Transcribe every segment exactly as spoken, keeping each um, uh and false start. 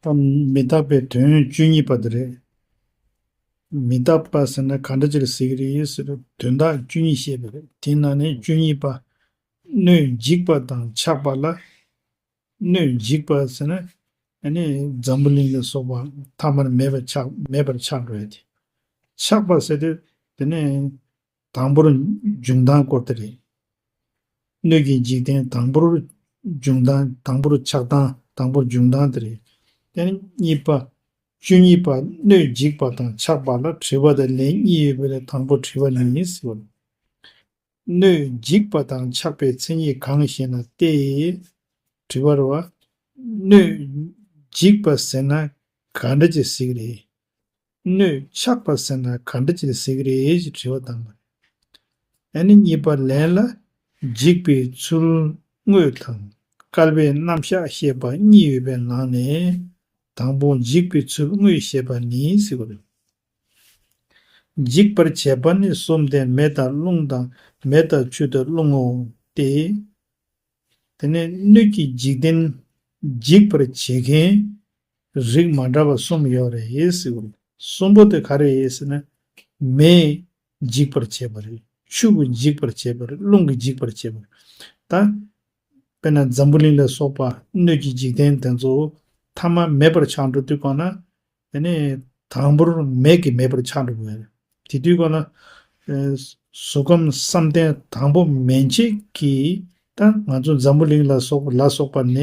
ད་མི་རྟག་པའི་དོན་བཅུ་གཉིས་པ་དེ་རེད། མི་རྟག་པ་ཟེར་ན་ག་འདྲ་ཅིག་ལ་ཟེར་གྱི་རེད་ཟེར་ན་དོན་དག་བཅུ་གཉིས་བཤད་པ་རེད། དེ་ནང་ནས་བཅུ་གཉིས་པ། སྣོད་འཇིག་པ་དང་ཆགས་པ་ལ། སྣོད་འཇིག་པ་ཟེར་ན་ཨ་ནི་འཛམ་བུ་གླིང་ལ་སོགས་པ་ཐ་མར་མེད་པར་ཆགས་མེད་པར་ཆགས་འགྲོ་ཡ་དེ། ཆགས་པ་ཟེར་དུས་དེ་ནས་དང་པོར་འབྱུང་སྟངས་སྐོར་དེ་རེད། སྣོད་ཀྱི་འཇིག་རྟེན་དང་པོར་འབྱུང་སྟངས། དང་པོར་ཆགས་སྟངས། དང་པོར་འབྱུང་སྟངས་དེ་རེད། དེ་ནས་གཉིས་པ། བཅུ་གཉིས་པ། སྣོད་འཇིག་པ་དང་ཆགས་པ་ལ། དྲི་བ་དང་ལན་གཉིས་ཡོད་པ་ལས་དང་པོ་དྲི་བ་ལན་ཡིན་ཟེར་བ། སྣོད་འཇིག་པ་དང་ཆགས་པའི་མཚན་ཉིད་གང་ཞེ་ན་སྟེ། དྲི་བ་རེད་བ། སྣོད་འཇིག་པ་ཟེར་ན་ག་འདྲ་ཅིག་ཟེར་གྱི་རེད། སྣོད་ཆགས་པ་ཟེར་ན་ག་འདྲ་ཅིག་ཟེར་གྱི་རེད་ཅེས་དྲི་བ་བཏང་བ་རེད། ཨ་ནི་གཉིས་པ་ལན་ལ། འཇིག་པའི་ཚུལ་དངོས་དང་བསྐལ་པའི་རྣམ་གཞག་བཤད་པ་གཉིས་ཡོད་པའི་ནང་ནས་དང་པོ་འཇིག་པའི་ཚུལ་དངོས་བཤད་པ་ནི་ཟེར་བ་རེད། འཇིག་པར་བྱེད་པ་ནི་གསུམ་སྟེ། མེ་དང་རླུང་དང་། མེ་དང་ཆུ་དང་རླུང་ངོ་སྟེ། དེ་ནས་སྣོད་ཀྱི་འཇིག་རྟེན་འཇིག་པར་བྱེད་མཁན་རིགས་མ་འདྲ་བ་གསུམ་ཡོད་རེད་ཟེར་བ་རེད། གསུམ་པོ་དེ་ག་རེ་རེད་ཟེར་ན། མེས་འཇིག་པར་བྱེད་པ་རེད། ཆུ་གིས་འཇིག་པར་བྱེད་པ་རེད། རླུང་གིས་འཇིག་པར་བྱེད་པ་རེད། ད་དཔེར་ན་འཛམ་བུ་གླིང་ལ་སོགས་པ་སྣོད་ཀྱི་འཇིག་རྟེན་དེ་ཚོ་ཐ་མ་མེད་པར་ཆགས་འགྲོ་དུས་གང་ན། དེ་ནས་དང་པོར་མེ་གིས་མེད་པར་ཆགས་འགྲོ་གི་ཡོད་རེད། དེ་དུས་གང་ན། ཨེ། གཟུགས་ཁམས་བསམ་གཏན་དང་པོ་མན་ཆད་ཀྱི་ད་ང་ཚོ་འཛམ་བུ་གླིང་ལ་སོགས་ལ་སོགས་པ་ནས་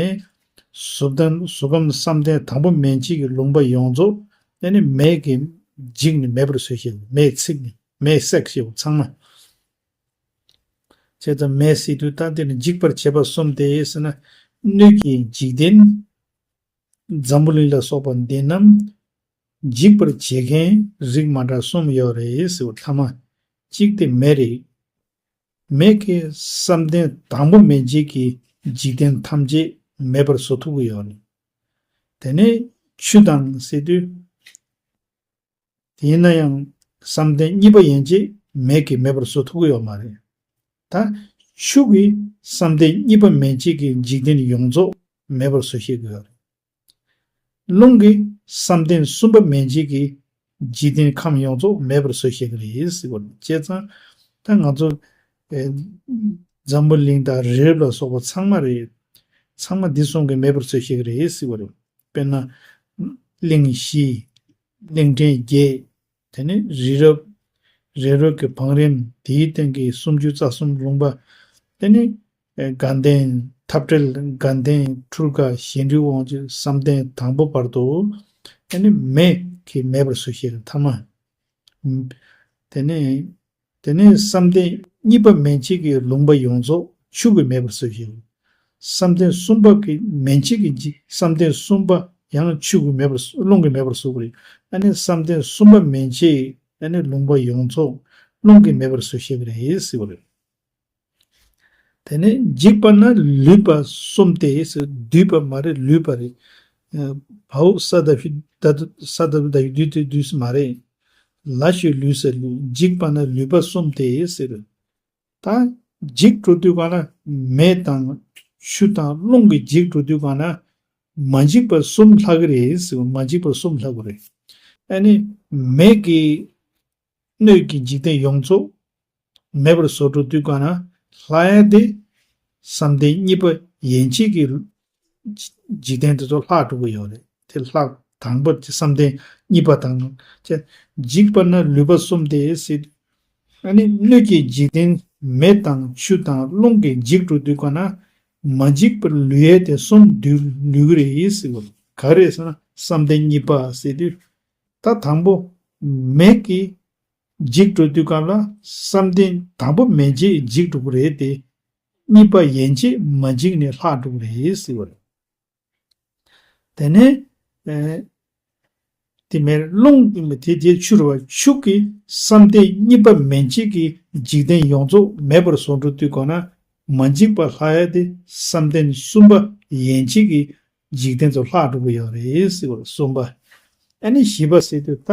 གཟུགས་དང་གཟུགས་ཁམས་བསམ་གཏན་དང་པོ་མན་ཆད་ཀྱི་ལུང་པ་ཡོངས་རྫོགས་དེ་ནི་མེ་གིས་འཇིག་ནས་མེད་པར་བཟོས་ཤིང་། མེས་ཚིག་ནས་མེས་བསྲེགས་ཤིང་ཚང་མ། བྱས་ཙང་མེས་བསྲེགས་དུས་ད་དེ་ནི་འཇིག་པར་བྱེད་པ་གསུམ་སྟེ་ཟེར་ན། སྣོད་ཀྱི་འཇིག་རྟེན། འཛམ་བུ་གླིང་ལ་སོགས་པ་འདི་རྣམས་འཇིག་པར་བྱེད་མཁན་རིགས་མ་འདྲ་གསུམ་ཡོད་རེད་ཟེར་བ། ཐ་མ་གཅིག་དེ་མེ་རེད། མེ་གིས་བསམ་གཏན་དང་པོ་མན་ཆད་ཀྱི་འཇིག་རྟེན་ཐམས་ཅད་མེད་པར་བཟོ་ཐུབ་ཀྱི་ཡོད་རེད། དེ་ནས་ཆུ་དང་ཟེར་དུས། དེ་ཡིན་ན་ཡང་བསམ་གཏན་གཉིས་པ་ཡན་ཆད་མེ་གིས་མེད་པར་བཟོ་ཐུབ་ཀྱི་ཡོད་མ་རེད། ད་ཆུ་གིས་བསམ་གཏན་གཉིས་པ་མན་ཆད་ཀྱི་འཇིག་རྟེན་ཡོངས་རྫོགས་མེད་པར་བཟོ་ཤེས་ཀྱི་ཡོད་རེད། རླུང་གིས་བསམ་གཏན་གསུམ་པ་མན་ཆད་ཀྱི་འཇིག་རྟེན་ཁམས་ཡོངས་རྫོགས་མེད་པར་བཟོ་ཤེས་ཀྱི་རེད་ཟེར་བ་རེད། བྱས་ཙང་ད་ང་ཚོ་ཨེ་འཛམ་བུ་གླིང་དང་རི་རབ་ལ་སོགས་པ་ཚང་མ་རེད། ཚང་མ་འདི་གསུམ་གྱིས་མེད་པར་བཟོ་ཤེས་ཀྱི་རེད་ཟེར་བ་རེད། དཔེར་ན། གླིང་བཞི། གླིང་ཕྲན་བརྒྱད། དེ་ནས་རི་རབ། རི་རབ་ཀྱི་བང་རིམ། དེའི་སྟེང་གི་སུམ་ཅུ་རྩ་གསུམ་ལུང་པ། དེ་ནས་དགའ་ལྡན་འཐབ་བྲལ། དགའ་ལྡན་འཕྲུལ་དགའ། གཞན་འཕྲུལ་དབང་ཕྱུག། བསམ་གཏན་དང་པོ་བར་དུ། དེ་ནས་མེ་གིས་མེད་པར་བཟོ་ཤེས་ཐ་མ། དེ་ནས། དེ་ནས་བསམ་གཏན་གཉིས་པ་མན་ཆད་ཀྱི་ལུང་པ་ཡོངས་རྫོགས་ཆུ་གིས་མེད་པར་བཟོ་ཞིང་། བསམ་གཏན་གསུམ་པ་གི་མན་ཆད་ཀྱི་འཇིག་བསམ་གཏན་གསུམ་པ་ཡང་ཆུ་གིས་མེད་པར་བཟོ། རླུང་གིས་མེད་པར་བཟོ་གི་རེད། ཨ་ནི་བསམ་གཏན་གསུམ་པ་མན་ཆད་ཨ་ནི་ལུང་པ་ཡོངས་རྫོགས་རླུང་གིས་མེད་པར་བཟོ་ཤེས་ཀྱི་རེད་ཟེར་བ་རེད། དེ་ནས་འཇིག་པ་ན་ལུས་པ་གསུམ་སྟེ་ཟེར། འདུས་པ་མ་རེད། ལུས་པ་རེད། བའོ་ས་ད་ཕྱི་ད་ས་ད་བུ་ད་ཡུ་འདུས་ཏེ་འདུས་སུ་མ་རེད། ལ་ཞོ་ལུས་ས་ལུས། འཇིག་པ་ན་ལུས་པ་གསུམ་སྟེ་ཟེར། ད་འཇིག་འགྲོ་དུས་གང་ན་མེ་དང་ཆུ་དང་རླུང་གིས་འཇིག་འགྲོ་དུས་གང་ན་མ་འཇིག་པ་གསུམ་ལྷག་གི་རེད་ཟེར། མ་འཇིག་པ་གསུམ་ལྷག་གི་རེད། ཨ་ནི་མེ་གི་སྣོད་ཀྱི་འཇིག་རྟེན་ཡོངས་རྫོགས་མེད་པར་བཟོ་འགྲོ་དུས་གང་ན་ལྷག་ཡ་དེ་བསམ་གཏན་གཉིས་པ་ཡན་ཆད་ཀྱི་འཇིག་རྟེན་དེ་ཚོ་ལྷག་འགྲོ་གི་ཡོད་རེད། དེ་ལྷག་དང་པོ་དེ་བསམ་གཏན་གཉིས་པ་དང་བཅས། འཇིག་པ་ན་ལུས་པ་གསུམ་སྟེ་ཟེར། ཨ་ནི་སྣོད་ཀྱི་འཇིག་རྟེན་མེ་དང་ཆུ་དང་རླུང་གིས་འཇིག་འགྲོ་དུས་གང་ན་མ་འཇིག་པར་ལུས་ཡས་དེ་གསུམ་འདུས་ལུས་ཀྱི་རེད་ཟེར་བ། ག་རེ་ཟེར་ན་བསམ་གཏན་གཉིས་པ་ཟེར་དུས། ད་དང་པོ་མེ་གིས་འཇིག་འགྲོ་དུས་སྐབས་ལ་བསམ་གཏན་དང་པོ་མན་ཆད་འཇིག་འགྲོ་གི་རེད་དེ། གཉིས་པ་ཡན་ཆད་མ་འཇིག་ནས་ལྷག་འགྲོ་གི་རེད་ཟེར་བ་རེད། དེ་ནས་ཨེ་དེ་མེ་རླུང་དེ་དེ་ཆུ་རེད་བ། ཆུ་གིས་བསམ་གཏན་གཉིས་པ་མན་ཆད་ཀྱི་འཇིག་རྟེན་ཡོངས་རྫོགས་མེད་པར་བཟོ་འགྲོ་དུས་གང་ན་མ་འཇིག་པ་ལྷག་ཡ་དེ་བསམ་གཏན་གསུམ་པ་ཡན་ཆད་ཀྱི་འཇིག་རྟེན་ཚོ་ལྷག་འགྲོ་གི་ཡོད་རེད་ཟེར་བ་རེད། གསུམ་པ། ཨ་ནི་བཞི་པ་ཟེར་དུས་ད་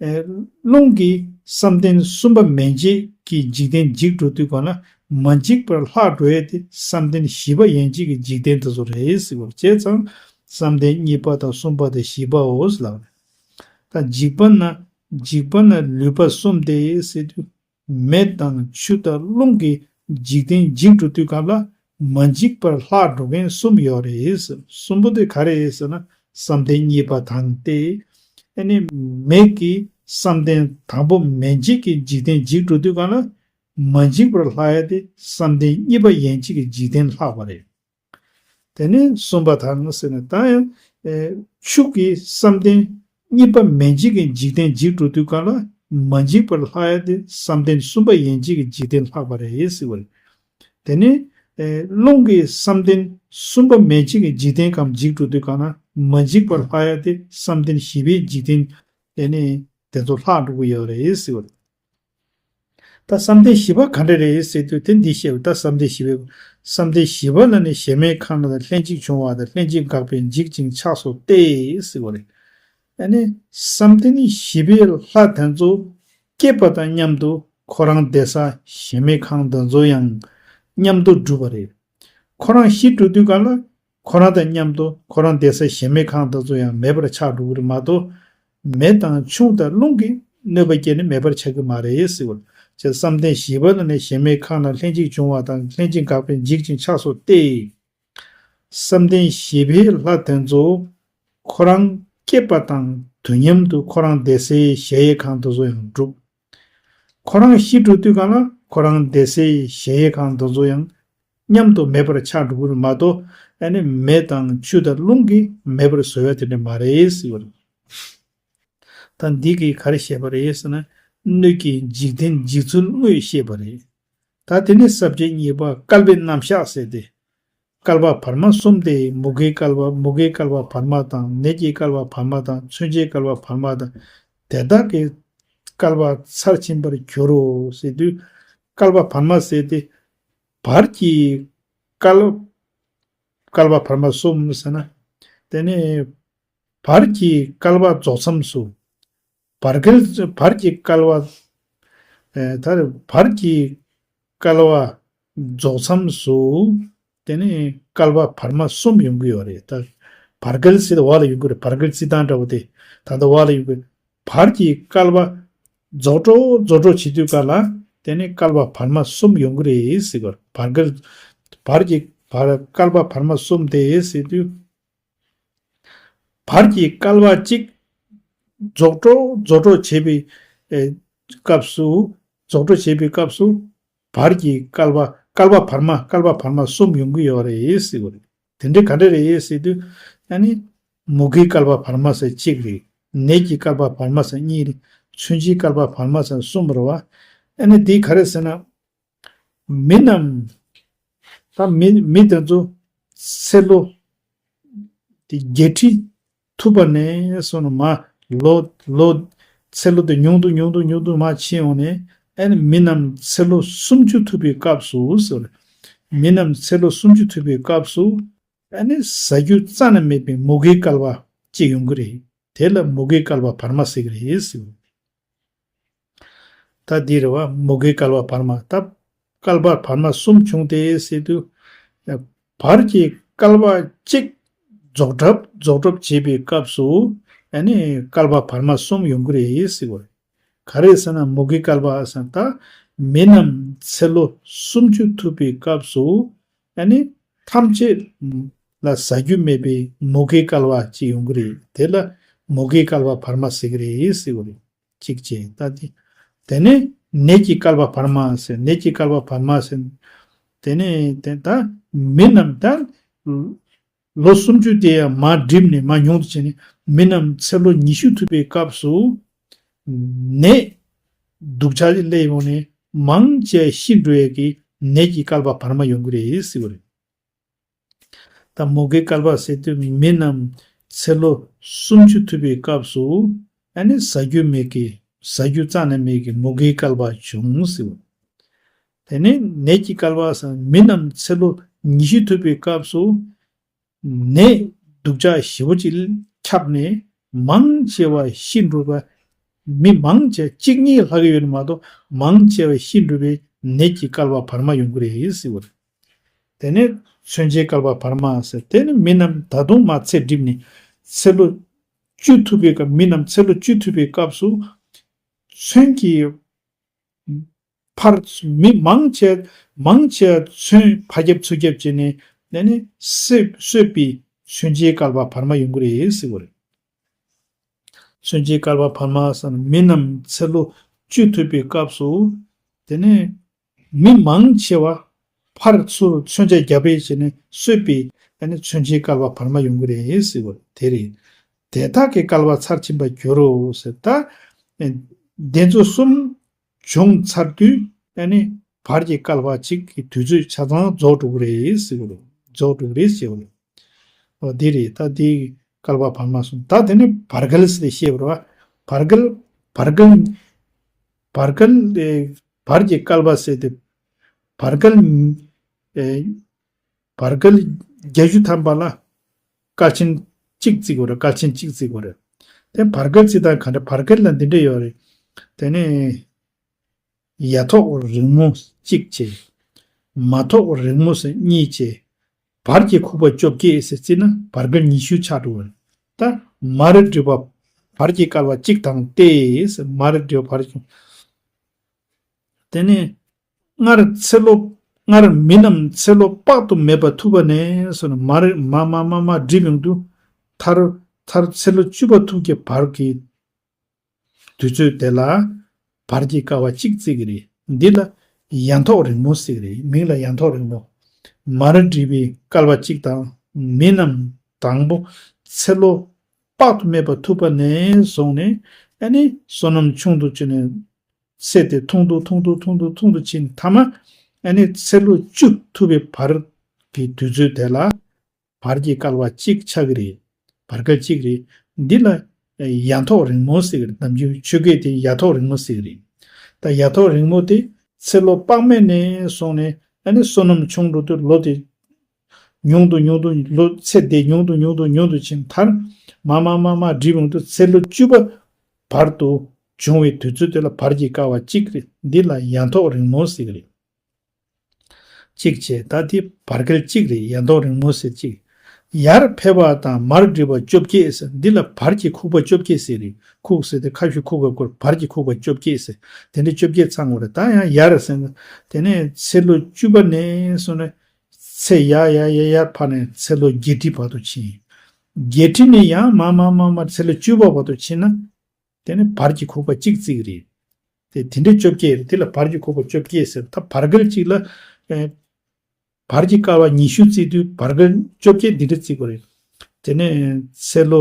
ཨེ་རླུང་གིས་བསམ་གཏན་གསུམ་པ་མན་ཆད་ཀྱི་འཇིག་རྟེན་འཇིག་འགྲོ་དུས་གང་ན་མ་འཇིག་པར་ལྷག་འགྲོ་ཡས་དེ་བསམ་གཏན་བཞི་པ་ཡན་ཆད་ཀྱི་འཇིག་རྟེན་དེ་ཚོ་རེད་ཟེར་བ་བྱས་ཙང་ བསམ་གཏན་གཉིས་པ་དང་གསུམ་པ་དང་བཞི་པའོ་ལབ། ད་འཇིག་པ་ན་འཇིག་པ་ན་ལུས་པ་གསུམ་སྟེ་ཟེར་དུས། མེ་དང་ཆུ་དང་རླུང་གི་འཇིག་རྟེན་འཇིག་འགྲོ་དུས་སྐབས་ལ་མ་འཇིག་པར་ལྷག་འགྲོ་མཁན་གསུམ་ཡོད་རེད། གསུམ་པོ་དེ་ག་རེ་རེད་ཟེར་ན་བསམ་གཏན་གཉིས་པ་དང་སྟེ། ཨ་ནི་མེ་གི་བསམ་གཏན་དང་པོ་མེ་འཇིག་གི་འཇིག་རྟེན་འཇིག་འགྲོ་དུས་སྐབས་ལ་མ་འཇིག་པར་ལྷག་ཡ་དེ་བསམ་གཏན་གཉིས་པ་ཡན་ཆད་ཀྱི་འཇིག་རྟེན་ལྷག་པ་རེད། དེ་ནས་གསུམ་པ་དང་ཟེར་ནས་ད་ཡང་ཆུ་གི་བསམ་གཏན་གཉིས་པ་མེ་འཇིག་གི་འཇིག་རྟེན་འཇིག་འགྲོ་དུས་སྐབས་ལ་མ་འཇིག་པར་ལྷག་ཡ་དེ་བསམ་གཏན་གསུམ་པ་ཡན་ཆད་ཀྱི་འཇིག་རྟེན་ལྷག་པ་རེད་ཟེར་བ་རེད། དེ་ནས་རླུང་གི་བསམ་གཏན་གསུམ་པ་མེ་འཇིག་གི་འཇིག་རྟེན་གམ་འཇིག་འགྲོ་དུས་སྐབས་ན་མ་འཇིག་པར་ལྷག་ཡ་དེ་བསམ་གཏན་བཞི་པའི་འཇིག་རྟེན་དེ་ནས་དེ་ཚོ་ལྷག་འགྲོ་གི་ཡོད་རེད་ཟེར་བ་རེད། ད་བསམ་གཏན་བཞི་པ་ག་འདྲ་རེད་ཟེར་དུས་དེ་འདི་བཤད་པ་ད་བསམ་གཏན་བཞི་པའི་བསམ་གཏན་བཞི་པ་ལ་ནི་གཞན་མེད་ཁམས་ལ་ལྷན་ཅིག་བྱུང་བ་དང་ལྷན་ཅིག་འགག་པའི་འཇིག་ཅིང་ཆགས་སོགས་ཏེ་ཟེར་བ་རེད། ཨ་ནི་བསམ་གཏན་བཞི་པའི་ལྷ་དེ་ཚོ་སྐྱེས་པ་དང་མཉམ་དུ་ཁོ་རང་བསྡད་ས་གཞན་མེད་ཁམས་དེ་ཚོ་ཡང་མཉམ་དུ་གྲུབ་པ་རེད། ཁོ་རང་ཤི་འགྲོ་དུས་སྒང་ལ་ཁོ་རང་དང་མཉམ་དུ་ཁོ་རང་བསྡད་ས་གཞན་མེད་ཁམས་དེ་ཚོ་ཡང་མེད་པར་ཆགས་འགྲོ་གི་རེད་མ་གཏོགས། མེ་དང་ཆུ་དང་རླུང་གིས་གནོད་པ་བསྐྱལ་ནས་མེད་པར་ཆགས་ཀྱི་མ་རེད་ཟེར་བ། ཅེས་བསམ་གཏན་བཞི་པ་ལ་ནི་གཞན་མེད་ཁམས་ལ་ལྷན་ཅིག་འབྱུང་བ་དང་ལྷན་ཅིག་འགག་པའི་འཇིག་ཅིང་ཆགས་སོགས་ཏེ། བསམ་གཏན་བཞི་པའི་ལྷ་དེ་ཚོ་ཁོ་རང་སྐྱེས་པ་དང་དུས་མཉམ་དུ་ཁོ་རང་བསྡད་སའི་གཞལ་ཡས་ཁང་དེ་ཚོ་ཡང་འགྲུབ། ཁོ་རང་ཤི་འགྲོ་དུས་སྒང་ལ་ཁོ་རང་བསྡད་སའི་གཞལ་ཡས་ཁང་དེ་ཚོ་ཡང་མཉམ་དུ་མེད་པར་ཆགས་འགྲོ་གི་རེད་མ་གཏོགས། ཨ་ནི་མེ་དང་ཆུ་དང་རླུང་གིས་མེད་པར་བཟོ་ཡ་དེ་འདྲ་མ་རེད་ཟེར་བ་རེད། ད་འདི་གིས་ག་རེ་བཤད་པ་རེད་ཟེར་ན། སྣོད་ཀྱི་འཇིག་རྟེན་འཇིག་ཚུལ་དངོས་བཤད་པ་རེད། ད་དེ་ནས་ས་བཅད་གཉིས་པ་བསྐལ་པའི་རྣམ་གཞག་ཟེར་ཏེ། བསྐལ་པ་བར་མ་གསུམ་སྟེ་མུ་གེའི་བསྐལ་པ་མུ་གེའི་བསྐལ་པ་བར་མ་དང་ནད་ཀྱི་བསྐལ་པ་བར་མ་དང་མཚོན་ཆའི་བསྐལ་པ་བར་མ་དང་དེ་དག་གི་བསྐལ་པ་ཚར་ཕྱིན་པར་འགྱུར་རོ་ཟེར་དུས། བསྐལ་པ་བར་མ་ཟེར་ཏེ། བར་གྱི་བསྐལ་བསྐལ་པ་བར་མ་གསུམ་ཟེར་ན། དེ་ནས་བར་གྱི་བསྐལ་པ་རྫོགས་མཚམས་སུ། བར་བསྐལ་བར་གྱི་བསྐལ་པ། ཨེ་ད་བར་གྱི་བསྐལ་པ་རྫོགས་མཚམས་སུ། དེ་ནས་བསྐལ་པ་བར་མ་གསུམ་ཡོང་གི་ཡོད་རེད་ད། བར་བསྐལ་ཟེར་དུས་འོག་ལ་ཡོང་གི་རེད། བར་བསྐལ་རྩི་སྟངས་འདྲ་བོ་དེ་ད་ལྟ་འོག་ལ་ཡོང་གི། བར་གྱི་བསྐལ་པ་རྫོགས་འགྲོ་རྫོགས་འགྲོ་བྱེད་དུས་སྐབས་ལ་དེ་ནས་བསྐལ་པ་བར་མ་གསུམ་ཡོང་གི་རེད་ཟེར་གི་རེད། བར་བསྐལ་བར་གྱི་བར་བསྐལ་པ་བར་མ་གསུམ་དེ་ཟེར་དུས། བར་གྱི་བསྐལ་པ་གཅིག་རྫོགས་འགྲོ་རྫོགས་འགྲོ་བྱེད་པའི་ཨེ་སྐབས་སུ། རྫོགས་འགྲོ་བྱེད་པའི་སྐབས་སུ། བར་གྱི་བསྐལ་པ་བསྐལ་པ་བར་མ་བསྐལ་པ་བར་མ་གསུམ་ཡོང་གི་ཡོད་རེད་ཟེར་གི་རེད། དེ་འདྲ་ག་འདྲ་རེད་ཟེར་དུས། ཨ་ནི་མུ་གེའི་བསྐལ་པ་བར་མ་ཟེར་གཅིག་རེད། ནད་ཀྱི་བསྐལ་པ་བར་མ་ཟེར་གཉིས་རེད། མཚོན་ཆའི་བསྐལ་པ་བར་མ་ཟེར་གསུམ་རེད་བ། ཨ་ནི་འདི་ག་རེ་ཟེར་ན། མི་རྣམས། ད་མི་མི་དེ་ཚོ་ཚེ་ལོ་དེ་བརྒྱད་ཁྲི་ཐུབ་པ་ནས་བཟུང་ནས་མར་ལོ་ལོ་ཚེ་ལོ་དེ་ཉུང་དུ་ཉུང་དུ་ཉུང་དུ་མར་ཕྱིན་འོང་ནས། ཨ་ནི་མི་རྣམས་ཚེ་ལོ་སུམ་ཅུ་ཐུབ་པའི་སྐབས་སུ་ཟེར། མི་རྣམས་ཚེ་ལོ་སུམ་ཅུ་ཐུབ་པའི་སྐབས་སུ། ཨ་ནི་ཟ་རྒྱུ་རྩ་ནས་མེད་པའི་མུ་གེའི་བསྐལ་པ་གཅིག་ཡོང་གི་རེད། དེ་ལ་མུ་གེའི་བསྐལ་པ་བར་མ་ཟེར་གི་རེད་ཟེར། ད་འདི་རེད་བ། མུ་གེའི་བསྐལ་པ་བར་མ། ད་བསྐལ་པ་བར་མ་གསུམ་བྱུང་སྟེ་ཟེར་དུས། བར་གྱི་བསྐལ་པ་གཅིག་རྫོགས་གྲབས་རྫོགས་གྲབས་བྱེད་པའི་སྐབས་སུ། ཨ་ནི་བསྐལ་པ་བར་མ་གསུམ་ཡོང་གི་རེད་ཟེར་བ་རེད། ག་རེ་ཟེར་ན་མུ་གེའི་བསྐལ་པ་ཟེར་ད། མི་རྣམས་ཚེ་ལོ་སུམ་ཅུ་ཐུབ་པའི་སྐབས་སུ། ཨ་ནི་ཐམས་ཅད་ལ་ཟ་རྒྱུ་མེད་པའི་མུ་གེའི་བསྐལ་པ་གཅིག་ཡོང་གི་རེད། དེ་ལ་མུ་གེའི་བསྐལ་པ་བར་མ་ཟེར་གི་རེད་ཟེར་བ་རེད། གཅིག་བྱས་ད་དེ། དེ་ནས་ནད་ཀྱི་བསྐལ་པ་བར་མ་ཟེར། ནད་ཀྱི་བསྐལ་པ་བར་མ་ཟེར། དེ་ནས་དེ་ད་མི་རྣམས་ད་ལོ་སུམ་ཅུ་དེ་ཡང་མར་འགྲིབ་ནས་མར་ཉུང་དུ་ཕྱིན་ནས་མི་རྣམས་ཚེ་ལོ་ཉི་ཤུ་ཐུབ་པའི་སྐབས་སུ། ནད་སྡུག་ཅག་ཅིག་སླེབས་ཡོང་ནས་མང་ཆེ་ཤི་འགྲོ་ཡས་ཀྱི་ནད་ཀྱི་བསྐལ་པ་བར་མ་ཡོང་གི་རེད་ཟེར་བ་རེད། ད་མུ་གེའི་བསྐལ་པ་ཟེར་དུས་མི་རྣམས་ཚེ་ལོ་སུམ་ཅུ་ཐུབ་པའི་སྐབས་སུ། ཨ་ནི་ཟ་རྒྱུ་མེད་ཀྱི་ཟ་རྒྱུ་རྩ་ནས་མེད་ཀྱི་མུ་གེའི་བསྐལ་པ་བྱུང་ཟེར། དེ་ནས་ནད་ཀྱི་བསྐལ་པ་ཟེར་མི་རྣམས་ཚེ་ལོ་ཉི་ཤུ་ཐུབ་པའི་སྐབས་སུ། ནད་སྡུག་ཅག་ཞེ་པོ་ཅིག་ཁྱབ་ནས་མང་ཆེ་བ་ཤི་འགྲོ་བ། མི་མང་ཆེ་གཅིག་གཉིས་ལྷག་གི་ཡོད་ནི་མ་གཏོགས་མང་ཆེ་བ་ཤི་འགྲོ་བའི་ནད་ཀྱི་བསྐལ་པ་བར་མ་ཡོང་གི་རེད་ཟེར་བ་རེད། དེ་ནས་མཚོན་ཆའི་བསྐལ་པ་བར་མ་ཟེར། དེ་ནི་མི་རྣམས་ད་དུང་མ་ཚེ་འགྲིབ་ནས་ཚེ་ལོ་བཅུ་ཐུབ་པའི་སྐབས། མི་རྣམས་ཚེ་ལོ་བཅུ་ཐུབ་པའི་སྐབས་སུ་མཚོན་གྱི་ཕར་མི་མང་ཆེ་མང་ཆེ་མཚོན་ཕར་རྒྱབ་ཚུར་རྒྱབ་བྱས་ནས་ནས་ནི་གསོད་གསོད་པའི་མཚོན་ཆའི་བསྐལ་པ་བར་མ་ཡོང་གི་རེད་ཟེར་བ་རེད། མཚོན་ཆའི་བསྐལ་པ་བར་མ་ཟེར་ན་མི་རྣམས་ཚེ་ལོ་བཅུ་ཐུབ་པའི་སྐབས་སུ། དེ་ནས་མི་མང་ཆེ་བ་ཕར་ཚུར་མཚོན་ཆ་རྒྱབ་རེས་བྱས་ནས་གསོད་པའི་ཨ་ནི་མཚོན་ཆའི་བསྐལ་པ་བར་མ་ཡོང་གི་རེད་ཟེར་བ་དེ་རེད། དེ་དག་གི་བསྐལ་པ་ཚར་ཕྱིན་པར་འགྱུར་རོ་ཟེར། ད་ཨེ་འདི་ཚོ་གསུམ་བྱུང་ཚར་དུས་ཨ་ནི་བར་གྱི་བསྐལ་པ་གཅིག་གི་དུས་ཚོད་ཆ་ཚང་རྫོགས་འགྲོ་གི་རེད་ཟེར་བ་རེད། རྫོགས་འགྲོ་གི་རེད་ཟེར་བ་རེད། འོ་འདི་རེད། ད་འདི་བསྐལ་པ་བར་མ་གསུམ། ད་དེ་ནི་བར་བསྐལ་ཟེར་ཏེ་བཤད་པ་རེད་བ། བར་བསྐལ་བར་བསྐལ་ཨེ་བར་གྱི་བསྐལ་པ་ཟེར་ཏེ་བར་བསྐལ་ཨེ་བར་བསྐལ་བརྒྱད་ཅུ་ཐམ་པ་ལ་བསྐལ་ཆེན་གཅིག་བརྩི་དགོས་རེད། བསྐལ་ཆེན་གཅིག་བརྩི་དགོས་རེད། དེ་བར་བསྐལ་བརྩི་སྟངས་ག་འདྲ། བར་བསྐལ་ལ་འདི་འདྲ་ཡོད་རེད། དེ་ནས་ཡ་ཐོག་རིང་མོ་གཅིག་བྱས། མ་ཐོག་རིང་མོ་ཟེར་གཉིས་བྱས། བར་གྱི་ཁུག་པ་བཅོ་བརྒྱད་ཟེར་བརྩིས་ན་བར་བསྐལ་ཉི་ཤུ་ཆགས་འགྲོ་བ་རེད། ད་མར་བསྒྲིབས་པ་བར་གྱི་བསྐལ་པ་གཅིག་དང་སྟེ་ཟེར། མར་བསྒྲིབས་པ་བར་གྱི། དེ་ནས་སྔར་ཚེ་ལོ་སྔར་མི་རྣམས་ཚེ་ལོ་དཔག་ཏུ་མེད་པ་ཐུབ་པ་ནས་སོ་ནས་མར་མ་མ་མ་མ་བསྒྲིབས་ཡོང་དུས་མཐར་མཐར་ཚེ་ལོ་བཅུ་པ་ཐུབ་ཀྱི་བར་གྱི་དུས་ཚོད་དེ་ལ་བར་གྱི་བསྐལ་པ་གཅིག་བརྩི་གི་རེད། འདི་ལ་ཡ་ཐོག་རིང་མོ་ཟེར་གི་རེད། མིང་ལ་ཡ་ཐོག་རིང་མོ། མར་བསྒྲིབས་པའི་བསྐལ་པ་གཅིག་དང་མི་རྣམས་དང་པོ་ཚེ་ལོ་དཔག་ཏུ་མེད་པ་ཐུབ་པ་ནས་བཟུང་ནས་ཨ་ནི་བསོད་ནམས་ཆུང་དུ་བྱས་ནས་ཚེ་དེ་ཐུང་དུ་ཐུང་དུ་ཐུང་དུ་ཐུང་དུ་ཕྱིན། མཐའ་མ་ཨ་ནི་ཚེ་ལོ་བཅུ་ཐུབ་པའི་བར་གྱི་དུས་ཚོད་དེ་ལ་བར་གྱི་བསྐལ་པ་གཅིག་ཆགས་ཀྱི་རེད། བར་བསྐལ་གཅིག་རེད། འདི་ལ་ཡ་ཐོག་རིང་མོ་ཟེར་གྱི་རེད། ནམ་རྒྱུན་ཆོས་སྐད་དེ་ཡ་ཐོག་རིང་མོ་ཟེར་གྱི་རེད། ད་ཡ་ཐོག་རིང་མོ་དེ་ཚེ་ལོ་དཔག་མེད་ནས་བཟུང་ནས་ཨ་ནི་བསོད་ནམས་ཆུང་དུ་དུ་ལོ་དེ་ཉུང་དུ་ཉུང་དུ་ལོ་ཚེ་འདི་ཉུང་དུ་ཉུང་དུ་ཉུང་དུ་ཕྱིན། མཐར་མ་མ་མ་མ་བསྒྲིབས་ཡོང་དུས་ཚེ་ལོ་བཅུ་པ་བར་དུ་བྱུང་བའི་དུས་ཚོད་དེ་ལ་བར་གྱི་བསྐལ་པ་གཅིག་རེད། འདི་ལ་ཡ་ཐོག་རིང་མོ་ཟེར་གྱི་རེད། གཅིག་བྱས། ད་དེ་བར་བསྐལ་གཅིག་རེད། ཡ་ཐོག་རིང་མོ་ཟེར་གཅིག་ཡར་ཕེབས་པ་དང་མར་བསྒྲིབས་པ་བཅོ་བརྒྱད་ཟེར། འདི་ལ་བར་གྱི་ཁུག་པ་བཅོ་བརྒྱད་ཟེར་རེད། ཁུག་ཟེར་དེ་ཁ་ཤུ་ཁུག་ག་སྐོར་བར་གྱི་ཁུག་པ་བཅོ་བརྒྱད་ཟེར། དེ་འདྲའི་བཅོ་བརྒྱད་ཚང་དགོས་རེད། ད་ཡང་ཡར་ཟེར་ན་དེ་ནས་ཚེ་ལོ་བཅུ་པ་ནས་སོང་ནས་ཚེ་ཡར་ཡར་ཡར་ཡར་འཕར་ནས་ཚེ་ལོ་བརྒྱད་ཁྲི་བར་དུ་ཕྱིན། བརྒྱད་ཁྲི་ནས་ཡང་མར་མར་མར་མར་ཚེ་ལོ་བཅུ་པ་བར་དུ་ཕྱིན་ན། དེ་ནི་བར་གྱི་ཁུག་པ་གཅིག་བརྩི་གི་རེད། དེ་དེ་འདྲའི་བཅོ་བརྒྱད་རེད། དེ་ལ་བར་གྱི་ཁུག་པ་བཅོ་བརྒྱད་ཟེར། ད་བར་བསྐལ་གཅིག་ལ་ཨེ་བར་གྱི་བསྐལ་པ་ཉི་ཤུ་བརྩི་དུས་བར་བསྐལ་བཅོ་བརྒྱད་འདི་འདྲ་བརྩི་དགོས་རེད། དེ་ནས་ཚེ་ལོ་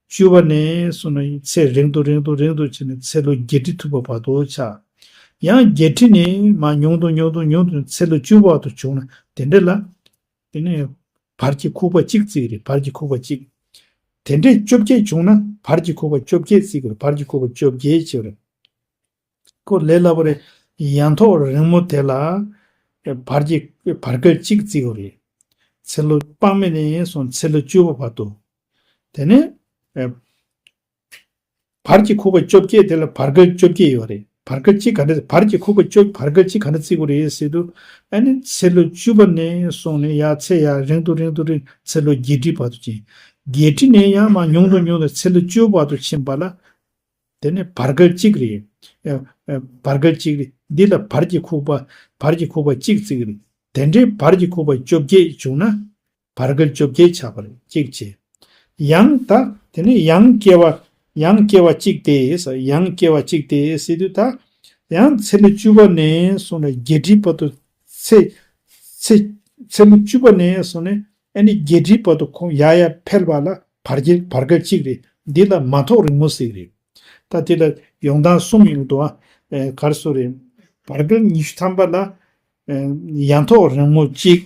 བཅུ་པ་ནས་བཟུང་ནས་ཚེ་རིང་དུ་རིང་དུ་རིང་དུ་ཕྱིན་ནས་ཚེ་ལོ་བརྒྱད་ཁྲི་ཐུབ་པ་བར་དུ་ཆགས། ཡང་བརྒྱད་ཁྲི་ནས་མར་ཉུང་དུ་ཉུང་དུ་ཉུང་དུ་ཚེ་ལོ་བཅུ་པ་བར་དུ་བྱུང་ན་དེ་འདྲ་ལ། དེ་ནས་བར་གྱི་ཁུག་པ་གཅིག་བརྩི་གི་རེད། བར་གྱི་ཁུག་པ་གཅིག་དེ་འདྲས་བཅོ་བརྒྱད་བྱུང་ན་བར་གྱི་ཁུག་པ་བཅོ་བརྒྱད་བརྩི་གི་རེད། བར་གྱི་ཁུག་པ་བཅོ་བརྒྱད་བྱེད་རེད། ཁོ་ལས་སླ་པོ་རེད། ཡ་ཐོག་རིང་མོ་དེ་ལ་བར་གྱི་བར་བསྐལ་གཅིག་བརྩི་གི་རེད། ཚེ་ལོ་དཔག་མེད་ནས་སོང་ཚེ་ལོ་བཅུ་པ་བར་དུ། དེ་ནས་བར་གྱི་ཁུག་པ་བཅོ་བརྒྱད་དེ་ལ་བར་བསྐལ་བཅོ་བརྒྱད་ཡོད་རེད། བར་བསྐལ་གཅིག་ག་འདྲ། བར་གྱི་ཁུག་པ་བཅོ་བར་བསྐལ་གཅིག་ག་འདྲ་བརྩི་དགོས་རེད་ཟེར་དུས། ཨ་ནི་ཚེ་ལོ་བཅུ་པ་ནས་བཟུང་ནས་ཡར་ཚེ་ཡར་རིང་དུ་རིང་དུ་རིང་ཚེ་ལོ་བརྒྱད་ཁྲི་བར་དུ་ཕྱིན། བརྒྱད་ཁྲི་ནས་ཡང་མར་ཉུང་དུ་ཉུང་དུ་ཚེ་ལོ་བཅུ་བར་དུ་ཕྱིན་པ་ལ། དེ་ནི་བར་བསྐལ་གཅིག་རེད། ཨ་ཨ་བར་བསྐལ་གཅིག་རེད། འདི་ལ་བར་གྱི་ཁུག་པ་བར་གྱི་ཁུག་པ་གཅིག་བརྩི་གི་རེད། དེ་འདྲའི་བར་གྱི་ཁུག་པ་བཅོ་བརྒྱད་བྱུང་ན། བར་བསྐལ་བཅོ་བརྒྱད་ཆགས་པ་རེད། གཅིག་བྱས། ཡང་ད་དེ་ནས་ཡང་སྐྱེ་བ་ཡང་སྐྱེ་བ་གཅིག་སྟེ་ཟེར། ཡང་སྐྱེ་བ་གཅིག་སྟེ་ཟེར་དུས་ད་ཡང་ཚེ་ལོ་བཅུ་པ་ནས་བཟུང་ནས་བརྒྱད་ཁྲི་བར་དུ་ཚེ་ཚེ་ཚེ་ལོ་བཅུ་པ་ནས་བཟུང་ནས་ཨ་ནི་བརྒྱད་ཁྲི་བར་དུ་ཁོང་ཡར་ཡར་འཕེལ་བ་ལ་བར་བསྐལ་བར་བསྐལ་གཅིག་རེད། འདི་ལ་མ་ཐོག་རིང་མོ་ཟེར་གི་རེད། ད་དེ་ལ་ཡོང་སྟངས་གསུམ་ཡོང་འདུག་ཨ། ཨེ་ག་རེ་ཟེར་རེད། བར་བསྐལ་ཉི་ཤུ་ཐམ་པ་ལ་ཨེ་ཡ་ཐོག་རིང་མོ་གཅིག་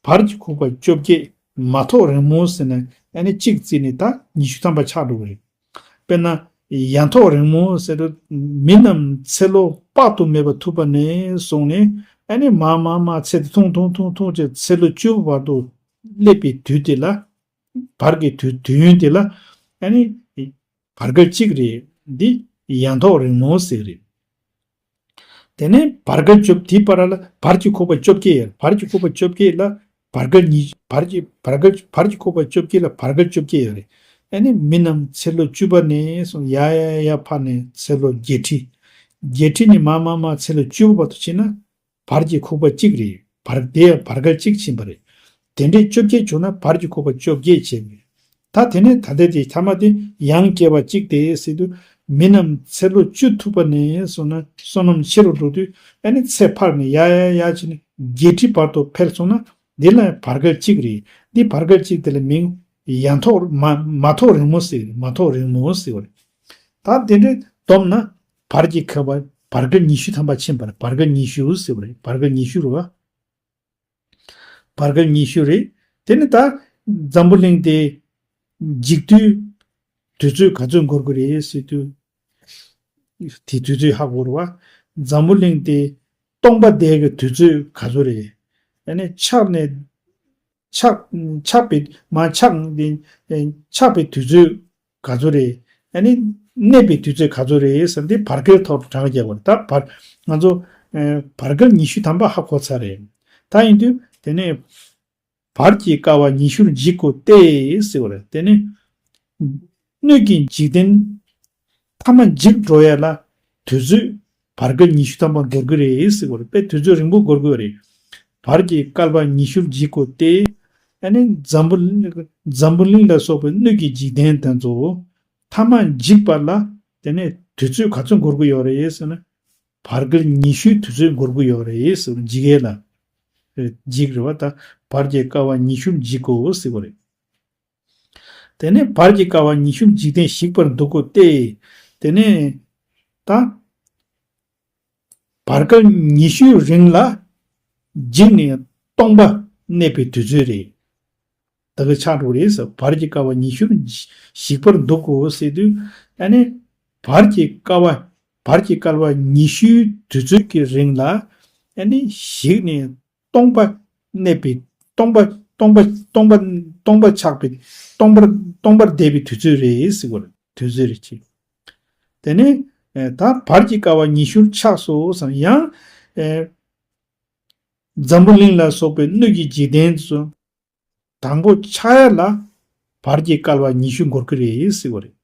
བར་གྱི་ཁུག་པ་བཅོ་བརྒྱད། མ་ཐོག་རིང་མོ་ཟེར་ནས་ཨ་ནི་གཅིག་བརྩིས་ནས་ད་ཉི་ཤུ་ཐམ་པ་ཆགས་འགྲོ་གི་རེད། དཔེར་ན་ཡ་ཐོག་རིང་མོ་ཟེར་དུས་མི་རྣམས་ཚེ་ལོ་དཔག་ཏུ་མེད་པ་ཐུབ་པ་ནས་བཟུང་ནས་ཨ་ནི་མར་མར་མར་ཚེ་དེ་ཐུང་ཐུང་ཐུང་ཐུང་བྱས་ཚེ་ལོ་བཅུ་བར་དུ་སླེབས་པའི་དུས་དེ་ལ། བར་གྱི་དུས་དུས་ཡུན་དེ་ལ་ཨ་ནི་བར་བསྐལ་གཅིག་རེད། འདི་ཡ་ཐོག་རིང་མོ་ཟེར་རེད། དེ་ནས་བར་བསྐལ་བཅོ་དེའི་བར་ལ་བར་གྱི་ཁུག་པ་བཅོ་བརྒྱད་ཡོད། བར་གྱི་ཁུག་པ་བཅོ་བརྒྱད་ལ་ བར་བརྒལ་ཉི་བར་གྱི་བར་བརྒལ་བར་གྱི་ཁུག་པ་བཅོ་བརྒྱད་ལ་བར་བརྒལ་བཅོ་བརྒྱད་ཡོད་རེད། ཨ་ནི་མི་རྣམས་ཚེ་ལོ་བཅུ་པ་ནས་བཟུང་ཡར་ཡར་ཡར་འཕར་ནས་ཚེ་ལོ་བརྒྱད་ཁྲི། བརྒྱད་ཁྲི་ནས་མར་མར་མར་ཚེ་ལོ་བཅུ་པ་བར་དུ་ཕྱིན་ན། བར་གྱི་ཁུག་པ་གཅིག་རེད། བར་དེ་ཡང་བར་བརྒལ་གཅིག་ཕྱིན་པ་རེད། དེ་འདྲའི་བཅོ་བརྒྱད་བྱུང་ན་བར་གྱི་ཁུག་པ་བཅོ་བརྒྱད་བྱས་པ་རེད། ད་དེ་ནས་ད་ལྟའི་དེ་མཐའ་མ་དེ་ཡང་བསྐལ་པ་གཅིག་སྟེ་ཟེར་དུས། མི་རྣམས་ཚེ་ལོ་བཅུ་ཐུབ་པ་ནས་བཟུང་ན་བསོད་ནམས་ཆེ་རུ་འགྲོ་དུས། ཨ་ནི་ཚེ་འཕར་ནས་ཡར་ཡར་ཡར་ཕྱིན་ནས་བརྒྱད་ཁྲི་བར་དུ་འཕེལ་སོང་ན། འདི་ལ་བར་བརྒལ་གཅིག་རེད། འདི་བར་བརྒལ་གཅིག་དེ་ལ་མིང་ཡང་ཐོག་མ་མ་ཐོག་རིང་མོ་ཟེར། མ་ཐོག་རིང་མོ་ཟེར་བ་རེད། ད་དེ་འདྲའི་བསྡོམས་ན་བར་གྱི་ཁུག་པ་བར་བརྒལ་ཉི་ཤུ་ཐམ་པ་ཕྱིན་པ་རེད། བར་བརྒལ་ཉི་ཤུ་ཟེར་བ་རེད། བར་བརྒལ་ཉི་ཤུ་རེད་བ། བར་བརྒལ་ཉི་ཤུ་རེད། དེ་ནི་ད་འཛམ་བུ་གླིང་དེ་འཇིག་དུས་དུས་ཚོད་ག་ཚོད་འགོར་གི་རེད་ཟེར་དུས། དེ་དུས་ཚོད་ཧ་གོ་རེད་བ། འཛམ་བུ་གླིང་དེ་སྟོང་པ་བསྡད་ཀྱི་དུས་ཚོད་ག་ཚོད་རེད། ཨ་ནི་ཆགས་ནས་ཆགས་ཆགས་པའི་མ་ཆགས་ཆགས་པའི་དུས་ཚོད་ག་ཚོད་རེད། ཨ་ནི་གནས་པའི་དུས་ཚོད་ག་ཚོད་རེད་ཟེར་འདི་བར་བརྒལ་ཐོག་གྲངས་རྒྱག་པ་རེད། ད་བར་ང་ཚོ་ཨ་བར་བརྒལ་ཉི་ཤུ་ཐམ་པ་ཧ་གོ་ཚར་རེད། ད་ཡིན་དུས་དེ་ནས་བར་གྱི་བསྐལ་པ་ཉི་ཤུར་འཇིག་དགོས་ཏེ་ཟེར་བ་རེད། དེ་ནས་སྣོད་ཀྱི་འཇིག་རྟེན་ཐ་མ་འཇིག་འགྲོ་ཡ་ལ་དུས་ཚོད་བར་བརྒལ་ཉི་ཤུ་ཐམ་པ་འགོར་གི་རེད་ཟེར་བ་རེད། དཔེ་དུས་ཚོད་རིང་པོ་འགོར་གི་རེད། བར་གྱི་བསྐལ་པ་ཉི་ཤུར་འཇིག་དགོས་ཏེ། ཨ་ནི་འཛམ་བུ་འཛམ་བུ་གླིང་ལ་སོགས་པའི་སྣོད་ཀྱི་འཇིག་རྟེན་དེ་ཚོ་ཐ་མ་འཇིག་པ་ལ་དེ་ནས་དུས་ཚོད་ག་ཚོད་འགོར་གི་ཡོད་རེད་ཟེར་ན། བར་བརྒལ་ཉི་ཤུའི་དུས་ཚོད་འགོར་གི་ཡོད་རེད་ཟེར་བ་འཇིག་ཡས་ལ། འཇིག་རེད་བ། ད་བར་གྱི་བསྐལ་པ་ཉི་ཤུར་འཇིག་གོ་ཟེར་བ་རེད། དེ་ནས་བར་གྱི་བསྐལ་པ་ཉི་ཤུར་འཇིག་རྟེན་ཞིག་པར་འདུག་གོ་སྟེ། དེ་ནས་ད་བར་བསྐལ་ཉི་ཤུའི་རིང་ལ་འཇིག་ནས་སྟོང་པ་གནས་པའི་དུས་ཚོད་རེད། ད་ག་ཆགས་འགྲོ་རེད་ཟེར། བར་གྱི་བསྐལ་པ་ཉི་ཤུར་ཞིག་པར་འདུག་གོ་ཟེར་དུས། ཨ་ནི་བར་གྱི་བསྐལ་པ་བར་གྱི་བསྐལ་པ་ཉི་ཤུའི་དུས་ཚོད་ཀྱི་རིང་ལ་ཨ་ནི་ཞིག་ནས་སྟོང་པ་གནས་པའི་སྟོང་པ་སྟོང་པ་སྟོང་པ་སྟོང་པ་ཆགས་པའི་སྟོང་པར་སྟོང་པར་བསྡད་པའི་དུས་ཚོད་རེད་ཟེར་བ་རེད། དུས་ཚོད་རེད་ཅེས། དེ་ནས་ཨེ་ད་བར་གྱི་བསྐལ་པ་ཉི་ཤུར་ཆགས་སོ་བསམ་ཡང་ཨེ་འཛམ་བུ་གླིང་ལ་སོགས་པའི་སྣོད་ཀྱི་འཇིག་རྟེན་ཚོ་དང་པོ་ཆགས་ཡ་ལ་བར་གྱི་བསྐལ་པ་ཉི་ཤུ་འགོར་གི་རེད་ཟེར་བ་རེད།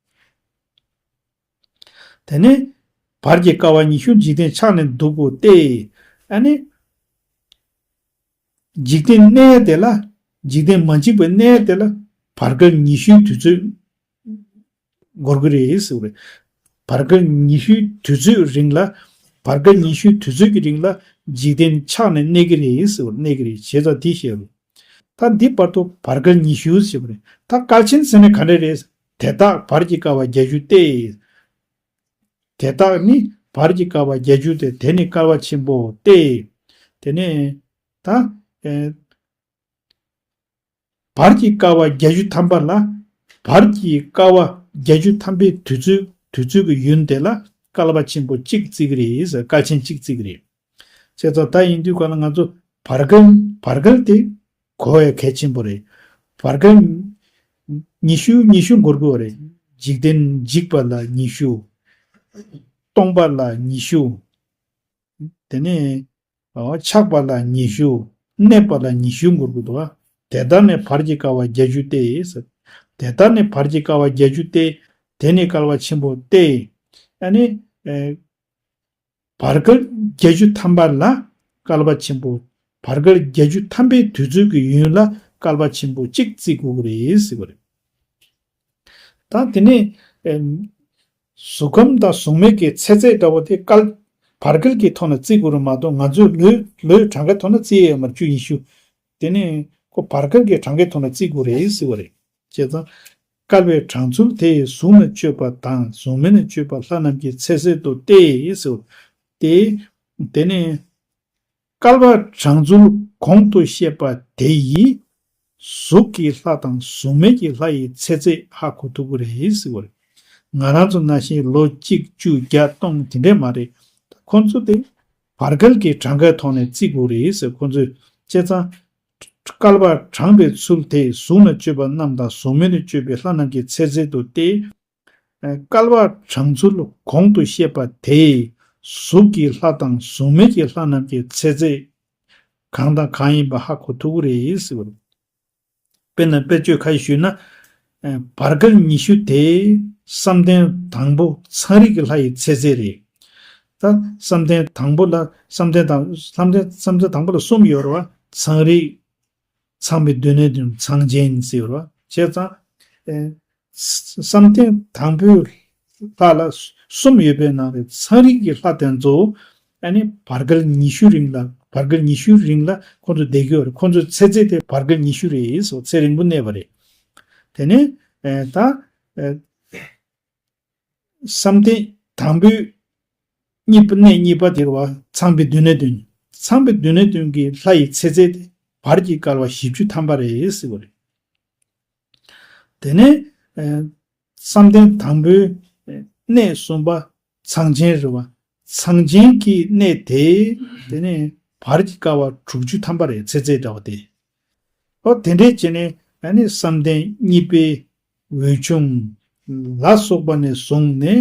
དེ་ནས་བར་གྱི་བསྐལ་པ་ཉི་ཤུ་འཇིག་རྟེན་ཆགས་ནས་འདུག་གོ་སྟེ། ཨ་ནི་འཇིག་རྟེན་གནས་དེ་ལ་འཇིག་རྟེན་མ་འཇིག་པའི་གནས་དེ་ལ་བར་བསྐལ་ཉི་ཤུའི་དུས་ཚོད་འགོར་གི་རེད་ཟེར་བ་རེད། བར་བསྐལ་ཉི་ཤུའི་དུས་ཚོད་རིང་ལ་བར་བསྐལ་ཉི་ཤུའི་དུས་ཚོད་ཀྱི་རིང་ལ་འཇིག་རྟེན་ཆགས་ནས་གནས་ཀྱི་རེད་ཟེར་བ་གནས་ཀྱི་རེད། བྱས་ཙང་དེ་བཤད་རུང་། ད་འདི་བར་དུ་བར་བསྐལ་ཉི་ཤུ་ཟེར་བ་རེད། ད་བསྐལ་ཆེན་ཟེར་ནས་ག་འདྲ་རེད། དེ་དག་བར་གྱི་བསྐལ་པ་བརྒྱད་ཅུ་སྟེ། དེ་དག་ནི་བར་གྱི་བསྐལ་པ་བརྒྱད་ཅུ་སྟེ། དེ་ནི་བསྐལ་པ་ཆེན་པོ་སྟེ། དེ་ནས་ད་ཨེ་བར་གྱི་བསྐལ་པ་བརྒྱད་ཅུ་ཐམ་པ་ལ་བར་གྱི་བསྐལ་པ་བརྒྱད་ཅུ་ཐམ་པའི་དུས་ཚོད་དུས་ཚོད་ཀྱི་ཡུན་དེ་ལ་བསྐལ་པ་ཆེན་པོ་གཅིག་བརྩི་གི་རེད་ཟེར། བསྐལ་ཆེན་གཅིག་བརྩི་གི་རེད། བྱས་ཙང་ད་ཡིན་དུས་ག་ལ་ང་ཚོ་བར་བསྐལ་བར་བསྐལ་དེ་གོ་བའི་གལ་ཆེན་པོ་རེད། བར་བསྐལ་ཉི་ཤུ་ཉི་ཤུ་འགོར་དགོས་རེད། འཇིག་རྟེན་འཇིག་པ་ལ་ཉི་ཤུ། སྟོང་པ་ལ་ཉི་ཤུ། དེ་ནས་ཆགས་པ་ལ་ཉི་ཤུ། གནས་པ་ལ་ཉི་ཤུ་འགོར་དགོས་འདུག་བ། དེ་ལྟར་ནི་བར་གྱི་བསྐལ་པ་བརྒྱད་ཅུ་སྟེ། དེ་ལྟར་ནི་བར་གྱི་བསྐལ་པ་བརྒྱད་ཅུ་སྟེ། དེ་ནི་བསྐལ་པ་ཆེན་པོ་སྟེ། ཨ་ནི། བར་བསྐལ་བརྒྱད་ཅུ་ཐམ་པ་ལ་བསྐལ་པ་ཆེན་པོ། བར་བསྐལ་བརྒྱད་ཅུ་ཐམ་པའི་དུས་ཚོད་ཀྱི་ཡུན་ལ་བསྐལ་པ་ཆེན་པོ་གཅིག་བརྩི་དགོས་ཀྱི་རེད་ཟེར་བ་རེད། ད་དེ་ནས་ཨེམ། གཟུགས་ཁམས་དང་གཟུགས་མེད་ཀྱི་ཚེ་ཚད་འདྲ་བོ་དེ་བསྐལ་བར་བསྐལ་གྱི་ཐོག་ནས་བརྩི་དགོས་རེད་མ་གཏོགས། ང་ཚོའི་ལོའི་ལོའི་གྲངས་ཀའི་ཐོག་ནས་བརྩི་ཡས་ཡོད་མ་རེད། བཅུ་ཉི་ཤུ། དེ་ནས་ཁོ་བར་བསྐལ་གྱི་གྲངས་ཀའི་ཐོག་ནས་བརྩི་དགོས་རེད་ཟེར་བ་རེད། བྱས་ཙང་། བསྐལ་པའི་གྲངས་ཚུལ་དེ་ཡི་གཟུགས་ན་སྤྱོད་པ་དང་གཟུགས་མེད་ན་སྤྱོད་པ་ལྷ་རྣམས་ཀྱི་ཚེ་ཚད་དུ་སྟེ་ཟེར། དེ། དེ་ནས། བསྐལ་པ་གྲངས་ཚུལ་གོང་དུ་བཤད་པ་དེ་ཡིས། གཟུགས་ཀྱི་ལྷ་དང་གཟུགས་མེད་ཀྱི་ལྷ་ཡི་ཚེ་ཚད་ཧ་གོ་ཐུབ་ཀྱི་རེད་ཟེར་བ་རེད། ང་རང་ཚོ་ནང་བཞིན་ལོ་གཅིག་བཅུ་བརྒྱ་སྟོང་དེ་འདྲས་མ་རེད། ཁོང་ཚོ་དེ་བར་བསྐལ་གྱི་གྲངས་ཀའི་ཐོག་ནས་བརྩི་དགོས་རེད་ཟེར། ཁོང་ཚོས་བྱས་ཙང་། བསྐལ་པ་གྲངས་པའི་ཚུལ་དེ་གཟུགས་ན་སྤྱོད་པ་རྣམས་དང་གཟུགས་མེད་ན་སྤྱོད་པའི་ལྷ་རྣམས་ཀྱི་ཚེ་ཚད་དུ་སྟེ། བསྐལ་པ་གྲངས་ཚུལ་གོང་དུ་བཤད་པ་དེས་གཟུགས་ཀྱི་ལྷ་དང་གཟུགས་མེད་ཀྱི་ལྷ་རྣམས་ཀྱི་ཚེ་ཚད་ གང་དང་གང་ཡིན་པ་ཧ་གོ་ཐུབ་ཀྱི་རེད་ཟེར་བ་རེད། དཔེར་ན་དཔེར་བརྗོད་ཁ་ཞིག་ཞུས་ན། ཨ་བར་བསྐལ་ཉི་ཤུ་དེ་བསམ་གཏན་དང་པོ་ཚངས་རིས་ཀྱི་ལྷ་ཡི་ཚེ་ཚད་རེད། ད་བསམ་གཏན་དང་པོ་ལ་བསམ་གཏན་དང་བསམ་གཏན་བསམ་གཏན་དང་པོ་ལ་གསུམ་ཡོད་རེད་བ། ཚངས་རིས། ཚངས་པའི་སྡེ་སྣོད་དང་ཚངས་ཆེན་ཟེར་བ་བྱས་ཙང་། ཨེ། བསམ་གཏན་དང་པོའི་ལྷ་ལ་གསུམ་ཡོད་པའི་ནང་ནས་ཚངས་རིས་ཀྱི་ལྷ་དེ་ཚོ་ཨ་ནི་བར་བསྐལ་ཉི་ཤུ་རིང་ལ་བར་བསྐལ་ཉི་ཤུ་རིང་ལ་ཁོ་ཚོ་བསྡད་ཀྱི་ཡོད་རེད། ཁོ་ཚོའི་ཚེ་ཚད་དེ་བར་བསྐལ་ཉི་ཤུ་རེད་ཟེར། ཚེ་རིང་པོ་གནས་པ་རེད། དེ་ནས་ཨེ་ད་ཨེ། བསམ་གཏན་དང་པོའི་གཉིས་པ་གནས་གཉིས་པ་དེ་རེད་བ། ཚངས་པའི་སྡེ་སྣོད་བདུན། ཚངས་པའི་སྡེ་སྣོད་བདུན་གྱི་ལྷ་ཡི་ཚེ་ཚད་དེ་བར་གྱི་བསྐལ་པ་བཞི་བཅུ་ཐམ་པ་རེད་ཟེར་བ་རེད། དེ་ནས་ཨ་བསམ་གཏན་དང་པོའི་གནས་གསུམ་པ་ཚངས་ཆེན་རེད་བ། ཚངས་ཆེན་གྱི་གནས་དེ་དེ་ནས་བར་གྱི་བསྐལ་པ་དྲུག་ཅུ་ཐམ་པ་རེད། ཚེ་ཚད་འདྲ་བ་དེ། ཨོ་དེ་འདྲས་བྱས་ནས་ཨ་ནི་བསམ་གཏན་གཉིས་པའི་འོད་ཆུང་ལ་སོགས་པ་ནས་བཟུང་ནས་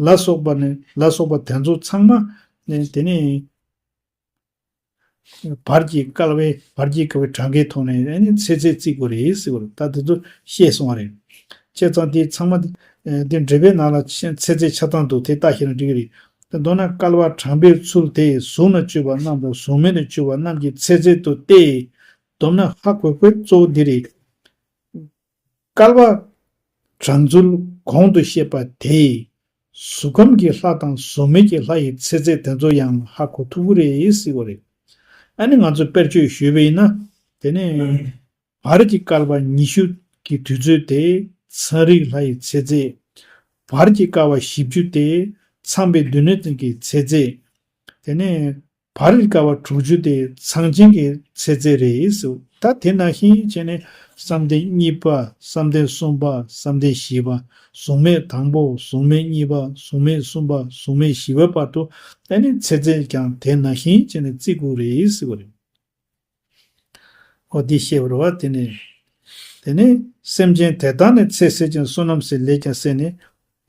ལ་སོགས་པ་ནས་ལ་སོགས་པ་དེ་ཚོ་ཚང་མ་ནས་དེ་ནས་བར་གྱི་བསྐལ་པའི་བར་གྱི་བསྐལ་པའི་གྲངས་ཀའི་ཐོག་ནས་ཨ་ནི་ཚེ་ཚད་བརྩི་དགོས་རེད་ཟེར་བ་རེད། ད་དེ་ཚོ་བཤད་སོང་བ་རེད། བྱས་ཙང་དེ་ཚང་མ་དེ་འགྲེལ་པའི་ནང་ལ་ཚེ་ཚད་ཆ་ཚང་འདུག་དེ་ལྟ་ཤེས་ན་འགྲིག་གི་རེད། དེ་མདོར་ན་བསྐལ་པ་དྲངས་པའི་ཚུལ་དེ་གཟུགས་ན་སྤྱོད་པ་རྣམས་དང་གཟུགས་མེད་ན་སྤྱོད་པ་རྣམས་ཀྱི་ཚེ་ཚད་དུ་སྟེ། བསྡོམས་ན་ཧ་གོ་དགོས་གཙོ་བོ་འདི་རེད། བསྐལ་པ་དྲངས་ཚུལ་གོང་དུ་བཤད་པ་དེས་གཟུགས་ཁམས་ཀྱི་ལྷ་དང་གཟུགས་མེད་ཀྱི་ལྷ་ཡི་ཚེ་ཚད་དེ་ཚོ་ཡང་ཧ་གོ་ཐུབ་ཀྱི་རེད་ཟེར་བ་རེད། ཨ་ནི་ང་ཚོས་དཔེར་བརྗོད་ཞུས་པ་ཡིན་ན། དེ་ནས་བར་གྱི་བསྐལ་པ་ཉི་ཤུ་གི་དུས་ཚོད་དེ་ཚངས་རིས་ལྷ་ཡི་ཚེ་ཚད། བར་གྱི་བསྐལ་པ་བཞི་བཅུ་དེ་ཚངས་པའི་སྡེ་སྣོད་ཀྱི་ཚེ་ཚད། དེ་ནས་བར་གྱི་བསྐལ་པ་དྲུག་ཅུ་དེ་ཚངས་ཆེན་གྱི་ཚེ་ཚད་རེད་ཟེར། ད་དེ་ནང་བཞིན་བྱས་ནས་བསམ་གཏན་གཉིས་པ། བསམ་གཏན་གསུམ་པ། བསམ་གཏན་བཞི་པ། གཟུགས་མེད་དང་པོ། གཟུགས་མེད་གཉིས་པ། གཟུགས་མེད་གསུམ་པ། གཟུགས་མེད་བཞི་པའི་བར་དུ་ཨ་ནི་ཚེ་ཚད་ཀྱང་དེ་ནང་བཞིན་བྱས་ནས་བརྩི་དགོས་རེད་ཟེར་བ་རེད། འོ་འདི་བཤད་པ་རེད་བ། དེ་ནས་དེ་ནས་སེམས་ཅན་དེ་དག་ནི་ཚེ་ཟད་ཅིང་བསོད་ནམས་ཟད། ལས་ཀྱང་ཟད་ནས་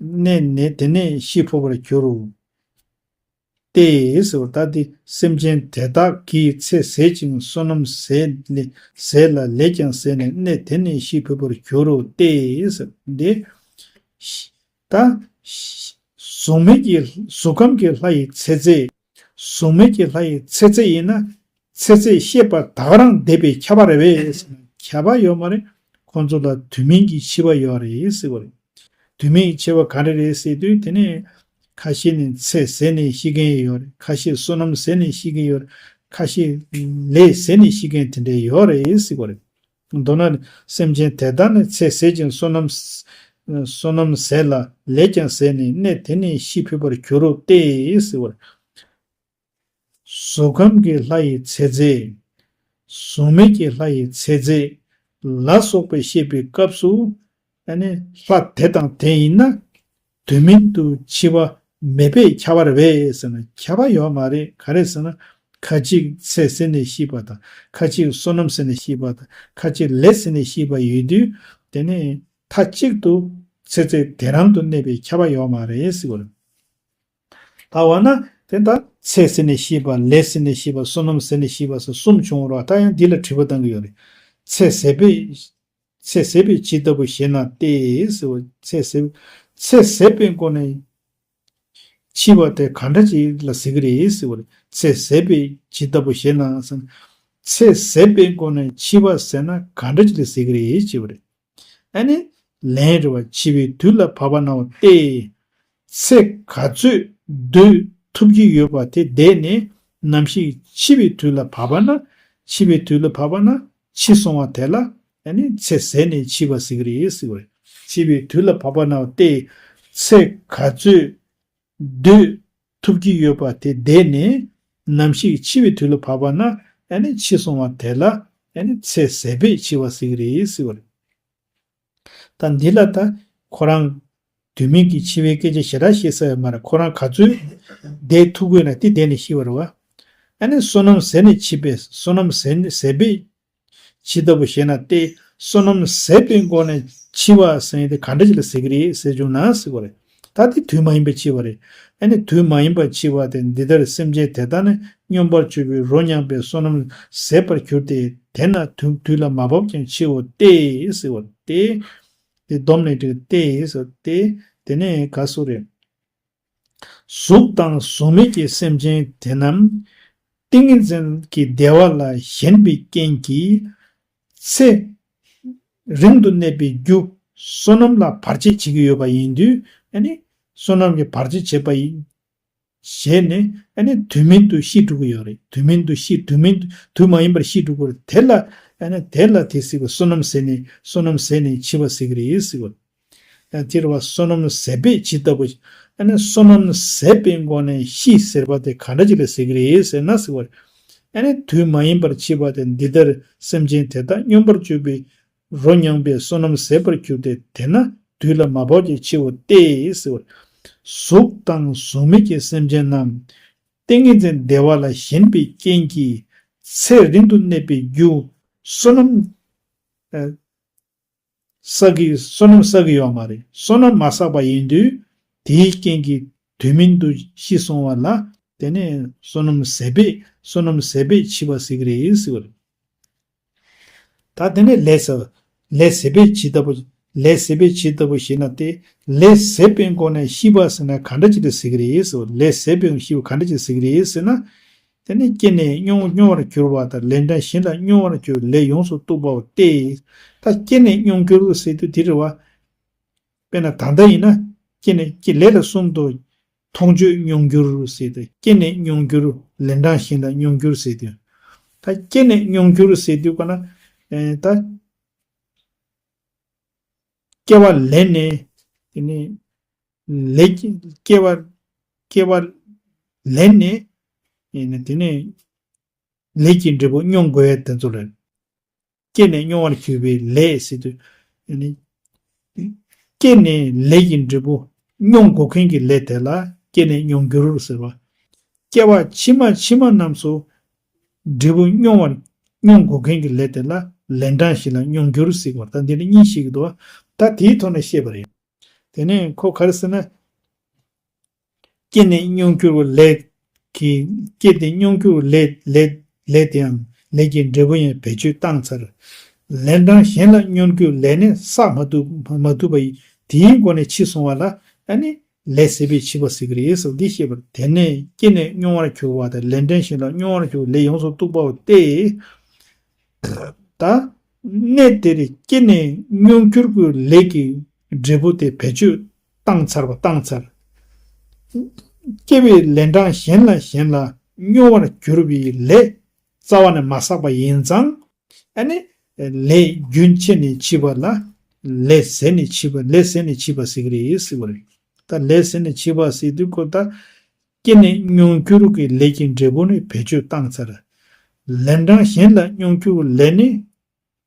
གནས་ནས་དེ་ནས་ཤི་འཕོ་བར་འགྱུར་རོ། སྟེ་ཟེར་བ་ད་འདི་སེམས་ཅན་དེ་དག་གི་ཚེ་ཟད་ཅིང་བསོད་ནམས་ཟད་ལས་ཟད་ལ་ལས་ཀྱང་ཟད་ནས་གནས་དེ་ནས་ཤི་འཕོ་བར་འགྱུར་རོ་སྟེ་ཟེར་འདི། ད་གཟུགས་མེད་ཀྱི་གཟུགས་ཁམས་ཀྱི་ལྷ་ཡི་ཚེ་ཚད། གཟུགས་མེད་ཀྱི་ལྷ་ཡི་ཚེ་ཚད་ཡིན་ན་ཚེ་ཚད་བཤད་པ་ད་ག་རང་བསྡད་པའི་ཁྱབ་པ་རེད་པས་ཟེར་ན་ཁྱབ་པ་ཡོད་མ་རེད། ཁོང་ཚོ་ལ་དུས་མིན་གྱི་འཆི་བ་ཡོད་རེད་ཟེར་བ་རེད། དུས་མིན་གྱི་འཆི་བ་ག་འདྲ་རེད་ཟེར་དུས་དེ་ནས་ཁ་ཤས་ནི་ཚེ་ཟད་ནས་ཤི་མཁན་ཡོད་རེད། ཁ་ཤས་བསོད་ནམས་ཟད་ནས་ཤི་མཁན་ཡོད་རེད། ཁ་ཤས་ལས་ཟད་ནས་ཤི་མཁན་དེ་འདྲ་ཡོད་རེད་ཟེར་བ་རེད། མདོར་ན་སེམས་ཅན་དེ་དག་ནི་ཚེ་ཟད་ཅིང་བསོད་ནམས་བསོད་ནམས་ཟད་ལ་ལས་ཀྱང་ཟད་ནས་གནས་དེ་ནས་ཤི་འཕོས་པར་འགྱུར་རོ་སྟེ་ཟེར་བ་རེད། གཟུགས་ཁམས་ཀྱི་ལྷ་ཡི་ཚེ་ཚད། གཟུགས་མེད་ཀྱི་ལྷ་ཡི་ཚེ་ཚད་ལ་སོགས་པའི་བཤད་པའི་སྐབས་སུ་ཨ་ནི་ལྷ་དེ་དང་དེ་ཡིན་ན་དུས་མིན་དུ་འཆི་བ་མེད་པས་ཁྱབ་པ་རེད་པས་ཟེར་ན་ཁྱབ་པ་ཡོད་མ་རེད། ག་རེ་ཟེར་ན་ཁ་ཅིག་ཚེ་ཟད་ནས་ཤི་བ་དང་ཁ་ཅིག་བསོད་ནམས་ཟད་ནས་ཤི་བ་དང་ཁ་ཅིག་ལས་ཟད་ནས་ཤི་བ་ཡོད་དུས་དེ་ནས་མཐའ་གཅིག་ཏུ་ཚེ་ཚད་དེ་རང་དུ་གནས་པས་ཁྱབ་པ་ཡོད་མ་རེད་ཟེར་བ་རེད། ད་འོ་ན་དེ་ལྟར་ཚེ་ཟད་ནས་ཤེས་པ། ལས་ཟད་ནས་ཤེས་པ། བསོད་ནམས་ཟད་ནས་ཤེས་པ་སོགས་གསུམ་བྱུང་བ་རེད། ད་ཡང་འདི་ལ་དྲི་བ་བཏང་གི་ཡོད་རེད། ཚེ་ཟད་པས་ཚེ་ཟད་པས་ཇི་ལྟ་བུ་ཞེ་ན་སྟེ་ཟེར་བ། ཚེ་ཟད་ཚེ་ཟད་པའི་སྒོ་ནས་འཆི་བ་དེ་ག་འདྲ་ཅིག་ལ་ཟེར་གི་རེད་ཟེར་བ་རེད། ཚེ་ཟད་པས་ཇི་ལྟ་བུ་ཞེ་ན་ཟེར་ན། ཚེ་ཟད་པའི་སྒོ་ནས་འཆི་བ་ཟེར་ན་ག་འདྲ་ཅིག་ལ་ཟེར་གི་རེད་ཅེས་པ་རེད། ཨ་ནི། ལན་རེ་བ། འཆི་བའི་དུས་ལ་བབ་པ་ན་སྟེ། ཚེ་ག་ཚོད་སྡོད་ཐུབ་ཀྱི་ཡོད་པ་དེ་འདས་ནས་ནམ་ཞིག་འཆི་བའི་དུས་ལ་བབ་པ་ན། འཆི་བའི་དུས་ལ་བབ་པ་ན་འཆི་སོང་བ་དེ་ལ་ཨ་ནི་ཚེ་ཟད་ནས་འཆི་བ་ཟེར་གྱི་རེད་ཟེར་བ་རེད། འཆི་བའི་དུས་ལ་བབ་པ་ན་སྟེ། ཚེ་ག་ཚོད་སྡོད་ཐུབ་ཀྱི་ཡོད་པ་དེ་འདས་ནས་ནམ་ཞིག་འཆི་བའི་དུས་ལ་བབ་པ་ན་ཨ་ནི་འཆི་སོང་བ་དེ་ལ་ཨ་ནི་ཚེ་ཟད་པས་འཆི་བ་ཟེར་གྱི་རེད་ཟེར་བ་རེད། ད་འདི་ལ་ད་ཁོ་རང་དུས་མིན་གྱི་འཆི་བའི་སྐད་ཆ་ཞེ་དྲག་བཤད་ས་ཡོད་མ་རེད། ཁོ་རང་ག་ཚོད་བསྡད་ཐུབ་དགོས་ན་དེ་བསྡད་ནས་ཤི་བ་རེད་བ། ཨ་ནི་བསོད་ནམས་ཟད་ནས་འཆི་བས། བསོད་ནམས་ཟད་ནས་ཟད་པས་ཇི་ལྟ་བུ་ཞེ་ན་སྟེ། བསོད་ནམས་ཟད་པའི་སྒོ་ནས་འཆི་བ་ཟེར་ཡས་དེ་ག་འདྲ་ཅིག་ལ་ཟེར་གྱི་རེད་ཟེར་བྱུང་ན་ཟེར་བ་རེད། ད་དེ་དུས་མ་ཡིན་པར་འཆི་བ་རེད། ཨ་ནི་དུས་མ་ཡིན་པར་འཆི་བ་དེ་འདི་ལྟར་སེམས་ཅན་དེ་དག་ནི་སྙོམས་པར་སྤྱོད་པའི་རོ་མྱང་པའི་བསོད་ནམས་ཟད་པར་གྱུར་ཏེ། དེས་ན་དུས་དུས་ལ་མ་བབ་ཀྱང་འཆི་འོ་སྟེ་ཟེར་བ་སྟེ། དེ་སྡོམ་ནས་དྲིལ་ཏེ་ཟེར་ཏེ། དེ་ནས་ག་སོ་རེད། གཟུགས་དང་གཟུགས་མེད་ཀྱི་སེམས་ཅན་དེ་རྣམས། ཏིང་ངེ་འཛིན་གྱི་བདེ་བ་ལ་ཞེན་པའི་རྐྱེན་གྱིས། ཚེ་རིང་དུ་གནས་པའི་རྒྱུ་བསོད་ནམས་ལ་བར་ཆད་བྱེད་ཀྱི་ཡོད་པ་ཡིན་དུས། ཨ་ནི་བསོད་ནམས་ཀྱི་བར་ཆད་བྱེད་པ་ཡིན། བྱས་ནས་ཨ་ནི་དུས་མིན་དུ་ཤི་འགྲོ་གི་ཡོད་རེད། དུས་མིན་དུ་ཤི། དུས་མིན་དུ་དུས་མ་ཡིན་པར་ཤི་འགྲོ་གི་རེད། དེ་ལ་ཨ་ནི་དེ་ལ་དེ་སྲིད་པའི་བསོད་ནམས་ཟད་ནས་བསོད་ནམས་ཟད་ནས་འཆི་བ་ཟེར་གི་རེད་ཟེར་བ། ཡང་དེ་རུ་བ་བསོད་ནམས་ཟད་པས་འཆི་ལྟ་བུ། ཨ་ནི་བསོད་ནམས་ཟད་པའི་སྒོ་ནས་ཤི་ཟེར་བ་དེ་ག་འདྲ་ཅིག་ལ་ཟེར་གི་རེད་ཟེར་ན་ཟེར་བ། ཨ་ནི་དུས་མ་ཡིན་པར་འཆི་བ་དེ་འདི་ལྟར་སེམས་ཅན་དེ་དག་སྙོམས་པར་སྤྱོད་པའི་རོ་མྱང་པའི་བསོད་ནམས་ཟད་པར་གྱུར་ཏེ། དེས་ན་དུས་ལ་མ་བབ་ཀྱང་འཆི་འོ་སྟེ་ཟེར་བ། གཟུགས་དང་གཟུགས་མེད་ཀྱི་སེམས་ཅན་རྣམས། ཏིང་ངེ་འཛིན་བདེ་བ་ལ་ཞེན་པའི་རྐྱེན་གྱིས་ཚེ་རིང་དུ་གནས་པའི་རྒྱུ་བསོད་ནམས། ཨ། བསགས་ཀྱི། བསོད་ནམས་བསགས་ཀྱི་ཡོད་མ་རེད། བསོད་ནམས་མ་བསགས་པ་ཡིན་དུས། དེའི་རྐྱེན་གྱིས་དུས་མིན་དུ་ཤི་སོང་བ་ལ། དེ་ནས་བསོད་ནམས་ཟད་པས། བསོད་ནམས་ཟད་པས་འཆི་བ་ཟེར་གྱི་རེད་ཟེར་བ་རེད། ད་དེ་ནས་ལས་ཟད། ལས་ཟད་པས་འཆི་ལྟ་བུ། ལས་ཟད་པས་འཆི་ལྟ་བུ་ཞེ་ན་སྟེ། ལས་ཟད་པའི་སྒོ་ནས་ཤི་བ་ཟེར་ན་ག་འདྲ་ཅིག་ལ་ཟེར་གྱི་རེད་ཟེར་བ། ལས་ཟད་པའི་ཤི་བ་ག་འདྲ་ཅིག་ཟེར་གྱི་རེད་ཟེར་ན། དེ་ནི་སྐྱེས་ནས་སྙོམས་སྙོམས་པར་གྱུར་པ་དང་། ལན་གྲངས་གཞན་ལ་སྙོམས་པར་གྱུར་ལས་ཡོངས་སུ་གཏུགས་པའོ་སྟེ། ད་སྐྱེས་ནས་སྙོམས་གྱུར་ཟེར་དུས་དེ་རེད་བ། དཔེར་ན་ད་ལྟ་ཡིན་ན་སྐྱེས་ནས་ཀྱི་ལས་ལ་གསུམ་དུ། མཐོང་ཆོས་སྙོམས་གྱུར་ཟེར་ཏེ། སྐྱེས་ནས་སྙོམས་གྱུར། ལན་གྲངས་གཞན་ལ་སྙོམས་གྱུར་ཟེར་དུས། ད་སྐྱེས་ནས་སྙོམས་གྱུར་ཟེར་དུས་ག་ན། ཨེ། ད་སྐྱེ་བ་ལེན་ནས། དེ་ནས་ལས་ཀྱི་སྐྱེ་བ། སྐྱེ་བ་ལེན་ནས། ཨེ་ནས་དེ་ནས་ལས་ཀྱི་འབྲས་བུ་མྱོང་དགོས་ཡ་དེ་ཚོ་ལ། སྐྱེས་ནས་སྙོམས་པར་གྱུར་པའི་ལས་ཟེར་དུས། ཨ་ནི། སྐྱེས་ནས་ལས་ཀྱི་འབྲས་བུ་མྱོང་དགོས་མཁན་གྱི་ལས་དེ་ལ་སྐྱེས་ནས་སྙོམས་གྱུར་ཟེར་བ། སྐྱེ་བ་ཕྱི་མ་ཕྱི་མ་རྣམས་སུ་འབྲས་བུ་མྱོང་བར། མྱོང་དགོས་མཁན་གྱི་ལས་དེ་ལ་ལན་གྲངས་ཤིག་ལ་སྙོམས་གྱུར་ཟེར་བ། ད་འདི་ནི་གཉིས་ཤིག་འདུག་ད་དེའི་ཐོག་ནས་བཤད་པ་རེད། དེ་ནས་ཁོ་ག་རེ་ཟེར་ན། སྐྱེས་ནས་སྙོམས་གྱུར་བའི་ལས་ཀྱི། སྐྱེས་ཏེ་སྙོམས་གྱུར་བའི་ལས། ལས། ལས་དེའང་ལས་ཀྱི་འབྲས་བུ་ཡང་བེད་སྤྱོད་བཏང་ཚར། ལན་གྲངས་གཞན་ལ་སྙོམས་གྱུར་ལས་ནི་བསགས་མ་ཐུབ། མ་ཐུབ་པ་ཡིས་དེའི་སྒོ་ནས་འཆི་སོང་བ་ལ། ཨ་ནི་ལས་ཟད་པས་འཆི་བ་ཟེར་གྱི་རེད་ཟེར་འདི་བཤད་པར། དེ་ནས་སྐྱེས་ནས་སྙོམས་པར་གྱུར་པ་དང་། ལན་གྲངས་གཞན་ལ་སྙོམས་པར་གྱུར་ལས་ཡོངས་སུ་གཏུགས་པའོ་སྟེ། ད་གནས་དེར་སྐྱེས་ནས་སྙོམས་གྱུར་གྱི་ལས་ཀྱི་འབྲས་བུ་དེ་བེད་སྤྱོད་བཏང་ཚར་བ། བཏང་ཚར། སྐྱེ་བའི་ལན་གྲངས་གཞན་ལ་གཞན་ལ་སྙོམས་པར་གྱུར་པའི་ལས་རྩ་བ་ནས་མ་བསགས་པ་ཡིན་ཙང་། ཨ་ནི་ལས་རྒྱུན་ཆད་ནས་འཆི་བ་ལ་ལས་ཟད་ནས་འཆི་བ། ལས་ཟད་ནས་འཆི་བ་ཟེར་གྱི་རེད་ཟེར་བ་རེད། ད་ལས་ཟད་ནས་འཆི་བ་ཟེར་དུས་ཁོ་ད་སྐྱེས་ནས་སྙོམས་གྱུར་གྱི་ལས་ཀྱི་འབྲས་བུ་ནི་བེད་སྤྱོད་བཏང་ཚར། ལན་གྲངས་གཞན་ལ་སྙོམས་གྱུར་ལས་ནི་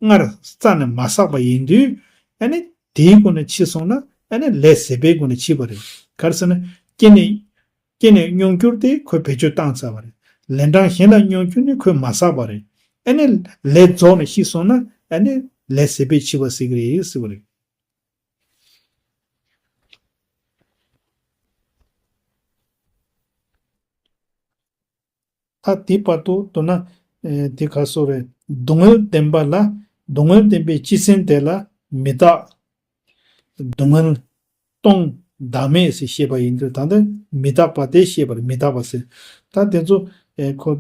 སྔར་རྩ་ནས་མ་བསགས་པ་ཡིན་དུས། ཨ་ནི་དེའི་སྒོ་ནས་འཆི་སོང་ན། ཨ་ནི་ལས་ཟད་པའི་སྒོ་ནས་འཆི་བ་རེད། ག་རེ་ཟེར་ན། སྐྱེས་ནས། སྐྱེས་ནས་སྙོམས་གྱུར་དེ་ཁོས་བེད་སྤྱོད་བཏང་ཚར་བ་རེད། ལན་གྲངས་གཞན་ལ་སྙོམས་གྱུར་ནི་ཁོས་མ་བསགས་པ་རེད། ཨ་ནི་ལས་རྫོགས་ནས་ཤི་སོང་ན། ཨ་ནི་ལས་ཟད་པས་འཆི་བ་ཟེར་གྱི་རེད་ཟེར་བ་རེད། ད་དེ་བར་དུ་མདོར་ན། ཨེ། དེ་ག་སོགས་རེད། སྡུག་བསྔལ་བདེན་པ་ལ། སྡུག་བསྔལ་བདེན་པའི་སྤྱི་མཚན་དེ་ལ་མི་རྟག། སྡུག་བསྔལ་སྟོང་བདག་མེད་ཟེར་བཤད་པ་ཡིན་དུས། ད་ལྟ་མི་རྟག་པ་དེ་བཤད་པ་རེད། མི་རྟག་པ་ཟེར། ད་དེ་ཚོ། ཨེ། ཁོ་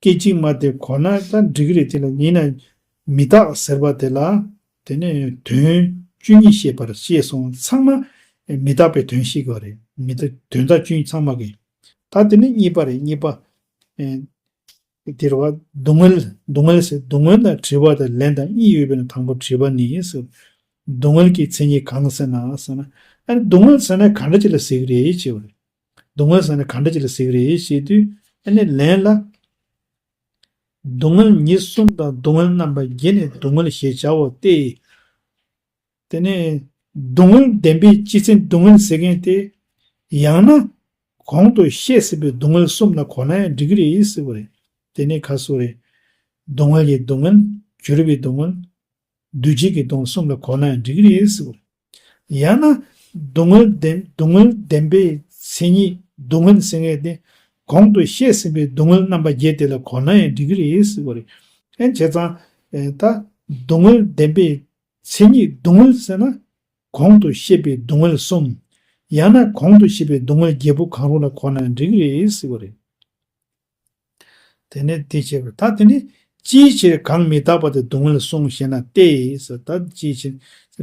སྐད་ཅིག་མ་དེ་གོ་ན་ད་འགྲིག་གི་རེད། དེ་ལ་ཡིན་ན་མི་རྟག་ཟེར་བ་དེ་ལ། དེ་ནས་དོན་བཅུ་གཉིས་བཤད་པར་བཤད་སོང་། ཚང་མ་མི་རྟག་པའི་དོན་བཤད་དགོས་རེད། མི་རྟག་དོན་དག་བཅུ་གཉིས་ཚང་མ་གི། ད་དེ་ནི་གཉིས་པ་རེད། གཉིས་པ། ཨེ། དེ་རེད་བ། སྡུག་བསྔལ། སྡུག་བསྔལ་ཟེར། སྡུག་བསྔལ་ལ་དྲི་བ་དང་ལན་དང་གཉིས་ཡོད་པས་ན། དང་པོ་དྲི་བ་ནི་ཟེར། སྡུག་བསྔལ་གྱི་མཚན་ཉིད་གང་ཟེར་ན་ཟེར་ན། ཨ་ནི་སྡུག་བསྔལ་ཟེར་ན་ག་འདྲ་ཅིག་ལ་ཟེར་གི་རེད་ཅེས་པ་རེད། སྡུག་བསྔལ་ཟེར་ན་ག་འདྲ་ཅིག་ལ་ཟེར་གི་རེད་ཞེས་དུས། ཨ་ནི་ལན་ལ། སྡུག་བསྔལ་ཉིད་གསུམ་དང་། སྡུག་བསྔལ་རྣམ་པ་བརྒྱད་ནི་སྡུག་བསྔལ་ཞེས་བྱའོ་སྟེ། དེ་ནས་སྡུག་བསྔལ་བདེན་པའི་སྤྱི་མཚན་སྡུག་བསྔལ་ཟེར་མཁན་དེ། ཡང་ན་གོང་དུ་བཤད་ཟིན་པའི་སྡུག་བསྔལ་གསུམ་ལ་གོ་ན་ཡང་འགྲིག་གི་རེད་ཟེར་བ་རེད། དེ་ནས་ག་སོགས་རེད། སྡུག་བསྔལ་གྱི་སྡུག་བསྔལ། གྱུར་པའི་སྡུག་བསྔལ། འདུ་བྱེད་ཀྱི་སྡུག་བསྔལ་གསུམ་ལ་གོ་ན་ཡང་འགྲིག་གི་རེད་ཟེར་བ་རེད། ཡང་ན་ སྡུག་བསྔལ་བདེན་སྡུག་བསྔལ་བདེན་པའི་མཚན་ཉིད་སྡུག་བསྔལ་ཟེར་མཁན་དེ་གོང་དུ་བཤད་ཟིན་པའི་སྡུག་བསྔལ་རྣམ་པ་བརྒྱད་དེ་ལ་གོ་ན་ཡང་འགྲིག་གི་རེད་ཟེར་བ་རེད། ཨེ་བྱས་ཙང་ཨེ་ད་སྡུག་བསྔལ་བདེན་པའི་མཚན་ཉིད་སྡུག་བསྔལ་ཟེར་ན། གོང་དུ་བཤད་པའི་སྡུག་བསྔལ་གསུམ། ཡང་ན་གོང་དུ་བཤད་པའི་སྡུག་བསྔལ་བརྒྱད་པོ་གང་རུང་ལ་གོ་ན་འགྲིག་གི་རེད་ཟེར་བ་རེད། དེ་ནས་དེ་བྱས་པ་ད་དེ་ནས་ཅིའི་ཕྱིར་གང་མི་རྟག་པ་དེ་སྡུག་བསྔལ་གསུངས་ཞེ་ན་སྟེ་ཟེར། ད་ཅིའི་ཕྱིར་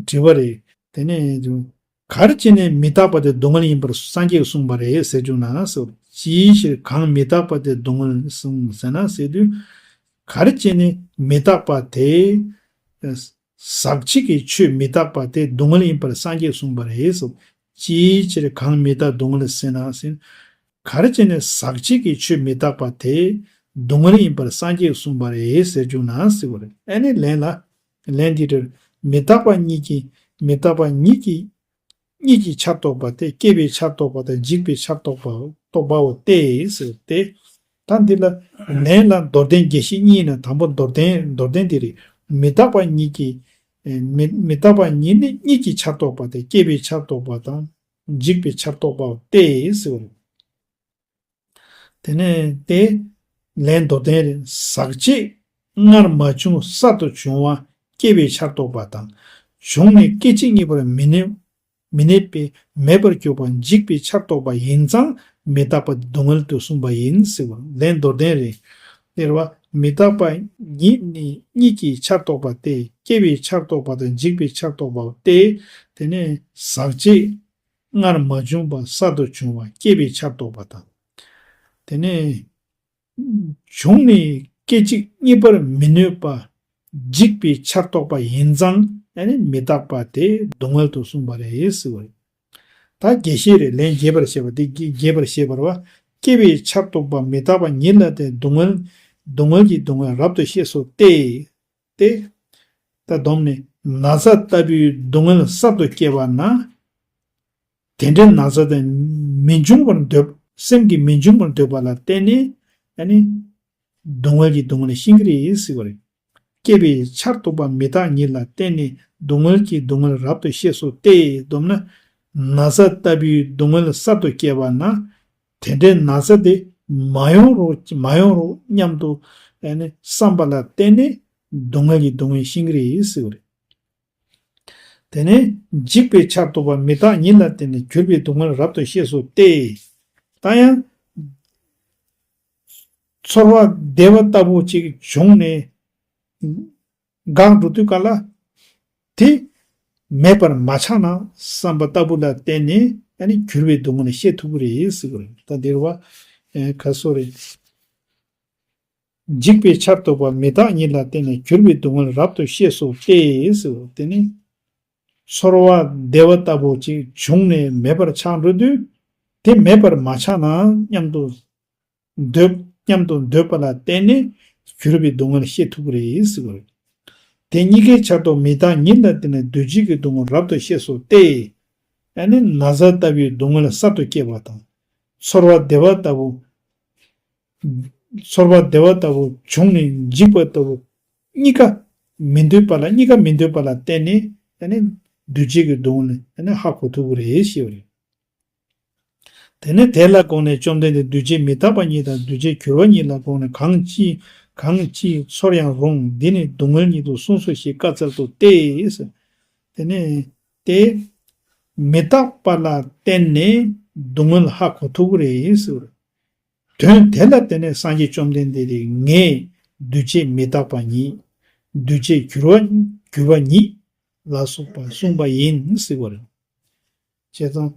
དྲི་བ་རེད། དེ་ནས་ག་རེ་བྱས་ནས་མི་རྟག་པ་དེ་སྡུག་བསྔལ་ཡིན་པར་སངས་རྒྱས་ཀྱིས་གསུངས་པ་རེད་ཟེར་བྱུང་ན་ཟེར། ཅིའི་ཕྱིར་གང་མི་རྟག་པ་དེ་སྡུག་བསྔལ་གསུངས་ཟེར་ན་ཟེར་དུས། ག་རེ་བྱས་ནས་མི་རྟག་པ་དེ། ཟག་བཅས་ཀྱི་ཆོས་མི་རྟག་པ་དེ་སྡུག་བསྔལ་ཡིན་པར་སངས་རྒྱས་གསུངས་པ་རེད་ཟེར། ཅིའི་ཕྱིར་གང་མི་རྟག་སྡུག་བསྔལ་ཟེར་ན་ཟེར། ག་རེ་བྱས་ནས་ཟག་བཅས་ཀྱི་ཆོས་མི་རྟག་པ་དེ་སྡུག་བསྔལ་ཡིན་པར་སངས་རྒྱས་གསུངས་པ་རེད་ཟེར་བྱུང་ན་ཟེར་བ་རེད། ཨ་ནི་ལན་ལ། ལན་འདི་ལྟར་མི་རྟག་པ་ཉིད་ཀྱིས་མི་རྟག་པ་ཉིད་ཀྱིས་གཉིས་ཀྱི་ཆར་གཏོགས་པ་སྟེ། སྐྱེ་བའི་ཆར་གཏོགས་པ་དང་འཇིག་པའི་ཆར་གཏོགས་པ་རྟོགས་པའོ་སྟེ་ཟེར་ཏེ། ད་འདི་ལ་ལན་ལ་མདོར་བསྟན་རྒྱས་བཤད་གཉིས་ནས་དང་པོ་མདོར་བསྟན་མདོར་བསྟན་འདི་རེད། མི་རྟག་པ་ཉིད་ཀྱི་མི་མི་རྟག་པ་ཉིད་ནི་གཉིས་ཀྱི་ཆར་གཏོགས་པ་སྟེ། སྐྱེ་བའི་ཆར་གཏོགས་པ་དང་འཇིག་པའི་ཆར་གཏོགས་པའོ་སྟེ་ཟེར་བ་རེད། དེ་ནས་ཏེ། ལན་མདོར་བསྟན་རེད། ཟག་བཅས་སྔར་མ་བྱུང་གསར་དུ་བྱུང་བ་སྐྱེ་བའི་ཆར་གཏོགས་པ་དང་། བྱུང་ནས་སྐད་ཅིག་གཉིས་པར་མི་གནས་མི་གནས་པས་མེད་པར་གྱུར་པ་འཇིག་པའི་ཆར་གཏོགས་པ་ཡིན་ཙང་མི་རྟག་པ་སྡུག་བསྔལ་དུ་གསུངས་པ་ཡིན་ཟེར་བ་ལན་མདོར་བསྟན་རེད། དེ་རེད་བ། མི་རྟག་པ་ཉིད་ནི་གཉིས་ཀྱི་ཆར་གཏོགས་པ་སྟེ། སྐྱེ་བའི་ཆར་གཏོགས་པ་དང་འཇིག་པའི་ཆར་གཏོགས་པའོ་སྟེ། དེ་ནས་ཟག་བཅས་སྔར་མ་བྱུང་བ་གསར་དུ་བྱུང་བ་སྐྱེ་བའི་ཆར་གཏོགས་པ་དང་། དེ་ནས་བྱུང་ནས་སྐད་ཅིག་གཉིས་པར་མི་གནས་པ་འཇིག་པའི་ཆར་གཏོགས་པ་ཡིན་ཙང་ཨ་ནི་མི་རྟག་པ་དེ་སྡུག་བསྔལ་དུ་གསུངས་པ་རེད་ཟེར་བ་རེད། ད་རྒྱས་བཤད་རེད། ལན་རྒྱས་པར་བཤད་པ་དེ་རྒྱས་པར་བཤད་པར་བ། སྐྱེ་བའི་ཆར་གཏོགས་པ་མི་རྟག་པ་ཉིད་ལ་བརྟེན་སྡུག་བསྔལ་སྡུག་བསྔལ་གྱི་སྡུག་བསྔལ་རབ་ཏུ་ཤེས་སོ་སྟེ། སྟེ། ད་སྡོམ་ནི་ན་ཚ་ལྟ་བུའི་སྡུག་བསྔལ་གསར་དུ་སྐྱེ་བ་ན། དེ་འདྲའི་ན་ཚ་དེ་མི་འབྱུང་བར་འདོད་སེམས་ཀྱིས་མི་འབྱུང་བར་འདོད་པ་ལ་བརྟེན་ནས་ཨ་ནི་སྡུག་བསྔལ་གྱི་སྡུག་བསྔལ་ཤེས་ཀྱི་རེད་ཟེར་བ་རེད། སྐྱེ་བའི་ཆར་གཏོགས་པ་མི་རྟག་ཉིད་ལ་བརྟེན་ནས་སྡུག་བསྔལ་གྱི་སྡུག་བསྔལ་རབ་ཏུ་ཤེས་སོ་སྟེ། སྡོམ་ན་ན་ཚ་ལྟ་བུའི་སྡུག་བསྔལ་གསར་དུ་སྐྱེ་བ་ན། དེ་འདྲའི་ན་ཚ་དེ་མ་ཡོང་རོགས་མ་ཡོང་རོགས་སྙམ་དུ་ཨ་ནི་བསམ་པ་ལ་བརྟེན་ནས་སྡུག་བསྔལ་གྱི་སྡུག་བསྔལ་ཤེས་ཀྱི་རེད་ཟེར་བ་རེད། དེ་ནས་འཇིག་པའི་ཆར་གཏོགས་པ་མི་རྟག་ཉིད་ལ་བརྟེན་ནས་གྱུར་པའི་སྡུག་བསྔལ་རབ་ཏུ་ཤེས་སོ་སྟེ། ད་ཡང་ཚོར་བ་བདེ་བ་ལྟ་བུ་ཅིག་བྱུང་ནས་འགག་འགྲོ་དུས་ག་ལ་དེ་མེད་པར་མ་ཆགས་ན་བསམ་པ་ལྟ་བུ་ལ་བརྟེན་ནས་ཨ་ནི་གྱུར་པའི་སྡུག་བསྔལ་ཤེས་ཐུབ་ཀྱི་རེད་ཟེར་གྱི་རེད། ད་འདིར་བ་ཨེ་ག་སོ་རེད། འཇིག་པའི་ཆར་གཏོགས་པ་མི་རྟག་ཉིད་ལ་བརྟེན་ནས་གྱུར་པའི་སྡུག་བསྔལ་རབ་ཏུ་ཤེས་སོ་སྟེ་ཟེར། དེ་ནི་ཚོར་བ་བདེ་བ་ལྟ་བུ་ཅིག་བྱུང་ནས་མེད་པར་ཆགས་འགྲོ་དུས་དེ་མེད་པར་མ་ཆགས་ན་སྙམ་དུ་འདོད་སྙམ་དུ་འདོད་པ་ལ་བརྟེན་ནས་གྱུར་པའི་སྡུག་བསྔལ་ཤེས་ཐུབ་ཀྱི་རེད་ཟེར་བ་རེད། དེ་གཉིས་ཀའི་ཆར་གཏོགས་མི་རྟག་ཉིད་ལ་བརྟེན་ནས་འདུ་བྱེད་ཀྱི་སྡུག་བསྔལ་རབ་ཏུ་ཤེས་སོ་སྟེ། ཨ་ནི་ན་ཚ་ལྟ་བུའི་སྡུག་བསྔལ་གསར་དུ་སྐྱེ་བ་དང་། ཚོར་བ་བདེ་བ་ལྟ་བུ། ཚོར་བ་བདེ་བ་ལྟ་བུ་བྱུང་ནས་འཇིག་པ་ལྟ་བུ། གཉིས་ཀ་མི་འདོད་པ་ལ་གཉིས་ཀ་མི་འདོད་པ་ལ་བརྟེན་ནས་ཨ་ནི་འདུ་བྱེད་ཀྱི་སྡུག་བསྔལ་ཨ་ནི་ཧ་གོ་ཐུབ་ཀྱི་རེད་ཞེས་པ་རེད། དེ་ནས་དེ་ལ་དགོངས་ནས་བཅོམ་ལྡན་འདས་འདུ་བྱེད་མི་རྟག་པ་ཉིད་དང་འདུ་བྱེད་གྱུར་པ་ཉིད་ལ་དགོངས་ནས་གང་ཅི་གང་ཅིའི་ཚོར་ཡང་རུང་འདི་ནི་སྡུག་བསྔལ་ཉིད་དུ་གསུངས་སོ་ཞེས་བཀའ་སྩལ་ཏོ་སྟེ། དེ་ནས་དེ་མི་རྟག་པ་ལ་བརྟེན་ནས་སྡུག་བསྔལ་ཧ་གོ་ཐུབ་ཀྱི་རེད་ཟེར། དོན་དེ་ལ་བརྟེན་ནས་སངས་རྒྱས་བཅོམ་ལྡན་འདས་ཀྱིས་ངས་འདུ་བྱེད་མི་རྟག་པ་ཉིད། འདུ་བྱེད་གྱུར་པ་གྱུར་པ་ཉིད་ལ་སོགས་པ་གསུངས་པ་ཡིན་ཟེར་བ་རེད། བྱས་ཙང་།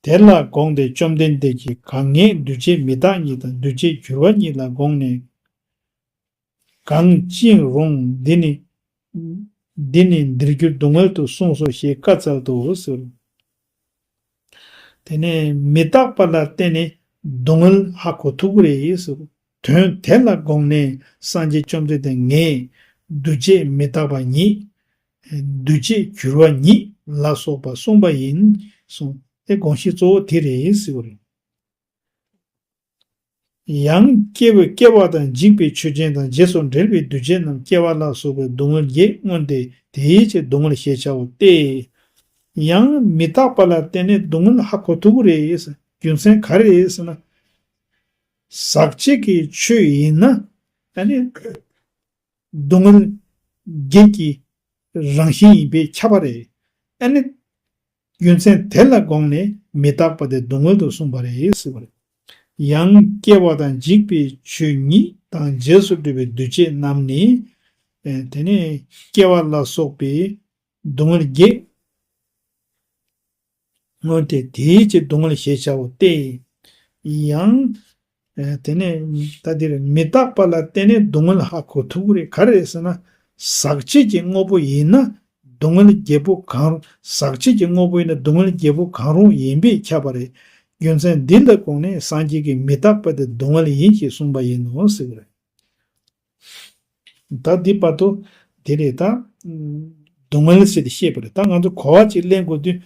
དེ་ལ་དགོངས་ཏེ་བཅོམ་ལྡན་འདས་ཀྱིས་གང་ངས་འདུ་བྱེད་མི་རྟག་ཉིད་དང་འདུ་བྱེད་གྱུར་པ་ཉིད་ལ་དགོངས་ནས། གང་ཅིའང་རུང་འདི་ནི། འདི་ནི་འདིར་གྱུར་སྡུག་བསྔལ་དུ་གསུངས་སོ་ཞེས་བཀའ་སྩལ་ཏོ་ཟེར། དེ་ནས་མི་རྟག་པ་ལ་བརྟེན་ནས་སྡུག་བསྔལ་ཧ་གོ་ཐུབ་ཀྱི་རེད་ཟེར། དོན་དེ་ལ་དགོངས་ནས་སངས་རྒྱས་བཅོམ་ལྡན་འདས་ངས་འདུ་བྱེད་མི་རྟག་པ་ཉིད། འདུ་བྱེད་གྱུར་པ་ཉིད་ལ་སོགས་པ་གསུངས་པ་ཡིན་གསུངས་ཏེ་དགོངས་གཞི་གཙོ་བོ་དེ་རེད་ཟེར་བ་རེད། ཡང་སྐྱེ་བ་སྐྱེ་བ་དང་འཇིག་པའི་ཆོས་ཅན་དང་རྗེས་སུ་འབྲེལ་བའི་འདུ་བྱེད་རྣམས་སྐྱེ་བ་ལ་སོགས་པའི་སྡུག་བསྔལ་བརྒྱད་མངོན་ཏེ་དེའི་ཕྱིར་སྡུག་བསྔལ་ཞེས་བྱའོ་སྟེ། ཡང་མི་རྟག་པ་ལ་བརྟེན་ནས་སྡུག་བསྔལ་ཧ་གོ་ཐུབ་ཀྱི་རེད། རྒྱུ་མཚན་ག་རེ་རེད་ཟེར་ན། ཟག་བཅས་ཀྱི་ཆོས་ཡིན་ན་ཨ་ནི་སྡུག་བསྔལ་བརྒྱད་ཀྱི་རང་བཞིན་ཡིན་པས་ཁྱབ་པ་རེད། ཨ་ནི་རྒྱུ་མཚན་དེ་ལ་དགོངས་ནས་མི་རྟག་པ་དེ་སྡུག་བསྔལ་དུ་གསུངས་པ་རེད་ཟེར་བ་རེད། ཡང་སྐྱེ་བ་དང་འཇིག་པའི་ཆོས་ཉིད་དང་རྗེས་སུ་འགྲོ་བའི་འདུ་བྱེད་རྣམས་ནི། ཨེ་དེ་ནས་སྐྱེ་བ་ལ་སོགས་པའི་སྡུག་བསྔལ་བརྒྱད། སྔོན་དེ་དེའི་ཕྱིར་སྡུག་བསྔལ་ཞེས་བྱའོ་སྟེ། ཡང་། ཨེ་དེ་ནས་ད་འདིར་མི་རྟག་པ་ལ་བརྟེན་ནས་སྡུག་བསྔལ་ཧ་གོ་ཐུབ་ཀྱི་རེད། ག་རེ་རེད་ཟེར་ན། ཟག་བཅས་ཀྱི་དངོས་པོ་ཡིན་ན་སྡུག་བསྔལ་བརྒྱད་པོ་གང་རུང་། ཟག་བཅས་ཀྱི་དངོས་པོ་ཡིན་ན་སྡུག་བསྔལ་བརྒྱད་པོ་གང་རུང་ཡིན་པས་ཁྱབ་པ་རེད། རྒྱུ་མཚན་འདི་ལ་དགོངས་ནས་སངས་རྒྱས་ཀྱིས་མི་རྟག་པ་དེ་སྡུག་བསྔལ་ཡིན་ཞེས་གསུངས་པ་ཡིན་ནོ་ཟེར་གྱི་རེད། ད་འདི་བར་དུ་དེ་རེད་ད། སྡུག་བསྔལ་ཟེར་ཏེ་བཤད་པ་རེད། ད་ང་ཚོ་གོ་བ་ཅིག་ལེན་དགོས་དུས།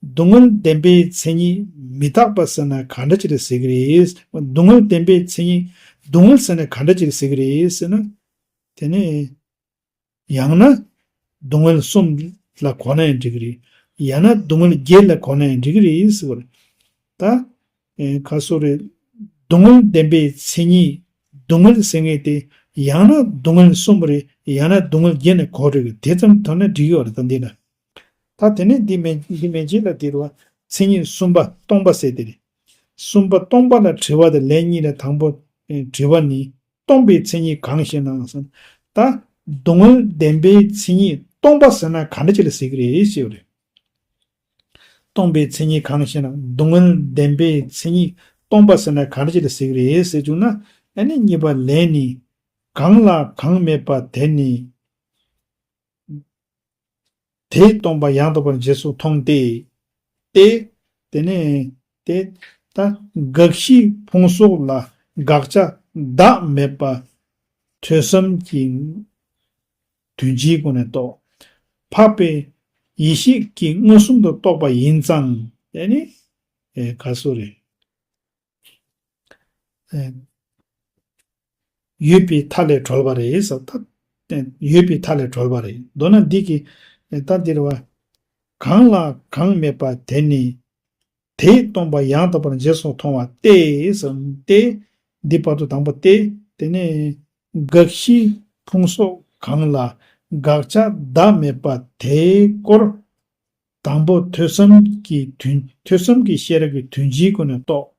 སྡུག་བསྔལ་བདེན་པའི་མཚན་ཉིད་མི་རྟག་པ་ཟེར་ན་ག་འདྲ་ཅིག་ལ་ཟེར་གྱི་རེད། སྡུག་བསྔལ་བདེན་པའི་མཚན་ཉིད། སྡུག་བསྔལ་ཟེར་ན་ག་འདྲ་ཅིག་ལ་ཟེར་གྱི་རེད་ཟེར་ན། དེ་ནས་ཡང་ན་སྡུག་བསྔལ་གསུམ་ལ་གོ་ན་ཡང་འགྲིག་གི་རེད། ཡང་ན་སྡུག་བསྔལ་བརྒྱད་ལ་གོ་ན་ཡང་འགྲིག་གི་རེད་ཟེར་བ་རེད། ད། ཨེ་ག་སོ་རེད། སྡུག་བསྔལ་བདེན་པའི་མཚན་ཉིད། སྡུག་བསྔལ་ཟེར་མཁན་དེ་ཡང་ན་སྡུག་བསྔལ་གསུམ་རེད། ཡང་ན་སྡུག་བསྔལ་བརྒྱད་ནས་གོ་རེད། དེ་ཙམ་ཐོན་ན་འགྲིག་གི་རེད། ད་འདི་ན། ད་དེ་ནས་འདི་མན་འདི་མན་ཆད་ལ་དེ་རུ་བ་མཚན་ཉིད་གསུམ་པ་སྟོང་པ་ཟེར་དེ་རེད། གསུམ་པ་སྟོང་པ་ལ་དྲི་བ་དང་ལན་གཉིས་ལ་དང་པོ། ཨེ་དྲི་བ་ནི། སྟོང་པའི་མཚན་ཉིད་གང་ཞེ་ན་ཟེར། ད་སྡུག་བསྔལ་བདེན་པའི་མཚན་ཉིད་སྟོང་པ་ཟེར་ན་ག་འདྲ་ཅིག་ལ་ཟེར་གྱི་རེད་ཞེས་པ་རེད། སྟོང་པའི་མཚན་ཉིད་གང་ཞེ་ན། སྡུག་བསྔལ་བདེན་པའི་མཚན་ཉིད་སྟོང་པ་ཟེར་ན་ག་འདྲ་ཅིག་ལ་ཟེར་གྱི་རེད་ཟེར་བྱུང་ན། ཨ་ནི་གཉིས་པ་ལན་ནི། གང་ལ་གང་མེད་པ་དེ་ནི། དེས་སྟོང་པ་ཡང་དག་པར་རྗེས་སུ་མཐོང་སྟེ། ཏེ། དེ་ནས་ཏེ། ད་དགག་གཞི་ཕུང་སོགས་ལ་དགག་བྱ་བདག་མེད་པ་ཐོས་བསམ་གྱི་དོན་སྤྱིའི་སྒོ་ནས་རྟོགས། འཕགས་པའི་ཡེ་ཤེས་ཀྱིས་མངོན་སུམ་དུ་རྟོགས་པ་ཡིན་ཙང་། དེ་ནི་ཨེ་ག་སོ་རེད། ཨེ་ཡོད་པའི་མཐའ་ལས་གྲོལ་བ་རེད་ཟེར། ད་ཡོད་པའི་མཐའ་ལས་གྲོལ་བ་རེད། མདོར་ན་འདི་གི་ད་འདིར་བ། གང་ལ་གང་མེད་པ་དེ་ནི། དེས་སྟོང་པ་ཡང་དག་པར་རྗེས་སུ་མཐོང་བ་སྟེ་ཟེར་ཏེ། འདི་བར་དུ་དང་པོ་སྟེ། དེ་ནས་དགག་གཞི་ཕུང་སོགས་གང་ལ་དགག་བྱ་བདག་མེད་པ་དེའི་སྐོར། དང་པོ་ཐོས་བསམ་གྱི་དོན། ཐོས་བསམ་གྱི་ཤེས་རབ་ཀྱི་དོན་སྤྱིའི་སྒོ་ནས་རྟོགས།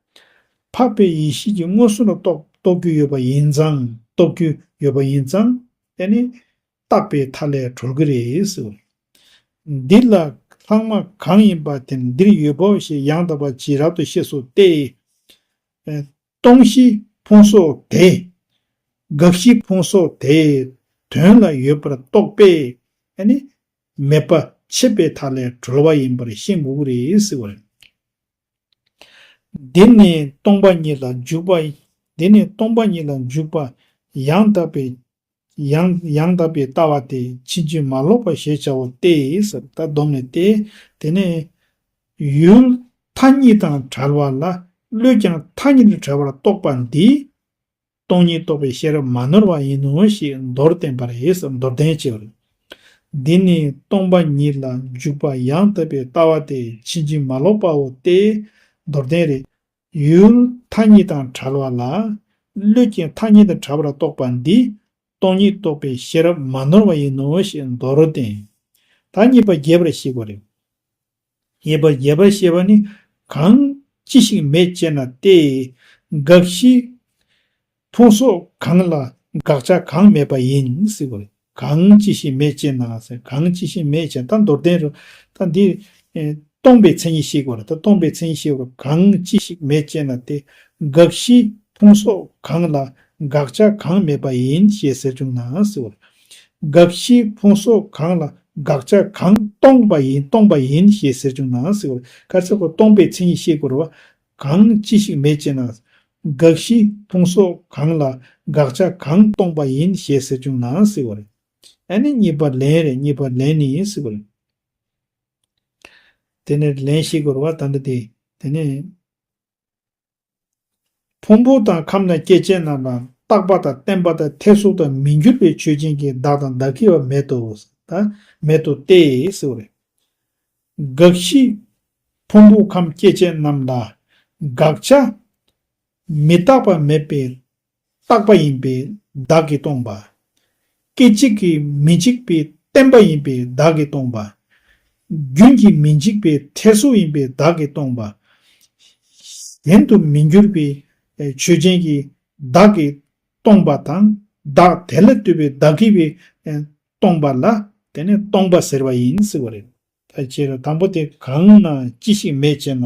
འཕགས་པའི་ཡེ་ཤེས་ཀྱིས་མངོན་སུམ་དུ་རྟོགས། རྟོགས་རྒྱུ་ཡོད་པ་ཡིན་ཙང་། རྟོགས་རྒྱུ་ཡོད་པ་ཡིན་ཙང་། དེ་ནི་རྟག་པའི་མཐའ་ལས་གྲོལ་གྱི་རེད་ཟེར། འདི་ལ་ལྷག་མ་གང་ཡིན་པ་དེ་འདིར་ཡོད་པའོ་ཞེས་ཡང་དག་པར་ཇི་རབ་ཏུ་ཤེས་སོ་སྟེ། སྟོང་གཞི་ཕུང་སོགས་དེ། དགག་གཞི་ཕུང་སོགས་དེའི་དོན་ལ་ཡོད་པར་རྟོགས་པས། ཨ་ནི་མེད་པ་ཆད་པའི་མཐའ་ལས་གྲོལ་བ་ཡིན་པར་ཤེས་དགོས་ཀྱི་རེད་ཟེར་བ་རེད། འདི་ནི་སྟོང་པ་ཉིད་ལ་འཇུག་པ། འདི་ནི་སྟོང་པ་ཉིད་ལ་འཇུག་པ་ཡང་དག་པའི། ཡང་ཡང་དག་པའི་ལྟ་བ་སྟེ་ཕྱིན་ཅི་མ་ལོག་པ་ཞེས་བྱའོ་སྟེ་ཟེར། ད་སྡོམ་ནས་ཏེ། དེ་ནས་ཡུལ་མཐའ་གཉིས་དང་བྲལ་བ་ལ་བློས་ཀྱང་མཐའ་གཉིས་དང་བྲལ་བར་རྟོགས་པ་འདི། སྟོང་ཉིད་རྟོགས་པའི་ཤེས་རབ་མ་ནོར་བ་ཡིན་ནོ་ཞེས་མདོར་བསྟན་པ་རེད་ཟེར། མདོར་བསྟན་བྱས་པ་རེད། འདི་ནི་སྟོང་པ་ཉིད་ལ་འཇུག་པ་ཡང་དག་པའི་ལྟ་བ་སྟེ་ཕྱིན་ཅི་མ་ལོག་པའོ་སྟེ། མདོར་བསྟན་རེད། ཡུལ་མཐའ་གཉིས་དང་བྲལ་བ་ལ་བློས་ཀྱང་མཐའ་གཉིས་དང་བྲལ་བར་རྟོགས་པ་འདི་སྟོང་ཉིད་རྟོགས་པའི་ཤེས་རབ་མ་ནོར་བ་ཡིན་ནོ་ཞེས་མདོར་བསྟན། ད་གཉིས་པ་རྒྱས་པར་བཤད་དགོས་རེད། གཉིས་པ་རྒྱས་པར་བཤད་པ་ནི། གང་ཅི་ཞིག་མེད་ཅེ་ན་སྟེ། དགག་གཞི་ཕུང་སོགས་གང་ལ་དགག་བྱ་གང་མེད་པ་ཡིན་ཟེར་དགོས་རེད། གང་ཅི་ཞིག་མེད་ཅེ་ན་ཟེར། གང་ཅི་ཞིག་མེད་ཅེ་ན་ད་མདོར་བསྟན་རུ། ད་འདི་ཨེ་སྟོང་པའི་མཚན་ཉིད་ཤེས་དགོས་རེད། ད་སྟོང་པའི་མཚན་ཉིད་ཤེས་དགོས་རེད། གང་ཅི་ཞིག་མེད་ཅེ་ན་སྟེ། དགག་གཞི་ཕུང་སོགས་གང་ལ་དགག་བྱ་གང་མེད་པ་ཡིན་ཞེས་ཟེར་བྱུང་ན་ཟེར་བ། དགག་གཞི་ཕུང་སོགས་གང་ལ་དགག་བྱ་གང་སྟོང་པ་ཡིན། སྟོང་པ་ཡིན་ཞེས་ཟེར་བྱུང་ན་ཟེར་བ། ག་ཚོད་གོ་སྟོང་པའི་མཚན་ཉིད་ཤེས་དགོས་རེད་བ། གང་ཅི་ཞིག་མེད་ཅེ་ན། དགག་གཞི་ཕུང་སོགས་གང་ལ་དགག་བྱ་གང་སྟོང་པ་ཡིན་ཞེས་ཟེར་བྱུང་ན་ཟེར་བ་རེད། ཨ་ནི་གཉིས་པ་ལན་རེད། གཉིས་པ་ལན་ནི་ཟེར་བ་རེད། དེ་ནས་ལན་ཤེས་དགོས་རེད་བ། ད་འདི་དེ། དེ་ནས། ཕུང་པོ་དང་ཁམས་དང་སྐྱེ་མཆེད་རྣམས་ལ་རྟག་པ་དང་བརྟན་པ་དང་ཐེར་ཟུག་དང་མི་འགྱུར་བའི་ཆོས་ཅན་གྱི་བདག་དང་བདག་གི་བ་མེད་དོ། ད་མེད་དོ་སྟེ་ཟེར་བ་རེད། དགག་གཞི་ཕུང་པོ་ཁམས་སྐྱེ་མཆེད་རྣམས་ལ་དགག་བྱ་མི་རྟག་པ་མེད་པའི་རྟག་པ་ཡིན་པས་བདག་གིས་སྟོང་པ། སྐད་ཅིག་གིས་མི་འཇིག་པའི་བརྟན་པ་ཡིན་པས་བདག་གིས་སྟོང་པ། རྒྱུན་གྱིས་མི་འཇིག་པའི་ཐེར་ཟུག་ཡིན་པས་བདག་གིས་སྟོང་པ། གཞན་དུ་མི་འགྱུར་བའི་ཆོས་ཅན་གྱི་བདག་གིས་སྟོང་པ་དང་། བདག་དེ་ལ་ལྟོས་པའི་བདག་གིས་པའི་སྟོང་པ་ལ་དེ་ནི་སྟོང་པ་ཟེར་བ་ཡིན་ཟེར་བ་རེད། ད་ཅེས་ར་དང་པོ་དེ་གང་ན་ཅི་ཞིག་མེད་ཅེ་ན།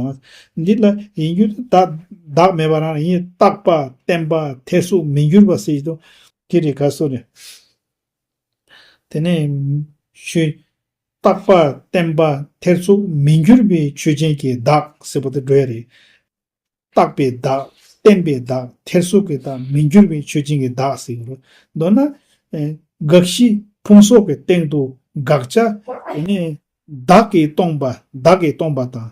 འདི་ལ་ཡིན་རྒྱུ་དེ་བདག་བདག་མེད་པ་རང་ཡིན། རྟག་པ་བརྟན་པ་ཐེར་ཟུག་མི་འགྱུར་བ་ཟེར་གྱི་འདུག་དེ་རེད་ག་སོ་རེད། དེ་ནས་ཆོས་རྟག་པ་བརྟན་པ་ཐེར་ཟུག་མི་འགྱུར་བའི་ཆོས་ཅན་གྱི་བདག་ཟེར་བ་དེ་འགྲོ་ཡ་རེད། རྟག་པའི་བདག་བརྟན་པའི་བདག་ཐེར་ཟུག་གི་བདག་མི་འགྱུར་བའི་ཆོས་ཅན་གྱི་བདག་ཟེར་གྱི་རེད། མདོར་ན། ཨེ། དགག་གཞི་ཕུང་སོགས་ཀྱི་སྟེང་དུ་དགག་བྱ་དེ་ནས་བདག་གིས་སྟོང་པ་བདག་གིས་སྟོང་པ་དང་།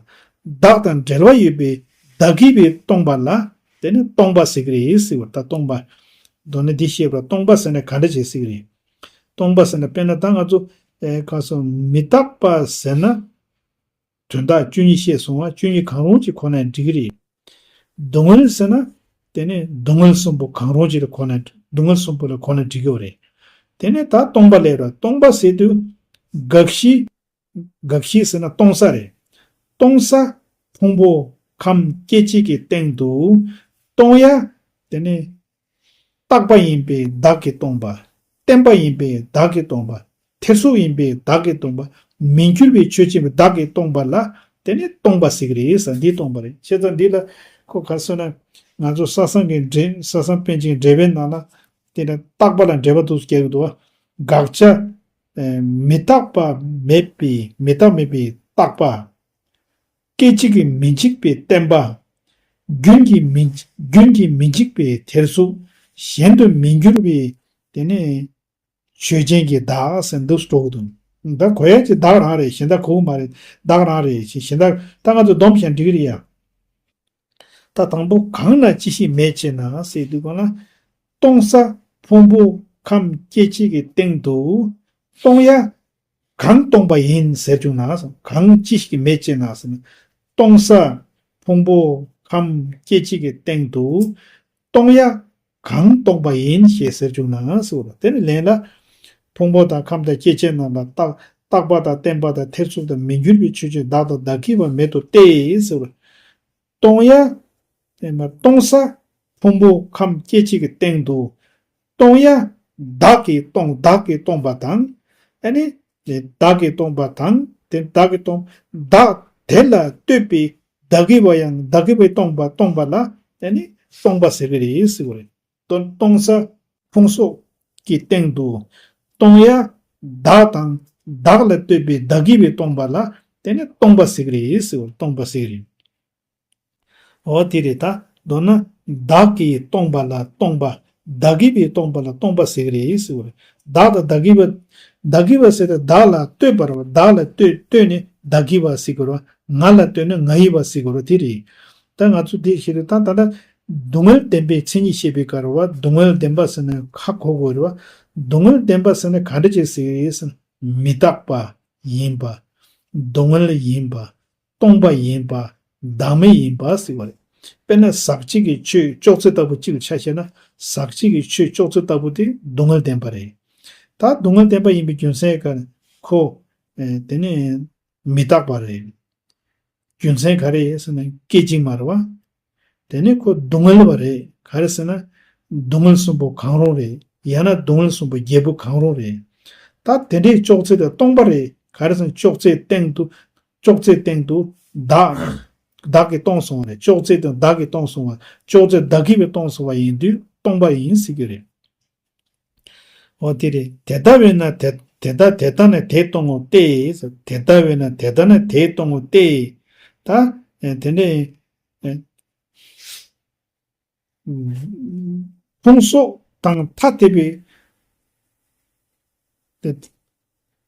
བདག་དང་འབྲེལ་བ་ཡོད་པའི་བདག་གིས་པའི་སྟོང་པ་ལ་དེ་ནི་སྟོང་པ་ཟེར་གྱི་རེད་ཟེར་བ། ད་སྟོང་པ། མདོར་ན་འདི་བཤད་པ་སྟོང་པ་ཟེར་ན་ག་འདྲ་ཅིག་ཟེར་གྱི་རེད། སྟོང་པ་ཟེར་ན་དཔེར་ན་ད་ང་ཚོ་ཨེ་ག་སོ་མི་རྟག་པ་ཟེར་ན། དོན་དག་བཅུ་གཉིས་བཤད་སོང་བ། བཅུ་གཉིས་གང་རུང་གཅིག་ཁོ་ན་འགྲིག་གི་རེད། སྡུག་བསྔལ་ཟེར་ན། དེ་ནས་སྡུག་བསྔལ་གསུམ་པོ་གང་རུང་གཅིག་ལ་ཁོ་ན་སྡུག་བསྔལ་གསུམ་པོ་ལ་ཁོ་ན་འགྲིག་གི་རེད། དེ་ནས་ད་སྟོང་པ་ལས་ར་སྟོང་པ་ཟེར་དུས། དགག་གཞི། དགག་གཞི་ཟེར་ན་སྟོང་ས་རེད། སྟོང་ས་ཕུང་པོ་ཁམས་སྐྱེ་མཆེད་ཀྱི་སྟེང་དུ་སྟོང་ཡ། དེ་ནས། རྟག་པ་ཡིན་པས་བདག་གིས་སྟོང་པ། བརྟན་པ་ཡིན་པས་བདག་གིས་སྟོང་པ། ཐེར་ཟུག་ཡིན་པས་བདག་གིས་སྟོང་པ། མི་འགྱུར་བའི་ཆོས་ཅན་བདག་གིས་སྟོང་པ་ལ་དེ་ནི་སྟོང་པ་ཟེར་གྱི་རེད་ཟེར། འདི་སྟོང་པ་རེད། བྱས་ཙང་འདི་ལ་ཁོ་ག་སོ་ན། ང་ཚོ་ས་སང་གི་འགྲེལ། ས་སང་པཎ་ཆེན་འགྲེལ་པའི་ནང་ལ་དེ་ལ་རྟག་པ་ལ་འགྲེལ་པ་འདུག་སྐྱེ་གི་འདུག་བ། དགག་བྱ། ཨེ། མི་རྟག་པ་མེད་པའི་མི་རྟག་མེད་པའི་རྟག་པ། སྐད་ཅིག་གིས་མི་འཇིག་པའི་བརྟན་པ། རྒྱུན་གྱིས་མི་རྒྱུན་གྱིས་མི་འཇིག་པའི་ཐེར་ཟུག་གཞན་དུ་མི་འགྱུར་བའི་དེ་ནས་ཆོས་ཅན་གྱི་བདག་ཟེར་འདུག་སྤྲོ་གི་འདུག་ད་གོ་ཡ་ཅིག་བདག་རང་རེད། གཞན་དག་གོ་གི་མ་རེད། བདག་རང་རེད། གཞན་དག་ད་ང་ཚོ་སྡོམ་བྱས་འགྲིག་གི་རེད་ཡ། ད་དང་པོ་གང་ན་ཅི་ཞིག་མེད་ཅེ་ན་ཟེར་དུས་གང་ལ། སྟོང་ས་ཕུང་པོ་ཁམས་སྐྱེ་མཆེད་ཀྱི་སྟེང་དུ་སྟོང་ཡ། གང་སྟོང་པ་ཡིན་ཟེར་བྱུང་ན། གང་ཅི་ཞིག་མེད་ཅེ་ན་ཟེར་ན། སྟོང་ས་ཕུང་པོ་ཁམས་སྐྱེ་མཆེད་ཀྱི་སྟེང་དུ་སྟོང་ཡ་གང་སྟོང་པ་ཡིན་ཞེས་ཟེར་བྱུང་ན་ཟེར་བ། དེ་ནི་ལན་ལ། ཕུང་པོ་དང་ཁམས་དང་སྐྱེ་མཆེད་རྣམས་ལ་རྟག་རྟག་པ་དང་བརྟན་པ་དང་ཐེར་ཟུག་དང་མི་འགྱུར་བའི་ཆོས་ཅན་བདག་དང་བདག་གི་བ་མེད་དོ་སྟེ་ཟེར་བ། སྟོང་ཡ། སྟོང་ས་ཕུང་པོ་ཁམས་སྐྱེ་མཆེད་ཀྱི་སྟེང་དུ་སྟོང་ཡ། བདག་གིས་སྟོང་བདག་གིས་སྟོང་པ་དང་། ཨ་ནི་བདག་གིས་སྟོང་པ་དང་དེ་བདག་གིས་སྟོང་བདག་དེ་ལ་ལྟོས་པའི་བདག་གི་བ་ཡང་བདག་གི་བའི་སྟོང་པ་སྟོང་པ་ལ་ཨ་ནི་སྟོང་པ་ཟེར་གི་རེད་ཟེར་བ་རེད། སྟོང་སྟོང་ས་ཕུང་སོགས་ཀྱི་སྟེང་དུ་སྟོང་ཡ། བདག་དང་བདག་ལ་ལྟོས་པའི་བདག་གི་བའི་སྟོང་པ་ལ་དེ་ནི་སྟོང་པ་ཟེར་གི་རེད་ཟེར་བ། སྟོང་པ་ཟེར་གི་རེད། འོ་དེ་རེད། ད་མདོར་ན་བདག་གིས་སྟོང་པ་ལ་སྟོང་པ། བདག་གིས་པའི་སྟོང་པ་ལ་སྟོང་པ་ཟེར་གི་རེད་ཟེར་བ་རེད། བདག་དང་བདག་གི་བ། བདག་གི་བ་ཟེར་ཏེ་བདག་ལ་ལྟོས་པ་རེད་བ། བདག་ལ་ལྟོས་ལྟོས་ནས་བདག་གི་བ་ཟེར་གི་རེད་བ། ང་ལ་ལྟོས་ནས་ང་ཡི་བ་ཟེར་གི་རེད་བ། དེ་རེད། ད་ང་ཚོ་དེ་ཤེས་རེད། ད་ད་ལྟ་སྡུག་བསྔལ་བདེན་པའི་མཚན་ཉིད་བཤད་པའི་སྐབས་རེད་བ། སྡུག་བསྔལ་བདེན་པ་ཟེར་ན་ཧ་གོ་དགོས་རེད་བ། སྡུག་བསྔལ་བདེན་པ་ཟེར་ན་ག་འདྲ་ཅིག་ཟེར་གི་རེད་ཟེར་ན། མི་རྟག་པ་ཡིན་པ། སྡུག་བསྔལ་ཡིན་པ། སྟོང་པ་ཡིན་པ། བདག་མེད་ཡིན་པ་ཟེར་བ་རེད། དཔེར་ན་ཟག་བཅས་ཀྱི་ཆོས་ཅོག་ཙེ་ལྟ་བུ་གཅིག་ལ་ཆ་བཞག་ན། ཟག་བཅས་ཀྱི་ཆོས་ཅོག་ཙེ་ལྟ་བུ་དེ་སྡུག་བསྔལ་བདེན་པ་རེད། ད་སྡུག་བསྔལ་བདེན་པ་ཡིན་པའི་རྒྱུ་མཚན་ག་ཁོ། ཨེ། དེ་ནི་མི་རྟག་པ་རེད། རྒྱུ་མཚན་ག་རེ་ཡིན་ཟེར་ན་སྐད་ཅིག་མ་རེད་བ། དེ་ནི་ཁོ་སྡུག་བསྔལ་བ་རེད། ག་རེ་ཟེར་ན། སྡུག་བསྔལ་གསུམ་པོ་གང་རུང་རེད། ཡང་ན་སྡུག་བསྔལ་གསུམ་པོ་བརྒྱད་པོ་གང་རུང་རེད། ད་དེ་འདྲའི་ཅོག་ཙེ་དེ་སྟོང་པ་རེད། ག་རེ་ཟེར་ན་ཅོག་ཙེ་སྟེང་དུ། ཅོག་ཙེ་སྟེང་དུ་བདག་བདག་གིས་སྟོང་སོང་བ་རེད། ཅོག་ཙེ་དེ་བདག་གིས་སྟོང་སོང་བ། ཅོག་ཙེ་བདག་གིས་པའི་སྟོང་སོང་བ་ཡིན་དུས་སྟོང་པ་ཡིན་ཟེར་གྱི་རེད། འོ་དེ་རེད། དེ་ལྟ་བས་ན་དེ་དེ་ལྟ་དེ་ལྟ་ན་དེ་སྟོང་ངོ་སྟེ། དེ་ལྟ་བས་ན་དེ་ལྟ་ན་དེ་སྟོང་ངོ་སྟེ། ད་ཨེ་དེ་འདྲའི་ཨེ་ཕུང་སོགས་དང་ཐ་དད་པའི་དེ་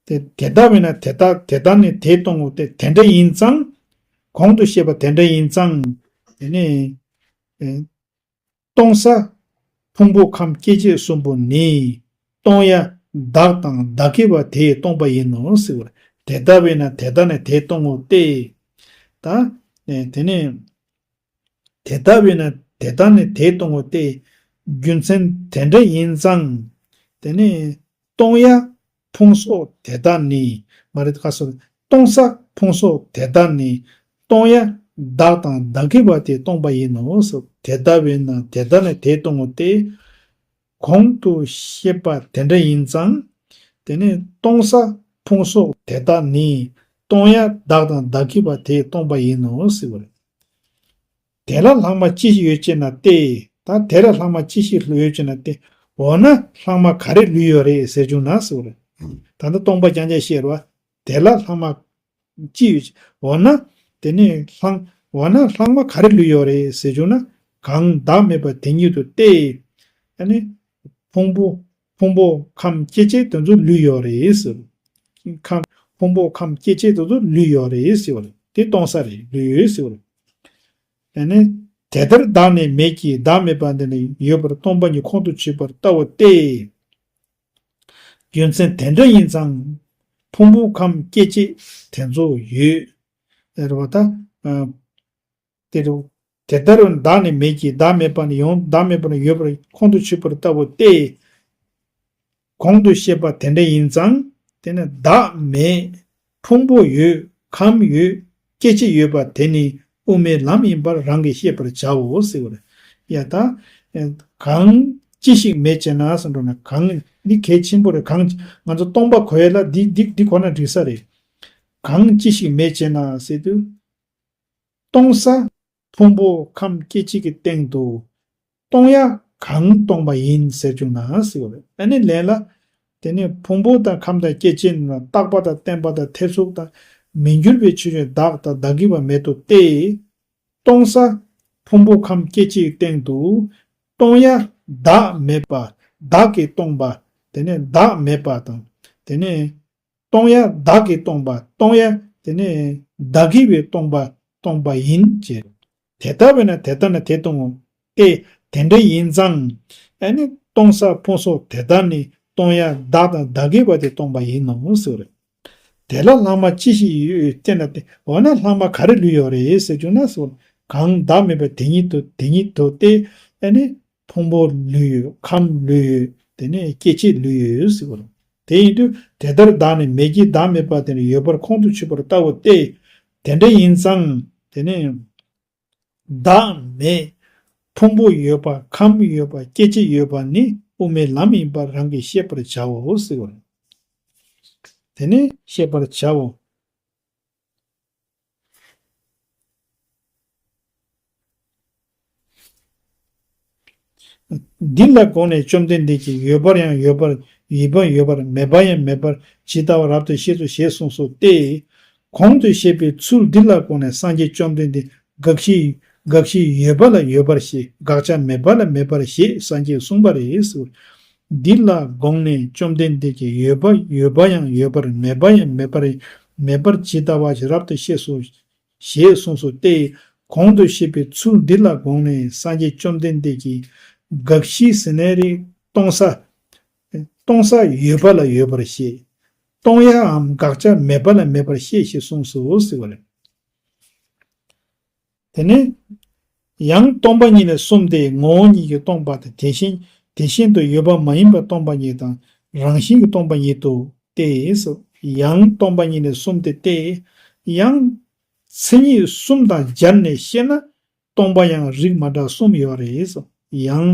དེ་དེ་ལྟ་བས་ན་དེ་ལྟ་དེ་ལྟ་ནི་དེ་སྟོང་ངོ་སྟེ། དེ་འདྲ་ཡིན་ཙང་། གོང་དུ་བཤད་པ་དེ་འདྲ་ཡིན་ཙང་། དེ་ནི་ཨེ། སྟོང་ས་ཕུང་པོ་ཁམས་སྐྱེ་མཆེད་གསུམ་པོ་ནི་སྟོང་ཡ། བདག་དང་བདག་གི་བ་དེས་སྟོང་པ་ཡིན་ནོ་ཟེར་བ། དེ་ལྟ་བས་ན་དེ་ལྟ་ནི་དེ་སྟོང་ངོ་སྟེ། ད། དེ་ནི། དེ་ལྟ་བས་ན་དེ་ལྟ་ནི་དེ་སྟོང་ངོ་སྟེ། རྒྱུ་མཚན་དེ་འདྲ་ཡིན་ཙང་། དེ་ནི། སྟོང་ཡ་ཕུང་སོགས་དེ་དག་ནི། མ་རེད་ཁ་སོ། སྟོང་ས་ཕུང་སོགས་དེ་དག་ནི། སྟོང་ཡ་བདག་དང་བདག་གི་བ་དེ་སྟོང་པ་ཡིན་ནོ། དེ་ལྟ་བས་ན་དེ་ལྟ་ནི་དེ་སྟོང་ངོ་སྟེ། གོང་དུ་བཤད་པ་དེ་འདྲ་ཡིན་ཙང་། དེ་ནི་སྟོང་ས་ཕུང་སོགས་དེ་དག་ནི། སྟོང་ཡ་བདག་དང་བདག་གི་བ་དེ་སྟོང་པ་ཡིན་ནོ་ཟེར་བ་རེད། དེ་ལ་ལྷག་མ་ཅི་ཞིག་ཡོད་ཅེ་ན་སྟེ། ད་དེ་ལ་ལྷག་མ་ཅི་ཞིག་ཡོད་ཅེ་ན་སྟེ། འོ་ན་ལྷག་མ་ག་རེ་ལུས་ཡོད་རེད་ཟེར་བྱུང་ན་ཟེར་བ་རེད། ད་ལྟ་སྟོང་པ་རྐྱང་རྐྱང་བཤད་རོ། དེ་ལ་ལྷག་མ་ཅི་ཡོད་ཅེ། འོ་ན། དེ་ནི་ལྷག་འོ་ན་ལྷག་མ་ག་རེ་ལུས་ཡོད་རེད་ཟེར་བྱུང་ན། གང་བདག་མེད་པ་དེ་ཉིད་དུ་སྟེ། ཨ་ནི། ཕུང་པོ། ཕུང་པོ་ཁམས་སྐྱེ་མཆེད་དེ་ཚོ་ལུས་ཡོད་རེད་ཟེར། ཁམས། ཕུང་པོ་ཁམས་སྐྱེ་མཆེད་དེ་ཚོ་ལུས་ཡོད་རེད་ཟེར་བ་རེད། དེ་སྟོང་ས་རེད། ལུས་ཡོད་ཟེར་བ་རེད། དེ་ནི། དེ་ལྟར་བདག་ནི་མེད་ཀྱི་བདག་མེད་པ་འདི་ནི་ཡོད་པར་སྟོང་པ་ཉིད་ཁོང་དུ་ཆུད་པར་ལྟ་བུ་སྟེ། རྒྱུ་མཚན་དེ་འདྲ་ཡིན་ཙང་། ཕུང་པོ་ཁམས་སྐྱེ་མཆེད་དེ་ཚོ་ཡོད། རེད་བ་ད། ཨ། དེ་རུ། དེ་ལྟར་བདག་ནི་མེད་ཀྱི་བདག་མེད་པ་ནི་ཡང་བདག་མེད་པ་ནི་ཡོད་པར་ཁོང་དུ་ཆུད་པར་ལྟ་བུ་སྟེ། གོང་དུ་བཤད་པ་དེ་འདྲ་ཡིན་ཙང་། དེ་ནི་བདག་མེད། ཕུང་པོ་ཡོད། ཁམས་ཡོད། སྐྱེ་མཆེད་ཡོད་པ་དེ་ནི་དབུ་མའི་ལམ་ཡིན་པར་རང་གིས་ཤེས་པར་བྱའོ་ཟེར་བ་རེད། ཡ་ད། གང་ཅི་ཞིག་མེད་ཅེ་ན་ཟེར་འགྲོ་ན། གང་འདི་གལ་ཆེན་པོ་རེད། གང་ང་ཚོ་སྟོང་པ་གོ་ཡ་ལ་འདི་འདི་འདི་གོ་ན་འགྲིག་ས་རེད། གང་ཅི་ཞིག་མེད་ཅེ་ན་ཟེར་དུས། སྟོང་ས། ཕུང་པོ་ཁམས་སྐྱེ་མཆེད་ཀྱི་སྟེང་དུ། སྟོང་ཡ་གང་སྟོང་པ་ཡིན་ཟེར་བྱུང་ན་ཟེར་བ་རེད། ཨ་ནི་ལན་ལ། དེ་ནི་ཕུང་པོ་དང་ཁམས་དང་སྐྱེ་མཆེད་རྣམས་ལ་རྟག་པ་དང་བརྟན་པ་དང་ཐེར་ཟུག་དང་མི་འགྱུར་བའི་ཆོས་ཅན་བདག་དང་བདག་གི་བ་མེད་དོ་སྟེ། སྟོང་ས། ཕུང་པོ་ཁམས་སྐྱེ་མཆེད་ཀྱི་སྟེང་དུ། སྟོང་ཡ་བདག་མེད་པ། བདག་གིས་སྟོང་པ། དེ་ནས་བདག་མེད་པ་དང་། དེ་ནས། སྟོང་ཡ་བདག་གིས་སྟོང་པ། སྟོང་ཡ་དེ་ནས་བདག་གིས་པའི་སྟོང་པ་སྟོང་པ་ཡིན་ཅེས། དེ་ལྟ་བས་ན་དེ་ལྟ་ན་དེ་སྟོང་ངོ་། སྟེ། དེ་འདྲ་ཡིན་ཙང་། ཨ་ནི་སྟོང་ས་ཕུང་སོགས་དེ་དག་ནི་སྟོང་ཡ་བདག་དང་བདག་གིས་པ་དེ་སྟོང་པ་ཡིན་ནོ་ཟེར་བ་རེད། དེ་ལ་ལྷག་མ་ཅི་ཞིག་ཡོད་ཅེ་ན་སྟེ། འོ་ན་ལྷག་མ་ག་རེ་ལུས་ཡོད་རེད་ཟེར་བྱུང་ན་ཟེར། གང་བདག་མེད་པ་དེ་ཉིད་དུ་དེ་ཉིད་དུ་སྟེ། ཨ་ནི། ཕུང་པོ་ལུས་ཡོད། ཁམས་ལུས་ཡོད། དེ་ནས་སྐྱེ་མཆེད་ལུས་ཡོད་ཟེར་བ་རེད། དེ་ཡིན་དུས་དེ་ལྟར་བདག་ནི་མེད་ཀྱི་བདག་མེད་པ་དེ་ནི་ཡོད་པར་ཁོང་དུ་ཆུད་པར་ལྟ་བུ་སྟེ། དེ་འདྲ་ཡིན་ཙང་དེ་ནི། བདག་མེད། ཕུང་པོ་ཡོད་པ། ཁམས་ཡོད་པ། སྐྱེ་མཆེད་ཡོད་པ་ནི་དབུ་མའི་ལམ་ཡིན་པར་རང་གིས་ཤེས་པར་བྱའོ་ཟེར་བ་རེད། དེ་ནི་ཤེས་པར་བྱའོ། འདི་ལ་དགོངས་ནས་བཅོམ་ལྡན་འདས་ཀྱིས་ཡོད་པར་ཡང་ཡོད་པར། ཡོད་པར་ཡོད་པར། མེད་པར་ཡང་མེད་པར། ཇི་ལྟ་བ་རབ་ཏུ་ཤེས་སོ་ཞེས་གསུངས་སོ་སྟེ། གོང་དུ་བཤད་པའི་ཚུལ་འདི་ལ་དགོངས་ནས་སངས་རྒྱས་བཅོམ་ལྡན་འདས་དགག་གཞི། དགག་གཞི་ཡོད་པ་ལ་ཡོད་པར་བཞེད། དགག་བྱ་མེད་པ་ལ་མེད་པར་བཞེད་སངས་རྒྱས་གསུངས་པ་རེད། འདི་ལ་དགོངས་ནས་བཅོམ་ལྡན་འདས་ཀྱིས་ཡོད་པ་ཡོད་པ་ཡང་ཡོད་པར། མེད་པ་ཡང་མེད་པར། མེད་པར་ཇི་ལྟ་བ་ཞིག་རབ་ཏུ་ཤེས་སོ། ཞེས་གསུངས་སོ་སྟེ། གོང་དུ་བཤད་པའི་ཚུལ་འདི་ལ་དགོངས་ནས་སངས་རྒྱས་བཅོམ་ལྡན་འདས་ཀྱིས་དགག་གཞི་ཟེར་ནའི་རེད། སྟོང་ས། སྟོང་ས་ཡོད་པ་ལ་ཡོད་པར་བཤད། སྟོང་ཡའམ་དགག་བྱ་མེད་པ་ལ་མེད་པར་བཤད་ཞེས་གསུངས་སོ་ཟེར་བ་རེད། དེ་ནས། ཡང་སྟོང་པ་ཉིད་ནི་གསུམ་སྟེ། ངོ་བོ་ཉིད་ཀྱིས་སྟོང་པ་དང་། དེ་བཞིན་དེ་བཞིན་དུ་ཡོད་པ་མ་ཡིན་པར་སྟོང་པ་ཉིད་དང་། རང་བཞིན་གྱིས་སྟོང་པ་ཉིད་དོ། སྟེ། ཡང་སྟོང་པ་ཉིད་ནི་གསུམ་སྟེ་སྟེ། ཡང་མཚན་ཉིད་གསུམ་དང་སྦྱར་ནས་བཤད་ན་སྟོང་པ་ཡང་རིགས་མ་འདྲ་གསུམ་ཡོད་རེད། ཡང་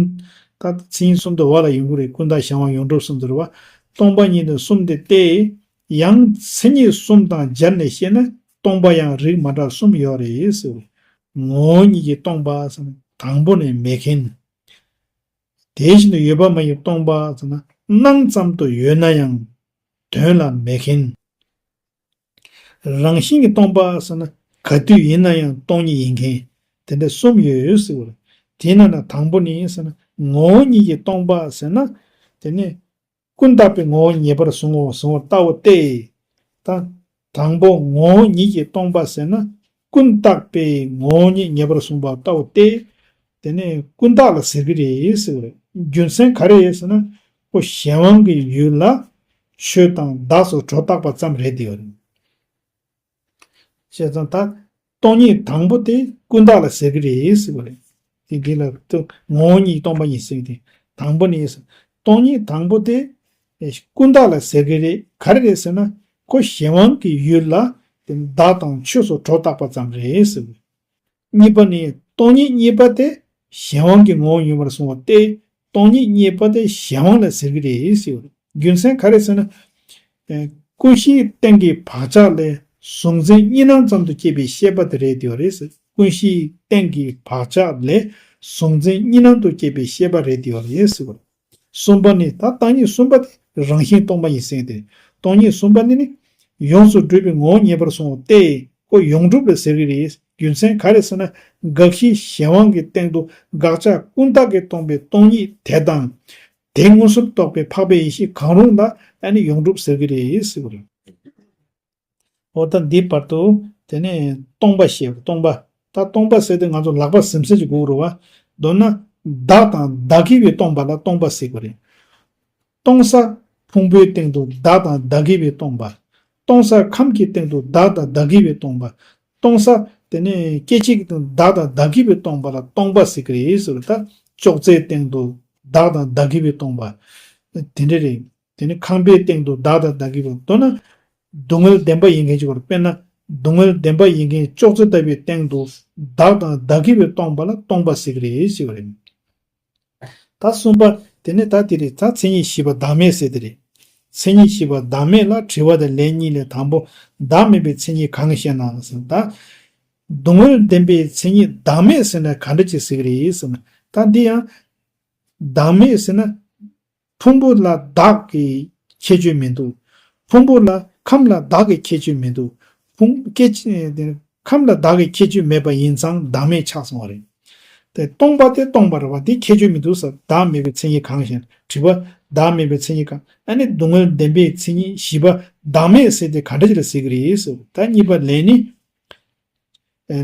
ད་མཚན་ཉིད་གསུམ་དུ་བ་ལ་ཡོང་གི་རེད། ཀུན་བཏགས་གཞན་དབང་ཡོངས་གྲུབ་གསུམ་དུ་རེད་བ། སྟོང་པ་ཉིད་ནི་གསུམ་སྟེ་སྟེ། ཡང་མཚན་ཉིད་གསུམ་དང་སྦྱར་ནས་བཤད་ན་སྟོང་པ་ཡང་རིགས་མ་འདྲ་གསུམ་ཡོད་རེད། ངོ་བོ་ཉིད་ཀྱིས་སྟོང་པ་ཟེར་ན་དང་པོ་ནས་མེད་མཁན། དེ་བཞིན་དུ་ཡོད་པ་མ་ཡིན་སྟོང་པ་ཟེར་ན་སྣང་ཙམ་དུ་ཡོད་ན་ཡང་དོན་ལ་མེད་མཁན། རང་བཞིན་གྱིས་སྟོང་པ་ཟེར་ན་ག་དུས་ཡིན་ན་ཡང་སྟོང་ཉིད་ཡིན་མཁན། དེ་འདྲ་གསུམ་ཡོད་ཟེར་བ་རེད། དེའི་ནང་ན་དང་པོ་ནི་ཟེར་ན་ངོ་བོ་ཉིད་ཀྱིས་སྟོང་པ་ཟེར་ན། དེ་ནི། ཀུན་བརྟགས་པའི་ངོ་བོ་ཉིད་ངེས་པར་བཟུང་ངོ་བཟུང་བར་ལྟ་བུ་སྟེ། ད། དང་པོ་ངོ་བོ་ཉིད་ཀྱིས་སྟོང་པ་ཟེར་ན། ཀུན་བརྟགས་པའི་ངོ་བོ་ཉིད་ངེས་པར་བཟུང་བར་ལྟ་བུ་སྟེ། དེ་ནས་ཀུན་བརྟགས་ལ་ཟེར་གྱི་རེད་ཟེར་བ་རེད། རྒྱུ་མཚན་ག་རེ་ཡོད་ཟེར་ན། ཁོ་གཞན་དབང་གི་ཡུལ་ལ་ཆོས་དང་བདག་སོགས་སྒྲོ་བཏགས་པ་ཙམ་རེད་དེ་ཡོད་རེད། བྱས་ཙང་ད་སྟོང་ཉིད་དང་པོ་དེ་ཀུན་བརྟགས་ལ་ཟེར་གི་རེད་ཟེར་བ་རེད། དེ་འདི་ལ་ཏུ་ངོ་བོ་ཉིད་སྟོང་པ་ཉིད་ཟེར་གི་དེ། དང་པོ་ནི་སྟོང་ཉིད་དང་པོ་དེ་ཀུན་བརྟགས་ལ་ཟེར་གི་རེད། ག་རེ་རེད་ཟེར་ན་ཁོ་གཞན་དབང་གི་ཡུལ་ལ་བདག་དང་ཆོས་སུ་སྒྲོ་བཏགས་པ་ཙམ་རེད་ཟེར་བ། གཉིས་པ་ནི་སྟོང་ཉིད་གཉིས་པ་དེ་གཞན་དབང་གི་ངོ་བོ་ཡིན་པར་གསུངས་པ་སྟེ། སྟོང་ཉིད་གཉིས་པ་དེ་གཞན་དབང་ལ་ཟེར་གྱི་རེད་ཟེར་བ་རེད། རྒྱུ་མཚན་ག་རེ་ཟེར་ན། ཨེ། ཀུན་གཞིའི་སྟེང་གི་བག་ཆགས་ལས་གཟུང་འཛིན་གཉིས་སྣང་ཙམ་དུ་སྐྱེས་པའི་ཤེས་པ་དེ་རེད་དེ་བ་རེད་ཟེར། ཀུན་གཞིའི་སྟེང་གི་བག་ཆགས་ལས་གཟུང་འཛིན་གཉིས་སྣང་དུ་སྐྱེས་པའི་ཤེས་པ་རེད་དེ་བ་རེད་ཟེར་བ་རེད། གསུམ་པ་ནི་ད་བདག་ཉིད་གསུམ་པ་དེ་རང་བཞིན་སྟོང་པ་ཡིན་ཟེར་ཏེ། སྟོང་ཉིད་གསུམ་པ་ནི་ནི་ཡོངས་སུ་གྲུབ་པའི་ངོ་བོ་ཉིད་པར་གསུངས་ཏེ། ཁོ་ཡོངས་གྲུབ་ལ་ཟེར་གྱི་རེད། རྒྱུ་མཚན་ག་རེ་ཟེར་ན། དགག་གཞི་གཞན་དབང་གི་སྟེང་དུ་དགག་བྱ་ཀུན་བརྟགས་ཀྱིས་སྟོང་པའི་སྟོང་ཉིད་དེ་དང་། དེ་མངོན་སུམ་རྟོགས་པའི་འཕགས་པའི་ཡེ་ཤེས་གང་རུང་ལ་ཨ་ནི་ཡོངས་གྲུབ་ཟེར་གྱི་རེད་ཟེར་བ་རེད། འོ་ད་འདི་བར་དུ་དེ་ནས་སྟོང་པ་ཞེས་པ། སྟོང་པ། ད་སྟོང་པ་ཟེར་དུས་ང་ཚོ་ལག་པ་ཟིམ་ཟིམ་ཅིག་དགོས་རེད་བ། མདོར་ན་བདག་དང་བདག་གིས་པའི་སྟོང་པ་ལ་སྟོང་པ་ཟེར་གྱི་རེད། སྟོང་ས་ཕུང་པོའི་སྟེང་དུ་བདག་དང་བདག་གིས་པའི་སྟོང་པ། སྟོང་ས་ཁམས་ཀྱི་སྟེང་དུ་བདག་དང་བདག་གིས་པའི་སྟོང་པ། སྟོང་ས་དེ་ནས་སྐྱེ་མཆེད་ཀྱི་སྟེང་དུ་བདག་དང་བདག་གིས་པའི་སྟོང་པ་ལ་སྟོང་པ་ཟེར་གྱི་རེད་ཟེར་བ། ད་ཅོག་ཙེའི་སྟེང་དུ་བདག་དང་བདག་གིས་པའི་སྟོང་པ། དེ་འདྲ་རེད། དེ་ནི་ཁང་པའི་སྟེང་དུ་བདག་དང་བདག་གིས་པའི། མདོར་ན་སྡུག་བསྔལ་བདེན་པ་ཡིན་མཁན་ཅིག་བར། དཔེར་ན་སྡུག་བསྔལ་བདེན་པ་ཡིན་མཁན་ཅོག་ཙེ་ལྟ་བུའི་སྟེང་དུ་བདག་དང་བདག་གིས་པའི་སྟོང་པ་ལ་སྟོང་པ་ཟེར་གྱི་རེད་ཟེར་བ་རེད། ད་གསུམ་པ་དེ་ནི་ད་དེ་རེད། ད་མཚན་ཉིད་བཞི་པ་བདག་མེད་ཟེར་དེ་རེད། མཚན་ཉིད་བཞི་པ་བདག་མེད་ལ་དྲི་བ་དང་ལན་གཉིས་ལས། དང་པོ། བདག་མེད་པའི་མཚན་ཉིད་གང་ཞེ་ན་ཟེར། ད་སྡུག་བསྔལ་བདེན་པའི་མཚན་ཉིད་བདག་མེད་ཟེར་ན་ག་འདྲ་ཅིག་ཟེར་གྱི་རེད་ཟེར་ན། ད་འདི་ཡང་བདག་མེད་ཟེར་ན། ཕུང་པོ་ལ་བདག་གི་ཁྱད་ཆོས་མི་འདུག་ཕུང་པོ་ལ་ཁམས་ལ་བདག་གི་ཁྱད་ཆོས་མི་འདུག་ཕུང་སྐད་ཅིག་དེ་ཁམས་ལ་བདག་གི་ཁྱད་ཆོས་མེད་པ་ཡིན་ཙང་བདག་མེད་ཆགས་སོང་བ་རེད། དེ་སྟོང་པ་དེ་སྟོང་པ་རེད་བ། དེ་ཁྱད་ཆོས་མི་འདུག་ཟེར། བདག་མེད་པའི་མཚན་ཉིད་གང་ཞེ་ན། དྲི་བ། བདག་མེད་པའི་མཚན་ཉིད་གང་། ཨ་ནི་སྡུག་བསྔལ་བདེན་པའི་མཚན་ཉིད་བཞི་པ་བདག་མེད་ཟེར་དེ་ག་འདྲ་ཅིག་ལ་ཟེར་གྱི་རེད་ཟེར། ད་གཉིས་པ་ལན་ནི།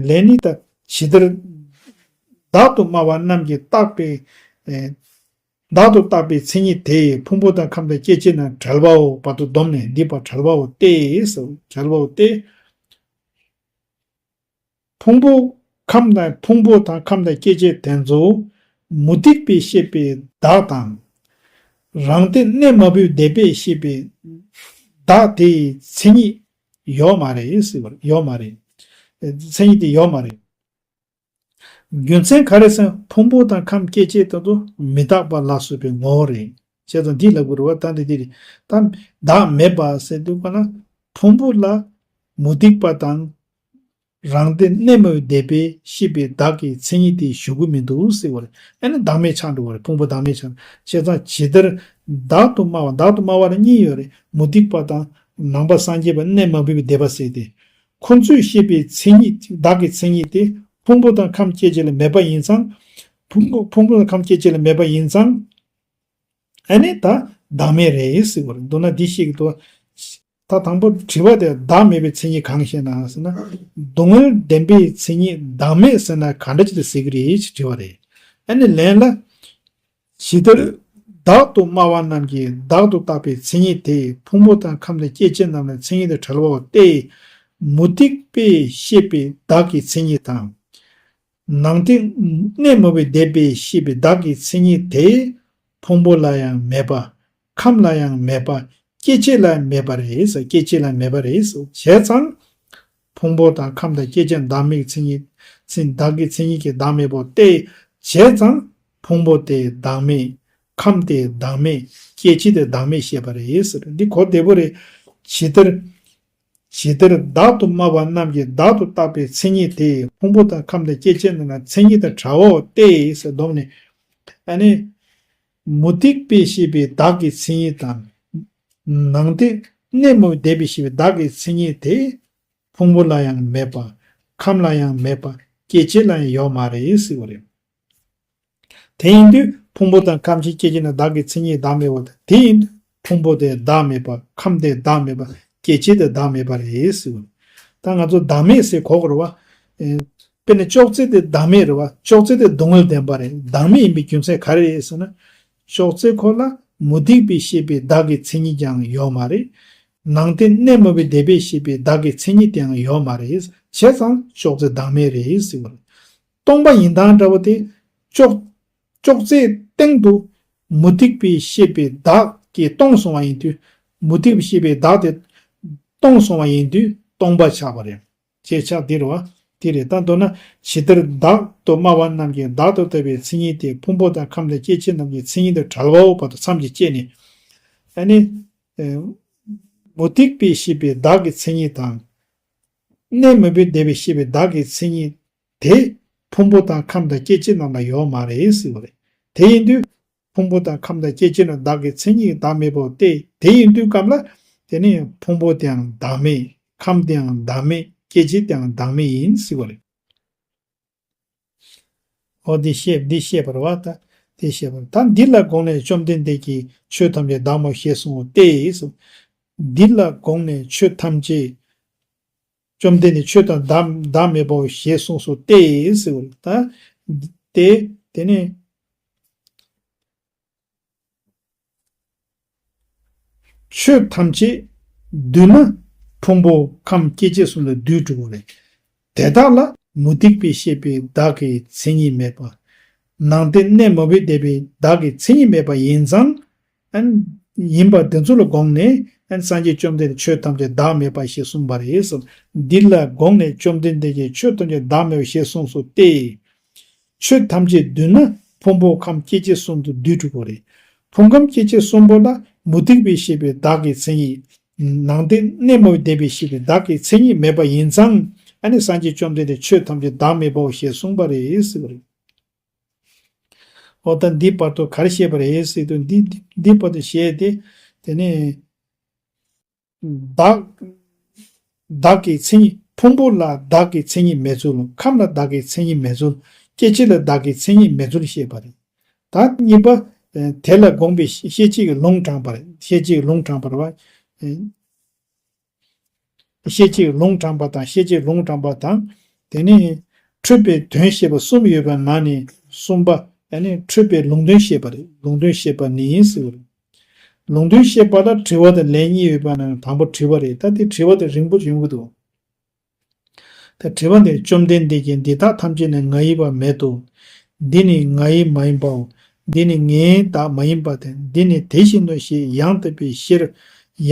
ལན་ནི་ད་ཇི་ལྟར་བདག་ཏུ་སྨྲ་བ་རྣམས་ཀྱིས་བཏགས་པའི། བདག་ཏུ་བཏགས་པའི་མཚན་ཉིད་དེ་ཕུང་པོ་དང་ཁམས་དང་སྐྱེ་མཆེད་རྣམས་བྲལ་བའོ། བར་དུ་བསྡོམས་ནས་འདི་པར་བྲལ་བའོ་སྟེ་ཟེར། བྲལ་བའོ་སྟེ། ཕུང་པོ་ཁམས་དང་། ཕུང་པོ་དང་ཁམས་དང་སྐྱེ་མཆེད་དེ་ཚོ་མུ་སྟེགས་པས་བཤད་པའི་བདག་དང་། རང་སྟེ་གནས་མ་བུའི་དེ་པས་བཤད་པའི་བདག་དེའི་མཚན་ཉིད་ཡོད་མ་རེད་ཟེར་བ། ཡོད་མ་རེད། མཚན་ཉིད་དེ་ཡོད་མ་རེད། རྒྱུ་མཚན་ག་རེ་ཟེར་ན། ཕུང་པོ་དང་ཁམས་སྐྱེ་མཆེད་དེ་ཚོ་མི་རྟག་པ་ལ་སོགས་པའི་ངོ་བོ་རེད། བྱས་ཙང་འདི་ལབ་དགོས་རེད་བ། ད་འདི་འདི་རེད། ད་བདག་མེད་པ་ཟེར་དུས་ག་ན་ཕུང་པོ་ལ་མུ་སྟེགས་པ་དང་། རང་སྟེ་གནས་མ་བུའི་དེ་པས་བཤད་པའི་བདག་གི་མཚན་ཉིད་དེ་ཞུ་གི་མི་འདུག་ཟེར་བ་རེད། ཨ་ནི་བདག་མེད་ཆགས་འགྲོ་བ་རེད། ཕུང་པོ་བདག་མེད་ཆགས། བྱས་ཙང་ཇི་ལྟར་བདག་ཏུ་སྨྲ་བ། བདག་ཏུ་སྨྲ་བ་ལ་གཉིས་ཡོད་རེད། མུ་སྟེགས་པ་དང་ནང་པ་སངས་རྒྱས་པ་གནས་མ་བུ་པའི་དེ་པ་ཟེར་ཏེ། ཁོ་ཚོས་བཤད་པའི་མཚན་ཉིད། བདག་གི་མཚན་ཉིད་དེ་ཕུང་པོ་དང་ཁམས་སྐྱེ་མཆེད་ལ་མེད་པ་ཡིན་ཙང་། ཕུང་པོ་ཕུང་པོ་དང་ཁམས་སྐྱེ་མཆེད་ལ་མེད་པ་ཡིན་ཙང་། ཨ་ནི་ད་བདག་མེད་རེད་ཟེར་བ་རེད། མདོར་ན་འདི་བཤད་ཀྱི་འདུག་ད་དང་པོ་དྲི་བ་དེ་བདག་མེད་པའི་མཚན་ཉིད་གང་ཞེ་ན་ཟེར་ན། སྡུག་བསྔལ་བདེན་པའི་མཚན་ཉིད་བདག་མེད་ཟེར་ན་ག་འདྲ་ཅིག་ལ་ཟེར་གྱི་རེད་ཅེས་དྲི་བ་རེད། ཨ་ནི་ལན་ལ། ཇི་ལྟར་བདག་ཏུ་སྨྲ་བ་རྣམས་ཀྱིས་བདག་ཏུ་བཏགས་པའི་མཚན་ཉིད་དེ་ཕུང་པོ་དང་ཁམས་དང་སྐྱེ་མཆེད་རྣམས་ལ་མཚན་ཉིད་དང་བྲལ་བའོ་སྟེ། མུ་སྟེགས་པས་བཤད་པའི་བདག་གི་མཚན་ཉིད་དང་། ནང་སྟེ་གནས་མ་བུའི་དེ་པས་བཤད་པའི་བདག་གི་མཚན་ཉིད་དེ་ཕུང་པོ་ལ་ཡང་མེད་པ། ཁམས་ལ་ཡང་མེད་པ། སྐྱེ་མཆེད་ལ་མེད་པ་རེད་ཟེར། སྐྱེ་མཆེད་ལ་མེད་པ་རེད་ཟེར། བྱས་ཙང་ཕུང་པོ་དང་ཁམས་དང་སྐྱེ་མཆེད་བདག་མེད་ཀྱི་མཚན་ཉིད། མཚན་བདག་གི་མཚན་ཉིད་ཀྱི་བདག་མེད་པོ་སྟེ། བྱས་ཙང་ཕུང་པོ་དེ་བདག་མེད། ཁམས་དེ་བདག་མེད། སྐྱེ་མཆེད་དེ་བདག་མེད་བཤད་པ་རེད་ཟེར། འདི་གོ་བདེ་པོ་རེད། ཇི་ལྟར། ཇི་ལྟར་བདག་ཏུ་སྨྲ་བ་རྣམས་ཀྱིས་བདག་ཏུ་བཏགས་པའི་མཚན་ཉིད་དེ་ཕུང་པོ་དང་ཁམས་དང་སྐྱེ་མཆེད་རྣམས་ལ་མཚན་ཉིད་དང་བྲལ་བའོ་སྟེ་ཟེར་བསྡོམས་ནས། ཨ་ནི། མུ་སྟེགས་པས་བཤད་པའི་བདག་གི་མཚན་ཉིད་དང་། ནང་སྟེ་གནས་མ་བུའི་དེ་པས་བཤད་པའི་བདག་གི་མཚན་ཉིད་དེ། ཕུང་པོ་ལ་ཡང་མེད་པ། ཁམས་ལ་ཡང་མེད་པ། སྐྱེ་མཆེད་ལ་ཡང་ཡོད་མ་རེད་ཟེར་བ་རེད། དེ་ཡིན་དུས་ཕུང་པོ་དང་ཁམས་ཀྱི་སྐྱེ་མཆེད་ན་བདག་གི་མཚན་ཉིད་བདག་མེད་པ་དང་། དེ་ཡིན་དུས་ཕུང་པོ་དེ་བདག་མེད་པ། ཁམས་དེ་བདག་མེད་པ། སྐྱེ་མཆེད་དེ་བདག་མེད་པ་རེད་ཟེར་བ། ད་ང་ཚོ་བདག་མེད་ཟེར་གོ་དགོས་རེད་བ། ཨེ། དཔེར་ན་ཅོག་ཙེ་དེ་བདག་མེད་རེད་བ། ཅོག་ཙེ་དེ་སྡུག་བསྔལ་བདེན་པ་རེད། བདག་མེད་ཡིན་པའི་རྒྱུ་མཚན་ག་རེ་རེད་ཟེར་ན། ཅོག་ཙེ་ཁོ་ལ་མུ་སྟེགས་པས་བཤད་པའི་བདག་གི་མཚན་ཉིད་ཀྱང་ཡོད་མ་རེད། ནང་སྟེ་གནས་མ་བུའི་དེ་པས་བཤད་པའི་བདག་གི་མཚན་ཉིད་དེའང་ཡོད་མ་རེད། བྱས་ཙང་ཅོག་ཙེ་བདག་མེད་རེད་ཟེར་བ་རེད། སྟོང་པ་ཡིན་སྟངས་འདྲ་བོ་དེ་ཅོག་ཅོག་ཙེའི་སྟེང་དུ་མུ་སྟེགས་པས་བཤད་པའི་བདག་གིས་སྟོང་སོང་བ་ཡིན་དུས། མུ་སྟེགས་པས་བཤད་པའི་བདག་དེ་སྟོང་སོང་བ་ཡིན་དུས་སྟོང་པ་ཆགས་པ་རེད། ཅེས་ཆགས་འདིར་བ། དེ་རེད། ད་མདོར་ན་ཇི་ལྟར་བདག་ཏུ་སྨྲ་བ་རྣམས་ཀྱིས་བདག་ཏུ་ལྟ་བའི་མཚན་ཉིད་དེ་ཕུང་པོ་དང་ཁམས་དང་སྐྱེ་མཆེད་རྣམས་ཀྱི་མཚན་ཉིད་དུ་བྲལ་བའོ་བར་དུ་མཚམས་ཀྱིས་བཅད་ནས། ཨ་ནི། ཨེ། མུ་སྟེགས་པས་བཤད་པའི་བདག་གི་མཚན་ཉིད་དང་། གནས་མུ་སྟེགས་པས་བཤད་པའི་བདག་གི་མཚན་ཉིད་དེ་ཕུང་པོ་དང་ཁམས་དང་སྐྱེ་མཆེད་རྣམས་ལ་ཡོད་མ་རེད་ཟེར་བ་རེད། དེ་ཡིན་དུས། ཕུང་པོ་དང་ཁམས་དང་སྐྱེ་མཆེད་རྣམས་བདག་གི་མཚན་ཉིད་ཀྱི་བདག་མེད་པའོ་སྟེ། དེ་ཡིན་དུས་སྐབས་ལ། དེ་ནི་ཕུང་པོ་དེའང་བདག་མེད། ཁམས་དེའང་བདག་མེད། སྐྱེ་མཆེད་དེའང་བདག་མེད་ཡིན་ཟེར་བ་རེད། འོ་འདི་བཤད་འདི་བཤད་པར་བ་ད། འདི་བཤད་པར་ད་འདི་ལ་དགོངས་ནས་བཅོམ་ལྡན་འདས་ཀྱིས་ཆོས་ཐམས་ཅད་བདག་མེད་ཞེས་གསུངས་ཏེ། འདི་ལ་དགོངས་ནས་ཆོས་ཐམས་ཅད། བཅོམ་ལྡན་འདས་ཆོས་དང་བདག་བདག་མེད་པའོ་ཞེས་གསུངས་སོ་སྟེ་ཟེར་བ་ད། དེ་དེ་ནི། ཆོས་ཐམས་ཅད་བསྡུས་ན་ཕུང་པོ་ཁམས་སྐྱེ་མཆེད་གསུམ་ལ་བསྡུས་གྲུབ་པ་རེད། དེ་དག་ལ་མུ་སྟེགས་པས་བཤད་པའི་བདག་གི་མཚན་ཉིད་མེད་པ། ནང་རྟེན་གནས་མུ་སྟེགས་པའི་བདག་གི་མཚན་ཉིད་མེད་པ་ཡིན་ཙང་། ཨན། ཡིན་པ་འདི་ཚོ་ལ་དགོངས་ནས་ཨན་སངས་རྒྱས་བཅོམ་ལྡན་འདས་ཆོས་ཐམས་ཅད་བདག་མེད་པ་ཞེས་གསུངས་པ་རེད་གསུངས། འདི་ལ་དགོངས་ནས་བཅོམ་ལྡན་འདས་ཀྱིས་ཆོས་ཐམས་ཅད་བདག་མེད་པ་ཞེས་གསུངས་སོ་སྟེ། ཆོས་ཐམས་ཅད་བསྡུས་ན་ཕུང་པོ་ཁམས་སྐྱེ་མཆེད་གསུམ་དུ་བསྡུས་གྲུབ་པ་རེད། ཕུང་ཁམས་སྐྱེ་མཆེད་གསུམ་པོ་ལ་མུ་སྟེགས་པས་བཤད་པའི་བདག་གི་མཚན་ཉིད། ནང་རྟེན་གནས་མུ་སྟེགས་པས་བཤད་པའི་བདག་གི་མཚན་ཉིད་མེད་པ་ཡིན་ཙང་། ཨ་ནི་སངས་རྒྱས་བཅོམ་ལྡན་འདས་ཆོས་ཐམས་ཅད་བདག་མེད་པའོ་ཞེས་གསུངས་པ་རེད་ཟེར་བ་རེད། འོ་ད་འདི་བར་དུ་ག་རེ་བཤད་པ་རེད་ཟེར་དུས། འདི་འདི་བར་དུ་བཤད་དེ། དེ་ནས། བདག་བདག་གི་མཚན་ཉིད། ཕུང་པོ་ལ་བདག་གི་མཚན་ཉིད་མེད་ཚུལ། ཁམས་ལ་བདག་གི་མཚན་ཉིད་མེད་ཚུལ། སྐྱེ་མཆེད་ལ་བདག་གི་མཚན་ཉིད་མེད་ཚུལ་བཤད་པ་རེད། ད་གཉིས་པ། དེ་ལ་དགོངས་པའི་ཤེས་བྱེད་ཀྱི་ལུང་དྲངས་པ་རེད། ཤེས་བྱེད་ཀྱི་ལུང་དྲངས་པ་རེད་བ། ཤེས་བྱེད་ཀྱི་ལུང་དྲངས་པ་དང་། ཤེས་བྱེད་ཀྱི་ལུང་དྲངས་པ་དང་། དེ་ནས་འཕྲོས་པའི་དོན་བཤད་པ་གསུམ་ཡོད་པའི་ནང་ནས་གསུམ་པ། ཨ་ནི་འཕྲོས་པའི་ལུང་དོན་བཤད་པ་རེད། ལུང་དོན་བཤད་པ་ནི་ཟེར་བ་རེད། ལུང་དོན་བཤད་པ་ལ་དྲི་བ་དང་ལན་གཉིས་ཡོད་པ་ནང་དང་པོ་དྲི་བ་རེད། ད་དེ་དྲི་བ་དེ་རིང་པོ་ཡོང་གི་འདུག་ད་དྲི་བ་འདི། བཅོམ་ལྡན་འདས་ཀྱིས་འདི་དག་ཐམས་ཅད་ནི་ང་ཡི་བ་མེད་དོ། འདི་ནི་ང་ཡི་མ་ཡིན་པའོ། འདི་ནི་ངའི་བདག་མ་ཡིན་པ་སྟེ། འདི་ནི་དེ་བཞིན་ནོ་ཞེས་ཡང་དག་པའི་ཤེས་རབ།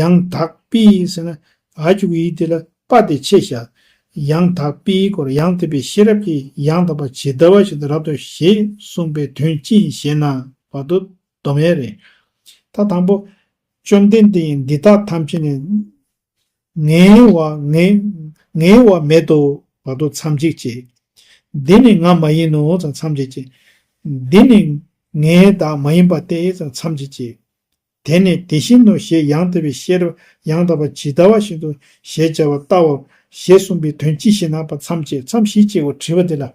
ཡང་དག་པའི་ཟེར་ན། འ་གི་གུ་འི་དེ་ལ་པ་དེ་ཆེ་བཞག་ཡང་དག་པའི་སྐོར། ཡང་དག་པའི་ཤེས་རབ་ཀྱིས་ཡང་དག་པ་ཇི་ལྟ་བ་བཞིན་དུ་རབ་ཏུ་ཞེས་གསུངས་པའི་དོན་ཅི་ཡིན་ཞེ་ན། བར་དུ་སྡོམ་ཡས་རེད། ད་དང་པོ། བཅོམ་ལྡན་འདས་ཀྱིས་འདི་དག་ཐམས་ཅད་ནི་ངའི་བ་ངའི་ངའི་བ་མེད་དོ་བར་དུ་མཚམས་གཅིག་བྱས། འདི་ནི་ང་མ་ཡིན་ནོ་ཙང་མཚམས་གཅིག་བྱས། འདི་ནི་ངའི་བདག་མ་ཡིན་པ་སྟེ་ཙང་མཚམས་གཅིག་བྱས། དེ་ནི་དེ་བཞིན་ནོ་ཞེས་ཡང་དག་པའི་ཤེས་རབ། ཡང་དག་པ་ཇི་ལྟ་བ་བཞིན་དུ་ཞེས་བྱ་བ་ལྟ་བའོ་ཞེས་གསུངས་པའི་དོན་ཅི་ཞེ་ན། བར་མཚམས་བཅད། མཚམས་བཞི་བཅད་པའི་དྲི་བ་འདི་ལ།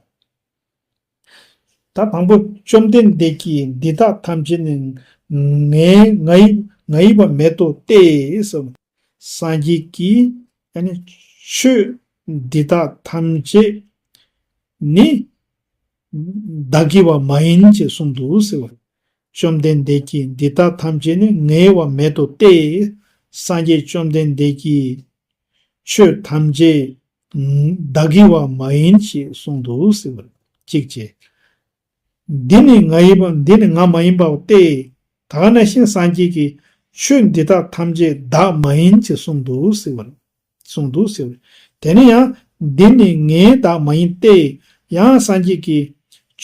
ད་དང་པོ། བཅོམ་ལྡན་འདས་ཀྱིས་འདི་དག་ཐམས་ཅད་ནི་ངའི་ང་ཡི་ང་ཡི་བ་མེད་དོ་སྟེ་ཟེར། སངས་རྒྱས་ཀྱིས་ཨ་ནི་ཆོས་འདི་དག་ཐམས་ཅད་ནི་བདག་གི་བ་མ་ཡིན་ཞེས་གསུངས་འདུག་ཟེར་བ། བཅོམ་ལྡན་འདས་ཀྱིས་འདི་དག་ཐམས་ཅད་ནི་ངའི་བ་མེད་དོ་སྟེ། སངས་རྒྱས་བཅོམ་ལྡན་འདས་ཀྱིས་ཆོས་ཐམས་ཅད་བདག་གི་བ་མ་ཡིན་ཞེས་གསུངས་འདུག་ཟེར་བ། གཅིག་བྱས། འདི་ནི་ང་ཡི་བ། འདི་ནི་ང་མ་ཡིན་པའོ་སྟེ། ད་ག་ནང་བཞིན་སངས་རྒྱས་ཀྱིས་ཆོས་འདི་དག་ཐམས་ཅད་བདག་མ་ཡིན་ཞེས་གསུངས་འདུག་ཟེར་བ། གསུངས་འདུག་ཟེར་བ། དེ་ནི་ཡང་འདི་ནི་ངའི་བདག་མ་ཡིན་ཏེ། ཡང་སངས་རྒྱས་ཀྱིས་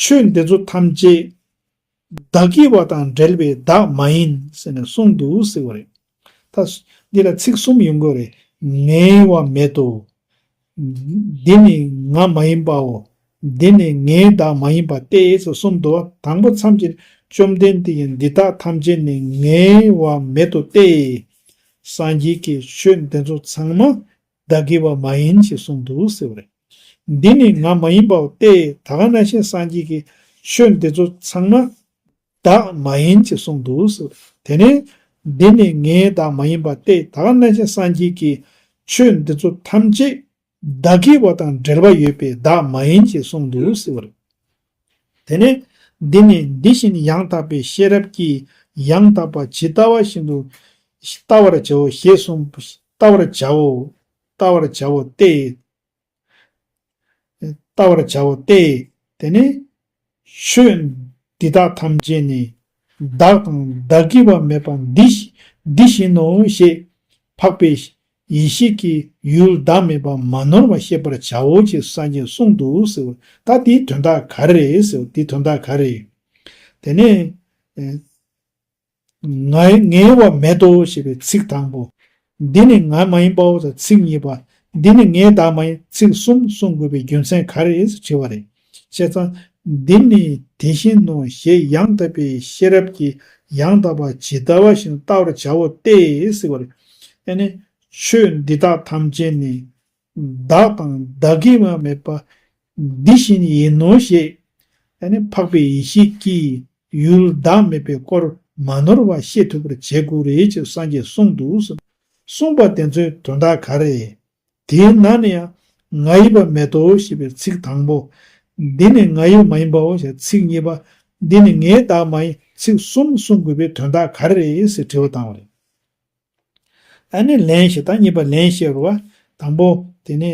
ཆོས་འདི་ཚོ་ཐམས་ཅད་བདག་གི་བ་དང་འབྲེལ་བའི་བདག་མ་ཡིན་ཟེར་ནས་གསུངས་འདུག་ཟེར་བ་རེད། ད་འདི་ལ་ཚིག་གསུམ་ཡོང་གི་རེད། ངའི་བ་མེད་དོ། འདི་ནི་ང་མ་ཡིན་པའོ། འདི་ནི་ངའི་བདག་མ་ཡིན་པ་སྟེ་ཟེར་གསུམ་འདུག་བ། དང་པོ་མཚམས་ཀྱི། བཅོམ་ལྡན་འདས་ཀྱིས་འདི་དག་ཐམས་ཅད་ནི་ངའི་བ་མེད་དོ་སྟེ། སངས་རྒྱས་ཀྱིས་ཆོས་འདི་ཚོ་ཚང་མ་བདག་གི་བ་མ་ཡིན་ཞེས་གསུངས་འདུག་ཟེར་བ་རེད། འདི་ནི་ང་མ་ཡིན་པའོ་སྟེ། ད་ག་ནང་བཞིན་སངས་རྒྱས་ཀྱིས་ཆོས་འདི་ཚོ་ཚང་མ་བདག་མ་ཡིན་ཞེས་གསུངས་འདུག་ཟེར། དེ་ནས་འདི་ནི་ངའི་བདག་མ་ཡིན་པ་སྟེ། ད་ག་ནང་བཞིན་སངས་རྒྱས་ཀྱིས་ཆོས་འདི་ཚོ་ཐམས་ཅད་བདག་གི་བ་དང་འབྲེལ་བ་ཡོད་པའི་བདག་མ་ཡིན་ཞེས་གསུངས་འདུག་ཟེར་བ་རེད། དེ་ནས་འདི་ནི་འདི་བཞིན་ཡང་དག་པའི་ཤེས་རབ་ཀྱིས་ཡང་དག་པ་ཇི་ལྟ་བ་བཞིན་དུ་བལྟ་བར་བྱའོ་ཞེས་གསུངས། བལྟ་བར་བྱའོ། བལྟ་བར་བྱའོ་སྟེ། བལྟ་བར་བྱའོ་སྟེ། དེ་ནས་ཆོས་འདི་དག་ཐམས་ཅད་ནི་བདག་དང་བདག་གི་བ་མེད་པ་འདི་ཞི་འདི་བཞིན་ནོ་ཞེས་འཕགས་པའི་ཡེ་ཤེས་ཀྱི་ཡུལ་བདག་མེད་པ་མ་ནོར་བ་ཤེས་པར་བྱའོ་ཞེས་སངས་རྒྱས་གསུངས་འདུག་ཟེར། ད་དེའི་དོན་དག་ག་རེ་རེད་ཟེར། དེའི་དོན་དག་ག་རེ་རེད། དེ་ནས་ཨེ། ང་ངའི་བ་མེད་དོ་ཞེས་པའི་ཚིག་དང་པོ། འདི་ནི་ང་མ་ཡིན་པའོ་ཟེར་ཚིག་གཉིས་པ། འདི་ནི་ངའི་བདག་མ་ཡིན་ཚིག་གསུམ་གསུང་དགོས་པའི་རྒྱུ་མཚན་ག་རེ་རེད་ཟེར་དྲི་བ་རེད། བྱས་ཙང་འདི་ནི་དེ་བཞིན་ནོ་ཞེས་ཡང་དག་པའི་ཤེས་རབ་ཀྱིས་ཡང་དག་པ་ཇི་ལྟ་བ་བཞིན་བལྟ་བར་བྱའོ་སྟེ་ཟེར་བ་རེད། ཨ་ནི་ཆོས་འདི་དག་ཐམས་ཅད་ནི་བདག་དང་བདག་གི་བ་མེད་པ་འདི་བཞིན་ཡིན་ནོ་ཞེས། ཨ་ནི་འཕགས་པའི་ཡེ་ཤེས་ཀྱིས་ཡུལ་བདག་མེད་པའི་སྐོར་མ་ནོར་བ་ཤེས་ཐུབ་པར་བྱེད་དགོས་རེད་ཅེས་སངས་རྒྱས་གསུངས་འདུག་གསུངས་པ་དེ་ཚོའི་དོན་དག་ག་རེ། དེའི་ནང་ནས་ཡང་ང་ཡི་བ་མེད་དོ་ཞེས་པའི་ཚིག་དང་པོ། འདི་ནི་ང་ཡི་མ་ཡིན་པའོ་ཞེས་ཚིག་གཉིས་པ། འདི་ནི་ངའི་བདག་མ་ཡིན་ཚིག་གསུམ་གསུང་དགོས་པའི་དོན་དག་ག་རེ་རེད་ཟེར་དྲི་བ་བཏང་བ་རེད། ཨ་ནི་ལན་བཤད། ད་གཉིས་པ་ལན་བཤད་རུ་བ། དང་པོ་དེ་ནི་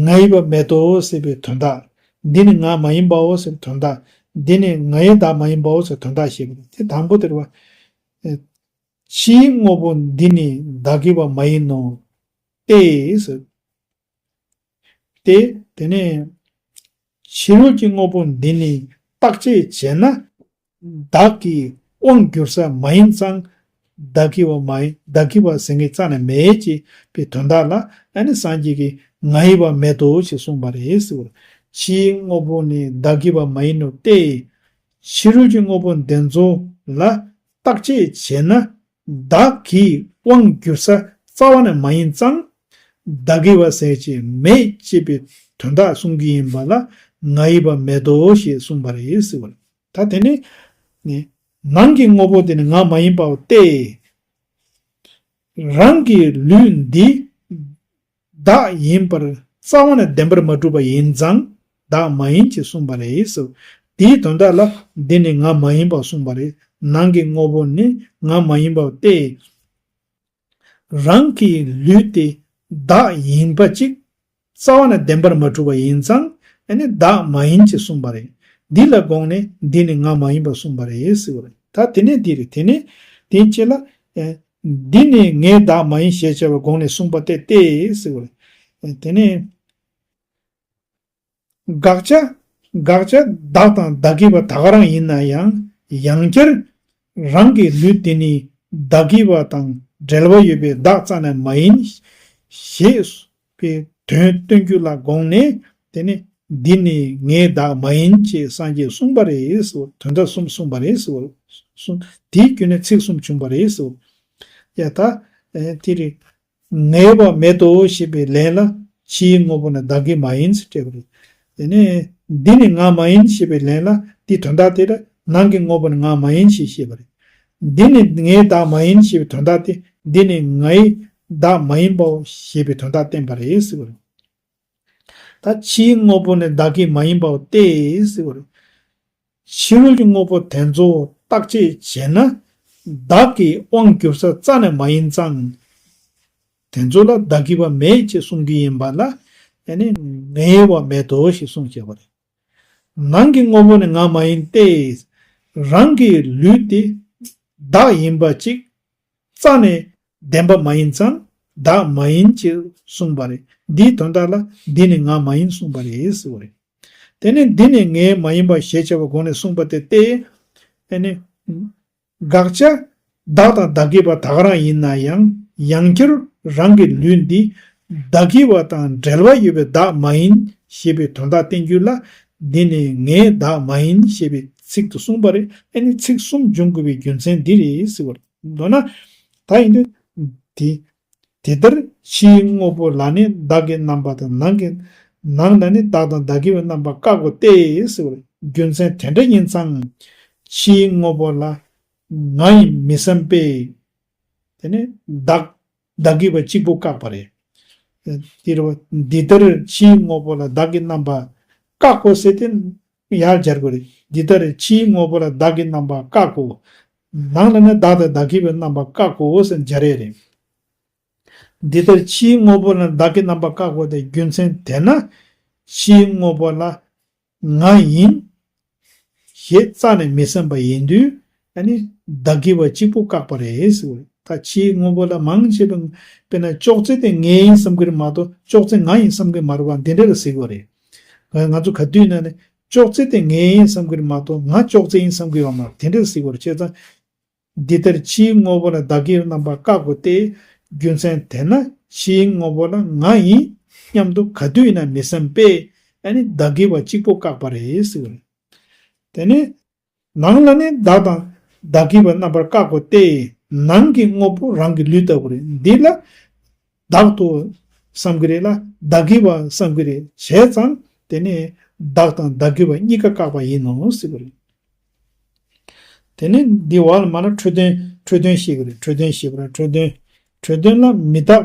ང་ཡི་བ་མེད་དོ་ཟེར་བའི་དོན་དག་འདི་ནི་ང་མ་ཡིན་པའོ་ཟེར་བའི་དོན་དག་འདི་ནི་ང་ཡི་བདག་མ་ཡིན་པའོ་ཟེར་དོན་དག་བཤད་པ་རེད། དེ་དང་པོ་དེ་རུ་བ། ཕྱིའི་དངོས་པོ་འདི་ནི་བདག་གི་བ་མ་ཡིན་ནོ། སྟེ་ཟེར། སྟེ་དེ་ནས་ཕྱི་རོལ་གྱི་དངོས་པོ་འདི་ནི་བརྟག་དཔྱད་བྱས་ན་བདག་གི་དབང་བསྒྱུར་ས་མ་ཡིན་ཙང་། བདག་གི་བ་མ་ཡིན། བདག་གི་བ་ཟེར་མཁན་རྩ་ནས་མེད་ཅེས་པའི་དོན་དག་ལ་ཨ་ནི་སངས་རྒྱས་ཀྱིས་ང་ཡི་བ་མེད་དོ་ཞེས་གསུངས་པ་རེད་ཟེར། ཕྱིའི་དངོས་པོ་ནི་བདག་གི་བ་མ་ཡིན་ནོ་སྟེ། ཕྱི་རོལ་གྱི་དངོས་པོ་འདི་ཚོ་ལ་བརྟག་དཔྱད་བྱས་ན་བདག་གི་དབང་བསྒྱུར་ས་རྩ་བ་ནས་མ་ཡིན་ཙང་། བདག་གི་བ་ཟེར་ཅིག་མེད་ཅེས་པའི་དོན་དག་གསུང་གི་ཡིན་པ་ལ་ང་ཡི་བ་མེད་དོ་ཞེས་གསུངས་པ་རེད་ཟེར་བ་རེད། ད་དེ་ནི་ནང་གི་དངོས་པོ་དེ་ནི་ང་མ་ཡིན་པའོ་སྟེ། རང་གི་ལུས་འདི་བདག་ཡིན་པར་རྩ་བ་ནས་བདེན་པར་མ་གྲུབ་པ་ཡིན་ཙང་བདག་མ་ཡིན་ཅེས་གསུངས་པ་རེད་ཟེར། དེའི་དོན་དག་ལ་འདི་ནི་ང་མ་ཡིན་པར་གསུངས་པ་རེད། ནང་གི་དངོས་པོ་ནི་ང་མ་ཡིན་པའོ་སྟེ། རང་གི་ལུས་དེ་བདག་ཡིན་པ་ཅིག་རྩ་བ་ནས་བདེན་པར་མ་གྲུབ་པ་ཡིན་ཙང་ཨ་ནི་བདག་མ་ཡིན་ཅེས་གསུངས་པ་རེད། འདི་ལ་དགོངས་ནས་འདི་ནི་ང་མ་ཡིན་པར་གསུངས་པ་རེད་ཟེར་བ་རེད། ད་དེ་ནས་འདི་རེད། དེ་ནས་དེའི་རྗེས་ལ་ཨེ། འདི་ནི་ངའི་བདག་མ་ཡིན་ཞེས་བྱ་བའི་དགོངས་ནས་གསུངས་པ་སྟེ་སྟེ་ཟེར་བ་རེད། དེ་ནས་དགག་བྱ། དགག་བྱ་བདག་དང་བདག་གི་བ་ད་ག་རང་ཡིན་ན་ཡང་ཡང་བསྐྱར་རང་གི་ལུས་དེ་ནི་བདག་གི་བ་དང་འབྲེལ་བ་ཡོད་པའི་བདག་རྩ་ནས་མ་ཡིན་ཞེས་པའི་དོན་སྟོན་རྒྱུ་ལ་དགོངས་ནས་དེ་ནི་འདི་ནི་ངའི་བདག་མ་ཡིན་ཅེས་སངས་རྒྱས་གསུངས་པ་རེད་ཟེར། དོན་དག་གསུམ་གསུངས་པ་རེད་ཟེར། གསུངས། དེའི་རྒྱུད་ནས་ཚིག་གསུམ་བྱུང་བ་རེད་ཟེར། ཡ་ད། ཨེ། དེ་རེད། ངའི་བ་མེད་དོ་ཞེས་པའི་ལན་ལ་ཕྱིའི་དངོས་པོ་ནི་བདག་གི་མ་ཡིན་ཟེར་སྤྲད་པ་རེད། དེ་ནས་འདི་ནི་ང་མ་ཡིན་ཞེས་པའི་ལན་ལ་དེའི་དོན་དག་དེ་ལ་ནང་གི་དངོས་པོ་ནི་ང་མ་ཡིན་ཞེས་བཤད་པ་རེད། འདི་ནི་ངའི་བདག་མ་ཡིན་ཞེས་པའི་དོན་དག་དེ་འདི་ནི་ངའི་བདག་མ་ཡིན་པའོ་ཞེས་པའི་དོན་དག་བསྟན་པ་རེད་ཟེར་བ་རེད། ད་ཕྱིའི་དངོས་པོ་ནི་བདག་གི་མ་ཡིན་པའོ་སྟེ་ཟེར་བ་རེད། ཕྱི་རོལ་གྱི་དངོས་པོ་དེ་ཚོ་བརྟག་དཔྱད་བྱས་ན་བདག་གི་དབང་བསྒྱུར་ས་རྩ་ནས་མ་ཡིན་ཙང་། དེ་ཚོ་ལ་བདག་གི་བ་མེད་ཅེས་གསུང་རྒྱུ་ཡིན་པ་ལ་ཨ་ནི་ངའི་བ་མེད་དོ་ཞེས་གསུངས་བྱས་པ་རེད། ནང་གི་དངོས་པོ་ནི་ང་མ་ཡིན་ཏེ། རང་གི་ལུས་དེ་བདག་ཡིན་པ་ཅིག་རྩ་ནས་བདེན་པ་མ་ཡིན་ཙང་བདག་མ་ཡིན་ཅེས་གསུངས་པ་རེད། འདིའི་དོན་དག་ལ་འདི་ནི་ང་མ་ཡིན་གསུངས་པ་རེད་ཟེར་བ་རེད། དེ་ནས་འདི་ནི་ངའི་མ་ཡིན་པ་ཞེས་བྱ་བའི་སྒོ་ནས་གསུངས་པ་སྟེ་སྟེ། ཨ་ནི། དགག་བྱ། བདག་དང་བདག་གི་བ་ད་ག་རང་ཡིན་ན་ཡང་ཡང་བསྐྱར་རང་གི་ལུས་འདི་བདག་གི་བ་དང་འབྲེལ་བ་ཡོད་པའི་བདག་མ་ཡིན་ཞེས་པའི་དོན་དག་བསྟན་རྒྱུ་ལ་འདི་ནི་ངའི་བདག་མ་ཡིན་ཞེས་པའི་ཚིག་ཏུ་གསུངས་པ་རེད། ཨ་ནི་ཚིག་གསུམ་འབྱུང་དགོས་པའི་རྒྱུ་མཚན་འདི་རེད་ཟེར་བ་རེད། མདོར་ན། ད་ཡིན་དུས། དེ། དེ་ལྟར་ཕྱིའི་དངོས་པོ་ལ་ནི་བདག་གི་རྣམ་པ་དང་ནང་གི། ནང་ལ་ནི་བདག་དང་བདག་གི་བའི་རྣམ་པ་བཀག་གོ་སྟེ་ཟེར་བ་རེད། རྒྱུ་མཚན་དེ་འདྲ་ཡིན་ཙང་། ཕྱིའི་དངོས་པོ་ལ་ང་ཡིན་མི་བསམ་པས། དེ་ནི་བདག་བདག་གི་བ་གཅིག་པུ་བཀག་པ་རེད། དེ་རུ་འདི་ལྟར་ཕྱིའི་དངོས་པོ་ལ་བདག་གི་རྣམ་པ་བཀག་གོ་ཟེར་ཏེ། ཡར་སྦྱར་དགོས་རེད། འདི་ལྟར་ཕྱིའི་དངོས་པོ་ལ་བདག་གི་རྣམ་པ་བཀག་གོ། ནང་ལ་ནི་བདག་དང་བདག་གི་བའི་རྣམ་པ་བཀག་གོ་ཟེར་སྦྱར་ཡས་རེད། འདི་ལྟར་ཕྱིའི་དངོས་པོ་ལ་བདག་གི་རྣམ་པ་བཀག་གོ་དེ་རྒྱུ་མཚན་དེས་ན། ཕྱིའི་དངོས་པོ་ལ་ང་ཡིན་ཞེས་རྩ་ནས་མི་བསམ་པ་ཡིན་དུས། ཨ་ནི་བདག་གི་བ་གཅིག་པོ་བཀག་པ་རེད་ཟེར་བ་རེད། ད་ཕྱིའི་དངོས་པོ་ལ་མང་ཆེ་བས་དཔེར་ན་ཅོག་ཙེ་དེ་ངའི་ཡིན་བསམ་གྱི་རེད་མ་གཏོགས་ཅོག་ཙེ་ང་ཡིན་བསམ་གྱི་མ་རེད་པ། འདི་འདྲ་ལ་ཟེར་གྱི་རེད། ང་ང་ཚོ་ག་དུས་ན་ནི་ཅོག་ཙེ་དེ་ངའི་ཡིན་བསམ་གྱི་རེད་མ་གཏོགས་ང་ཅོག་ཙེ་ཡིན་བསམ་གྱི་ཡོད་མ་རེད། དེ་འདྲ་ཟེར་གྱི་རེད། བྱས་ཙང་འདི་ལྟར་ཕྱིའི་དངོས་པོ་ལ་བདག་གི་རྣམ་པར་བཀག་དགོས་ཏེ། རྒྱུ་མཚན་དེས་ན་ཕྱིའི་དངོས་པོ་ལ་ང་ཡིན་སྙམ་དུ་ག་དུས་ཡིན་ན་མི་བསམ་པས། ཨ་ནི་བདག་གི་བ་གཅིག་པོ་བཀག་པ་རེད་ཟེར་བ་རེད། དེ་ནི་ནང་ལ་ནི་བདག་དང་བདག་གི་བ་རྣམ་པར་བཀག་དགོས་ཏེ། ནང་གི་དངོས་པོ་རང་གི་ལུས་ལྟ་བུ་རེད། འདི་ལ་བདག་ཏུ་བསམ་གྱི་རེད་ལ་བདག་གི་བ་བསམ་གྱི་རེད། བྱས་ཙང་དེ་ནི་བདག་དང་བདག་གི་བ་གཉིས་ཀ་བཀག་པ་ཡིན་ནོ་ཟེར་བ་རེད། དེ་ནི་འདི་བ་ལ་མ་ན་འཕྲོས་དོན། འཕྲོས་དོན་ཤེས་ཀྱི་རེད། འཕྲོས་དོན་ཤེས་པ་རེད། འཕྲོས་དོན། འཕྲོས་དོན་ལ་མི་རྟག་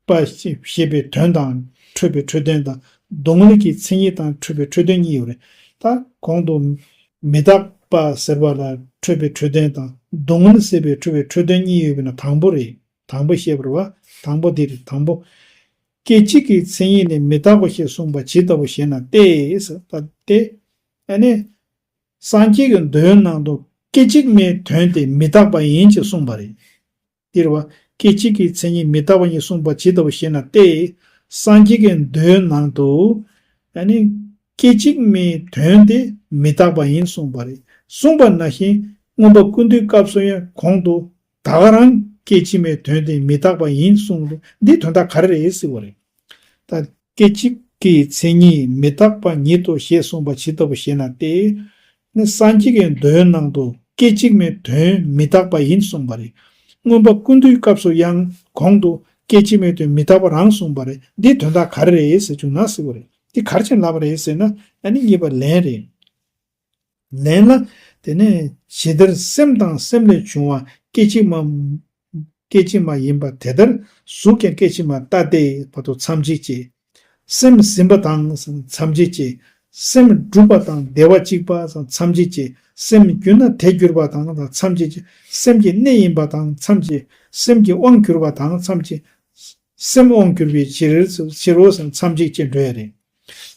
པ་ཞེས་པའི་དོན་དང་། འཕྲོས་པའི་འཕྲོས་དོན་དང་། སྡུག་བསྔལ་གྱི་མཚན་ཉིད་དང་འཕྲོས་པའི་འཕྲོས་དོན་གཉིས་ཡོད་རེད། ད་གོང་དུ་མི་རྟག་པ་ཟེར་བ་ལ་འཕྲོས་པའི་འཕྲོས་དོན་དང་སྡུག་བསྔལ་ཟེར་བའི་འཕྲོས་པའི་འཕྲོས་དོན་གཉིས་ཡོད་པས་ན་དང་པོ་རེད། དང་པོ་བཤད་པ་རེད་པ། དང་པོ་འདི་རེད། དང་པོ། སྐད་ཅིག་གི་མཚན་ཉིད་ནི་མི་རྟག་པ་ཞེས་གསུངས་པ་ཇི་ལྟ་བུ་ཞེ་ན་སྟེ། ད་སྟེ། ཨ་ནི། སངས་རྒྱས་ཀྱི་མདོའི་ནང་དུ་སྐད་ཅིག་མའི་དོན་དེ་མི་རྟག་པ་ཡིན་ཅེས་གསུངས་པ་རེད། འདིར་བ། སྐད་ཅིག་གི་མཚན་ཉིད་མི་རྟག་པ་ཡིན་གསུངས་པ་ཇི་ལྟ་བུ་ཞེ་ན་སྟེ། སངས་རྒྱས་ཀྱི་མདོའི་ནང་དུ། ཨ་ནི། སྐད་ཅིག་མའི་དོན་དེ་མི་རྟག་པ་ཡིན་གསུངས་པ་རེད། གསུངས་པ་ནང་བཞིན་མངོན་པ་ཀུན་བཏུས་སྐབས་སུ་ཡང་གོང་དུ་ད་ག་རང་སྐད་ཅིག་མའི་དོན་དེ་མི་རྟག་པ་ཡིན་གསུངས་འདུག་འདི་དོན་དག་ག་རེ་རེད་ཟེར་བ་རེད། ད་སྐད་ཅིག་གི་མཚན་ཉིད་མི་རྟག་པ་ཉིད་དོ་ཞེས་གསུངས་པ་ཇི་ལྟ་བུ་ཞེ་ན་སྟེ། ནི་སངས་རྒྱས་ཀྱི་མདོའི་ནང་དུ་སྐད་ཅིག་མའི་དོན་མི་རྟག་པ་ཡིན་གསུངས་པ་རེད། མངོན་པ་ཀུན་བཏུས་སྐབས་སུ་ཡང་གོང་དུ་སྐད་ཅིག་མའི་དོན་མི་རྟག་པ་རང་གསུངས་པ་རེད། འདི་དོན་དག་ག་རེ་རེད་ཟེར་བྱུང་ན་ཟེར་བ་རེད། འདི་ག་རེ་བྱས་ལབ་པ་རེད་ཟེར་ན། ཨ་ནི་གཉིས་པ་ལན་རེད། ལན་ལ། དེ་ནས་ཇི་ལྟར་སེམས་དང་སེམས་ལས་བྱུང་བ་སྐད་ཅིག་མ། སྐད་ཅིག་མ་ཡིན་པ་དེ་ལྟར་གཟུགས་ཀྱང་སྐད་ཅིག་མ་ལྟ་སྟེ་བར་དུ་མཚམས་གཅིག་བྱས། སེམས་ཟིན་པ་དང་མཚམས་གཅིག་བྱས། སེམས་གྲུབ་པ་དང་བདེ་བ་གཅིག་པ་མཚམས་གཅིག་བྱས། སེམས་གྱུར་ན་དེ་གྱུར་པ་དང་མཚམས་གཅིག་བྱས། སེམས་ཀྱི་གནས་ཡིན་པ་དང་མཚམས་གཅིག་སེམས་ཀྱི་དབང་གྱུར་པ་དང་མཚམས་གཅིག་སེམས་དབང་གྱུར་པའི་ཕྱིར། ཕྱིར་རོ་མཚམས་གཅིག་བྱས་འགྲོ་ཡ་རེད།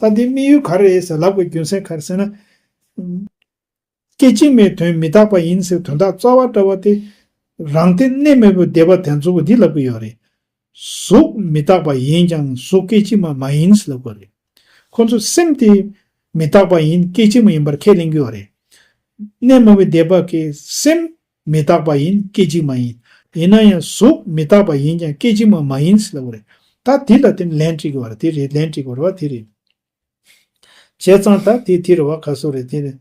ད་འདི་དམིགས་ཡུལ་ག་རེ་རེད་ཟེར་ལབ་པའི་རྒྱུ་མཚན་ག་རེ་ཟེར་ན། སྐད་ཅིག་མའི་དོན་མི་རྟག་པ་ཡིན་ཟེར་དོན་དག་རྩ་བ་འདྲ་བ་དེ། རང་སྟེང་གནས་མེད་པའི་སྡེ་པ་དེ་ཚོ་གིས་འདི་ལབ་ཀྱི་ཡོད་རེད། གཟུགས་མི་རྟག་པ་ཡིན་ཀྱང་གཟུགས་སྐད་ཅིག་མ་མ་ཡིན་ཟེར་ལབ་ཀྱི་ཡོད་རེད། ཁོ་ཚོ་སེམས་དེ་མི་རྟག་པ་ཡིན་སྐད་ཅིག་མ་ཡིན་པར་ཁས་ལེན་གྱི་ཡོད་རེད། གནས་མེད་པའི་སྡེ་པ་གིས་སེམས་མི་རྟག་པ་ཡིན་སྐད་ཅིག་མ་ཡིན། ཡིན་ན་ཡང་གཟུགས་མི་རྟག་པ་ཡིན་ཀྱང་སྐད་ཅིག་མ་མ་ཡིན་ཟེར་ལབ་ཀྱི་ཡོད་རེད། ད་འདི་ལ་བརྟེན་ལན་འཁྲི་གི་ཡོད་རེད། དེ་རེད། ལན་འཁྲི་གི་ཡོད་རེད་པ། དེ་རེད། བྱས་ཙང་ད་དེ་དེ་རེད་པ། ག་སོ་རེད། དེ་རེད།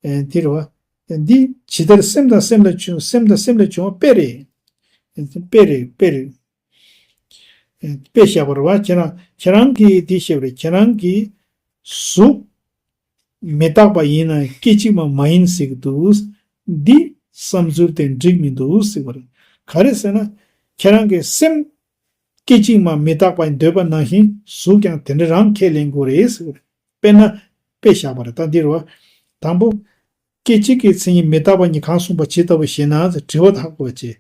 ཨེ་དེ་རེད་པ། འདི་ཇི་ལྟར་སེམས་དང་སེམས་ལ་བྱུང་། སེམས་དང་སེམས་ལ་བྱུང་བ་དཔེ་རེད། དཔེ་རེད། དཔེ་རེད། ཨེ་དཔེ་བཞག་པ་རེད་པ། ཁྱེད་རང་ཁྱེད་རང་གིས་འདི་བཤད་པ་རེད། ཁྱེད་རང་གིས་གཟུགས་མི་རྟག་པ་ཡིན་ན་སྐད་ཅིག་མ་མ་ཡིན་ཟེར་གྱི་འདུག་འདི་བསམ་ཚུལ་དེ་འགྲིག་མི་འདུག་ཟེར་བ་རེད། ག་རེ་ཟེར་ན། ཁྱེད་རང་གིས་སེམས་སྐད་ཅིག་མ་མི་རྟག་པ་འདོད་པ་ནང་བཞིན་གཟུགས་ཀྱང་དེ་འདྲ་རང་ཁས་ལེན་དགོས་རེད་ཟེར་བ་རེད། དཔེར་ན། དཔེ་བཞག་པ་རེད། ད་འདི་རེད་པ། དང་པོ། སྐད་ཅིག་གི་མཚན་ཉིད་མི་རྟག་པ་ཉིད་གང་གསུངས་པ་ཇི་ལྟ་བུ་ཞེ་ན་ཟེར་དྲི་བ་དག་གོ་ཅེས།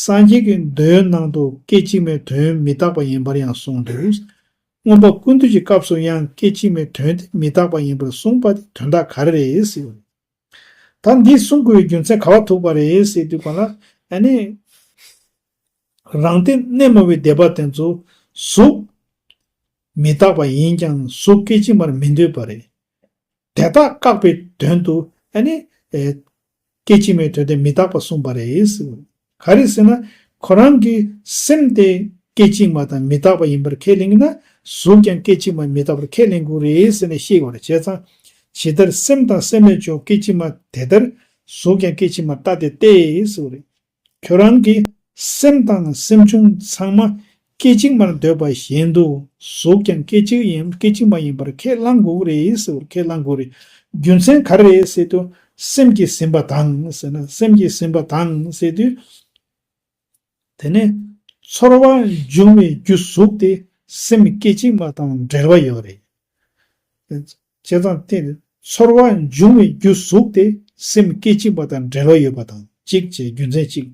སངས་རྒྱས་ཀྱི་མདོའི་ནང་དུ་སྐད་ཅིག་མའི་དོན་མི་རྟག་པ་ཡིན་པར་ཡང་གསུངས་འདུག་མངོན་པ་ཀུན་བཏུས་ཀྱི་སྐབས་སུ་ཡང་སྐད་ཅིག་མའི་དོན་དེ་མི་རྟག་པ་ཡིན་པར་གསུངས་པ་དེ་དོན་དག་ག་རེ་རེད་ཟེར་བ་རེད། ད་འདི་གསུང་དགོས་པའི་རྒྱུ་མཚན་ག་པར་ཐུག་པ་རེད་ཟེར་དུས་ག་ལ། ཨ་ནི། རང་སྟེང་གནས་མེད་པའི་སྡེ་པ་དེ་ཚོ་གཟུགས་མི་རྟག་པ་ཡིན་ཀྱང་གཟུགས་སྐད་ཅིག་མར་མི་འདོད་པ་རེད། དེ་དག་བཀག་པའི་དོན་དུ་ཨ་ནི། ཨེ། སྐད་ཅིག་མའི་དོན་དེ་མི་རྟག་པ་གསུངས་པ་རེད་ཟེར། ག་རེ་ཟེར་ན། ཁོ་རང་གི་སེམས་དེ་སྐད་ཅིག་མ་དང་མི་རྟག་པ་ཡིན་པར་ཁས་ལེན་ན། གཟུགས་ཀྱང་སྐད་ཅིག་མ་མི་རྟག་པར་ཁས་ལེན་དགོས་རེད་ཟེར་ནས་བཤད་དགོས་རེད། བྱས་ཙང་། ཇི་ལྟར་སེམས་དང་སེམས་ལས་བྱུང་སྐད་ཅིག་མ་དེ་ལྟར་གཟུགས་ཀྱང་སྐད་ཅིག་མ་ལྟ་སྟེ་སྟེ་ཟེར་བ་རེད། ཁྱོད་རང་གིས་སེམས་དང་སེམས་བྱུང་ཚང་མ་སྐད་ཅིག་མར་འདོད་པ་བཞིན་དུ་གཟུགས་ཀྱང་སྐད་ཅིག་ཡིན། སྐད་ཅིག་མ་ཡིན་པར་ཁས་བླང་དགོས་རེད་ཟེར་བ། ཁས་བླང་དགོས་རེད། རྒྱུ་མཚན་ག་རེ་རེད་ཟེར་དུས། སེམས་ཀྱིས་ཟིན་པ་དང་ཟེར་ན། སེམས་ཀྱིས་ཟིན་པ་དང་ཟེར་དུས། དེ་ནས་ཚོར་བ་འབྱུང་བའི་རྒྱུ་གཟུགས་དེ་སེམས་སྐད་ཅིག་མ་དང་འབྲེལ་བ་ཡོད་རེད། བྱས་ཙང་དེ་ཚོར་བ་འབྱུང་བའི་རྒྱུ་གཟུགས་དེ་སེམས་སྐད་ཅིག་པ་དང་འབྲེལ་བ་ཡོད་པ་དང་གཅིག་བྱས། རྒྱུ་མཚན་གཅིག་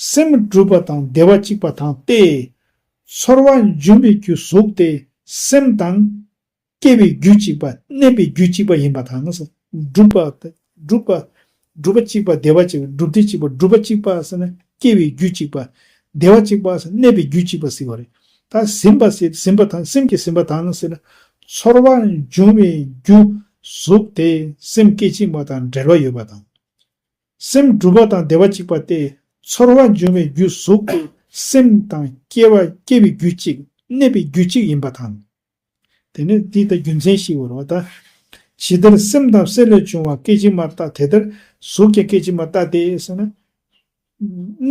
སེམས་གྲུབ་པ་དང་བདེ་བ་གཅིག་པ་དང་སྟེ། ཚོར་བ་འབྱུང་བའི་རྒྱུ་གཟུགས་དེ་སེམས་དང་ སྐྱེ་བའི་རྒྱུ་གཅིག་པ། གནས་པའི་རྒྱུ་གཅིག་པ་ཡིན་པ་དང་། སྒྲུབ་པ། སྒྲུབ་པ། སྒྲུབ་པ་གཅིག་པ། བདེ་བ་གཅིག་སྒྲུབ་སྡེ་གཅིག་པ། སྒྲུབ་པ་གཅིག་པ་ཟེར་ན་སྐྱེ་བའི་རྒྱུ་གཅིག་པ། བདེ་བ་གཅིག་པ་ཟེར་ན་གནས་པའི་རྒྱུ་གཅིག་པ་ཟེར་བ་རེད། ད་ཟིན་པ་ཟེར། ཟིན་པ་དང་། སེམས་ཀྱིས་ཟིན་པ་དང་ཟེར་ན། ཚོར་བ་འབྱུང་བའི་རྒྱུ་གཟུགས་དེ་སེམས་སྐད་ཅིག་མ་དང་འབྲེལ་བ་ཡོད་པ་དང་། སེམས་སྒྲུབ་པ་དང་བདེ་བ་གཅིག་པ་སྟེ། ཚོར་བ་འབྱུང་བའི་རྒྱུ་གཟུགས་དེ་སེམས་དང་སྐྱེ་བ་སྐྱེ་བའི་རྒྱུ་གཅིག། གནས་པའི་རྒྱུ་གཅིག་ཡིན་པ་དང་། དེ་ནས་འདི་ལྟར་རྒྱུ་མཚན་ཞིག་འོར་བ་དང་། ཇི་ལྟར་སེམས་དང་སྲེད་ལས་བྱུང་བ་སྐད་ཅིག་མར་བརྟགས། དེ་ལྟར་གཟུགས་ཀྱང་སྐད་ཅིག་མར་བརྟགས་ཏེ་ཟེར་ན།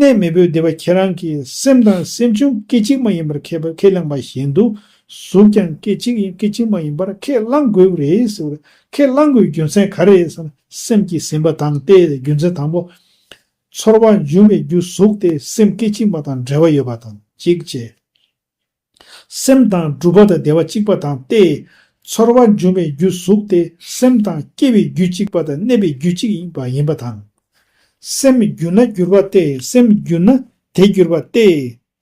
གནས་མེད་པའི་སྡེ་པ་ཁྱེད་རང་གིས་སེམས་དང་སེམས་བྱུང་སྐད་ཅིག་མ་ཡིན་པར་ཁས་པ་ཁས་བླངས་པ་བཞིན་དུ། གཟུགས་ཀྱང་སྐད་ཅིག་ཡིན། སྐད་ཅིག་མ་ཡིན་པར་ཁས་བླང་དགོས་རེད་ཟེར་བ་རེད། ཁས་བླང་དགོས་རྒྱུ་མཚན་ག་རེ་ཟེར་ན། སེམས་ཀྱིས་ཟིན་པ་དང་སྟེ། རྒྱུ་མཚན་དང་པོ། ཚོར་བ་འབྱུང་བའི་རྒྱུ་གཟུགས་དེ་སེམས་སྐད་ཅིག་མ་དང་འབྲེལ་བ་ཡོད་པ་དང་གཅིག་བྱས། སེམས་དང་སྒྲུབ་པ་དང་བདེ་བ་གཅིག་པ་དང་སྟེ། ཚོར་བ་འབྱུང་བའི་རྒྱུ་གཟུགས་དེ་སེམས་དང་སྐྱེ་བའི་རྒྱུ་གཅིག་པ་དང་གནས་པའི་རྒྱུ་གཅིག་ཡིན་པ་ཡིན་པ་དང་། སེམས་གྱུར་ན་གྱུར་པ་སྟེ། སེམས་གྱུར་ན་དེ་གྱུར་པ་སྟེ།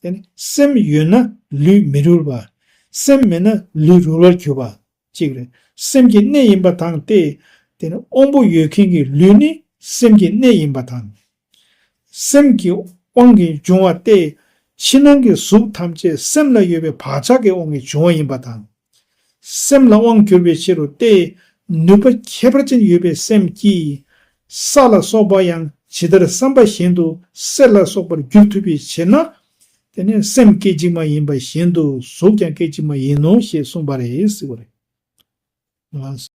དེ་ནི་སེམས་ཡོད་ན་ལུས་མི་རུལ་བ། སེམས་མེད་ན་ལུས་རུལ་བར་གྱུར་པ། གཅིག་རེད། སེམས་ཀྱི་གནས་ཡིན་པ་དང་སྟེ། དེ་ནི་དབང་པོ་ཡོད་མཁན་གྱི་ལུས་ནི་སེམས་ཀྱི་གནས་ཡིན་པ་དང་། སེམས་ཀྱི་དབང་གིས་བྱུང་བ་སྟེ། ཕྱི་ནང་གི་གཟུགས་ཐམས་ཅད་སེམས་ལ་ཡོད་པའི་བག་ཆགས་ཀྱི་དབང་གིས་བྱུང་བ་ཡིན་པ་དང་། སེམས་ལ་དབང་གྱུར་པའི་ཕྱིར་རོ་སྟེ། ནུས་པ་ཁྱད་པར་ཅན་ཡོད་པའི་སེམས་ཀྱིས། ས་ལ་སོགས་པ་ཡང་ཇི་ལྟར་བསམ་པ་བཞིན་དུ་གསེར་ལ་སོགས་པར་འགྱུར་ཐུབ་པའི་ཕྱིར་ན། དེ་ནི་སེམས་སྐད་ཅིག་མ་ཡིན་པ་བཞིན་དུ་གཟུགས་ཀྱང་སྐད་ཅིག་མ་ཡིན་ནོ་ཞེས་གསུངས་པ་རེད་ཟེར་བ་རེད།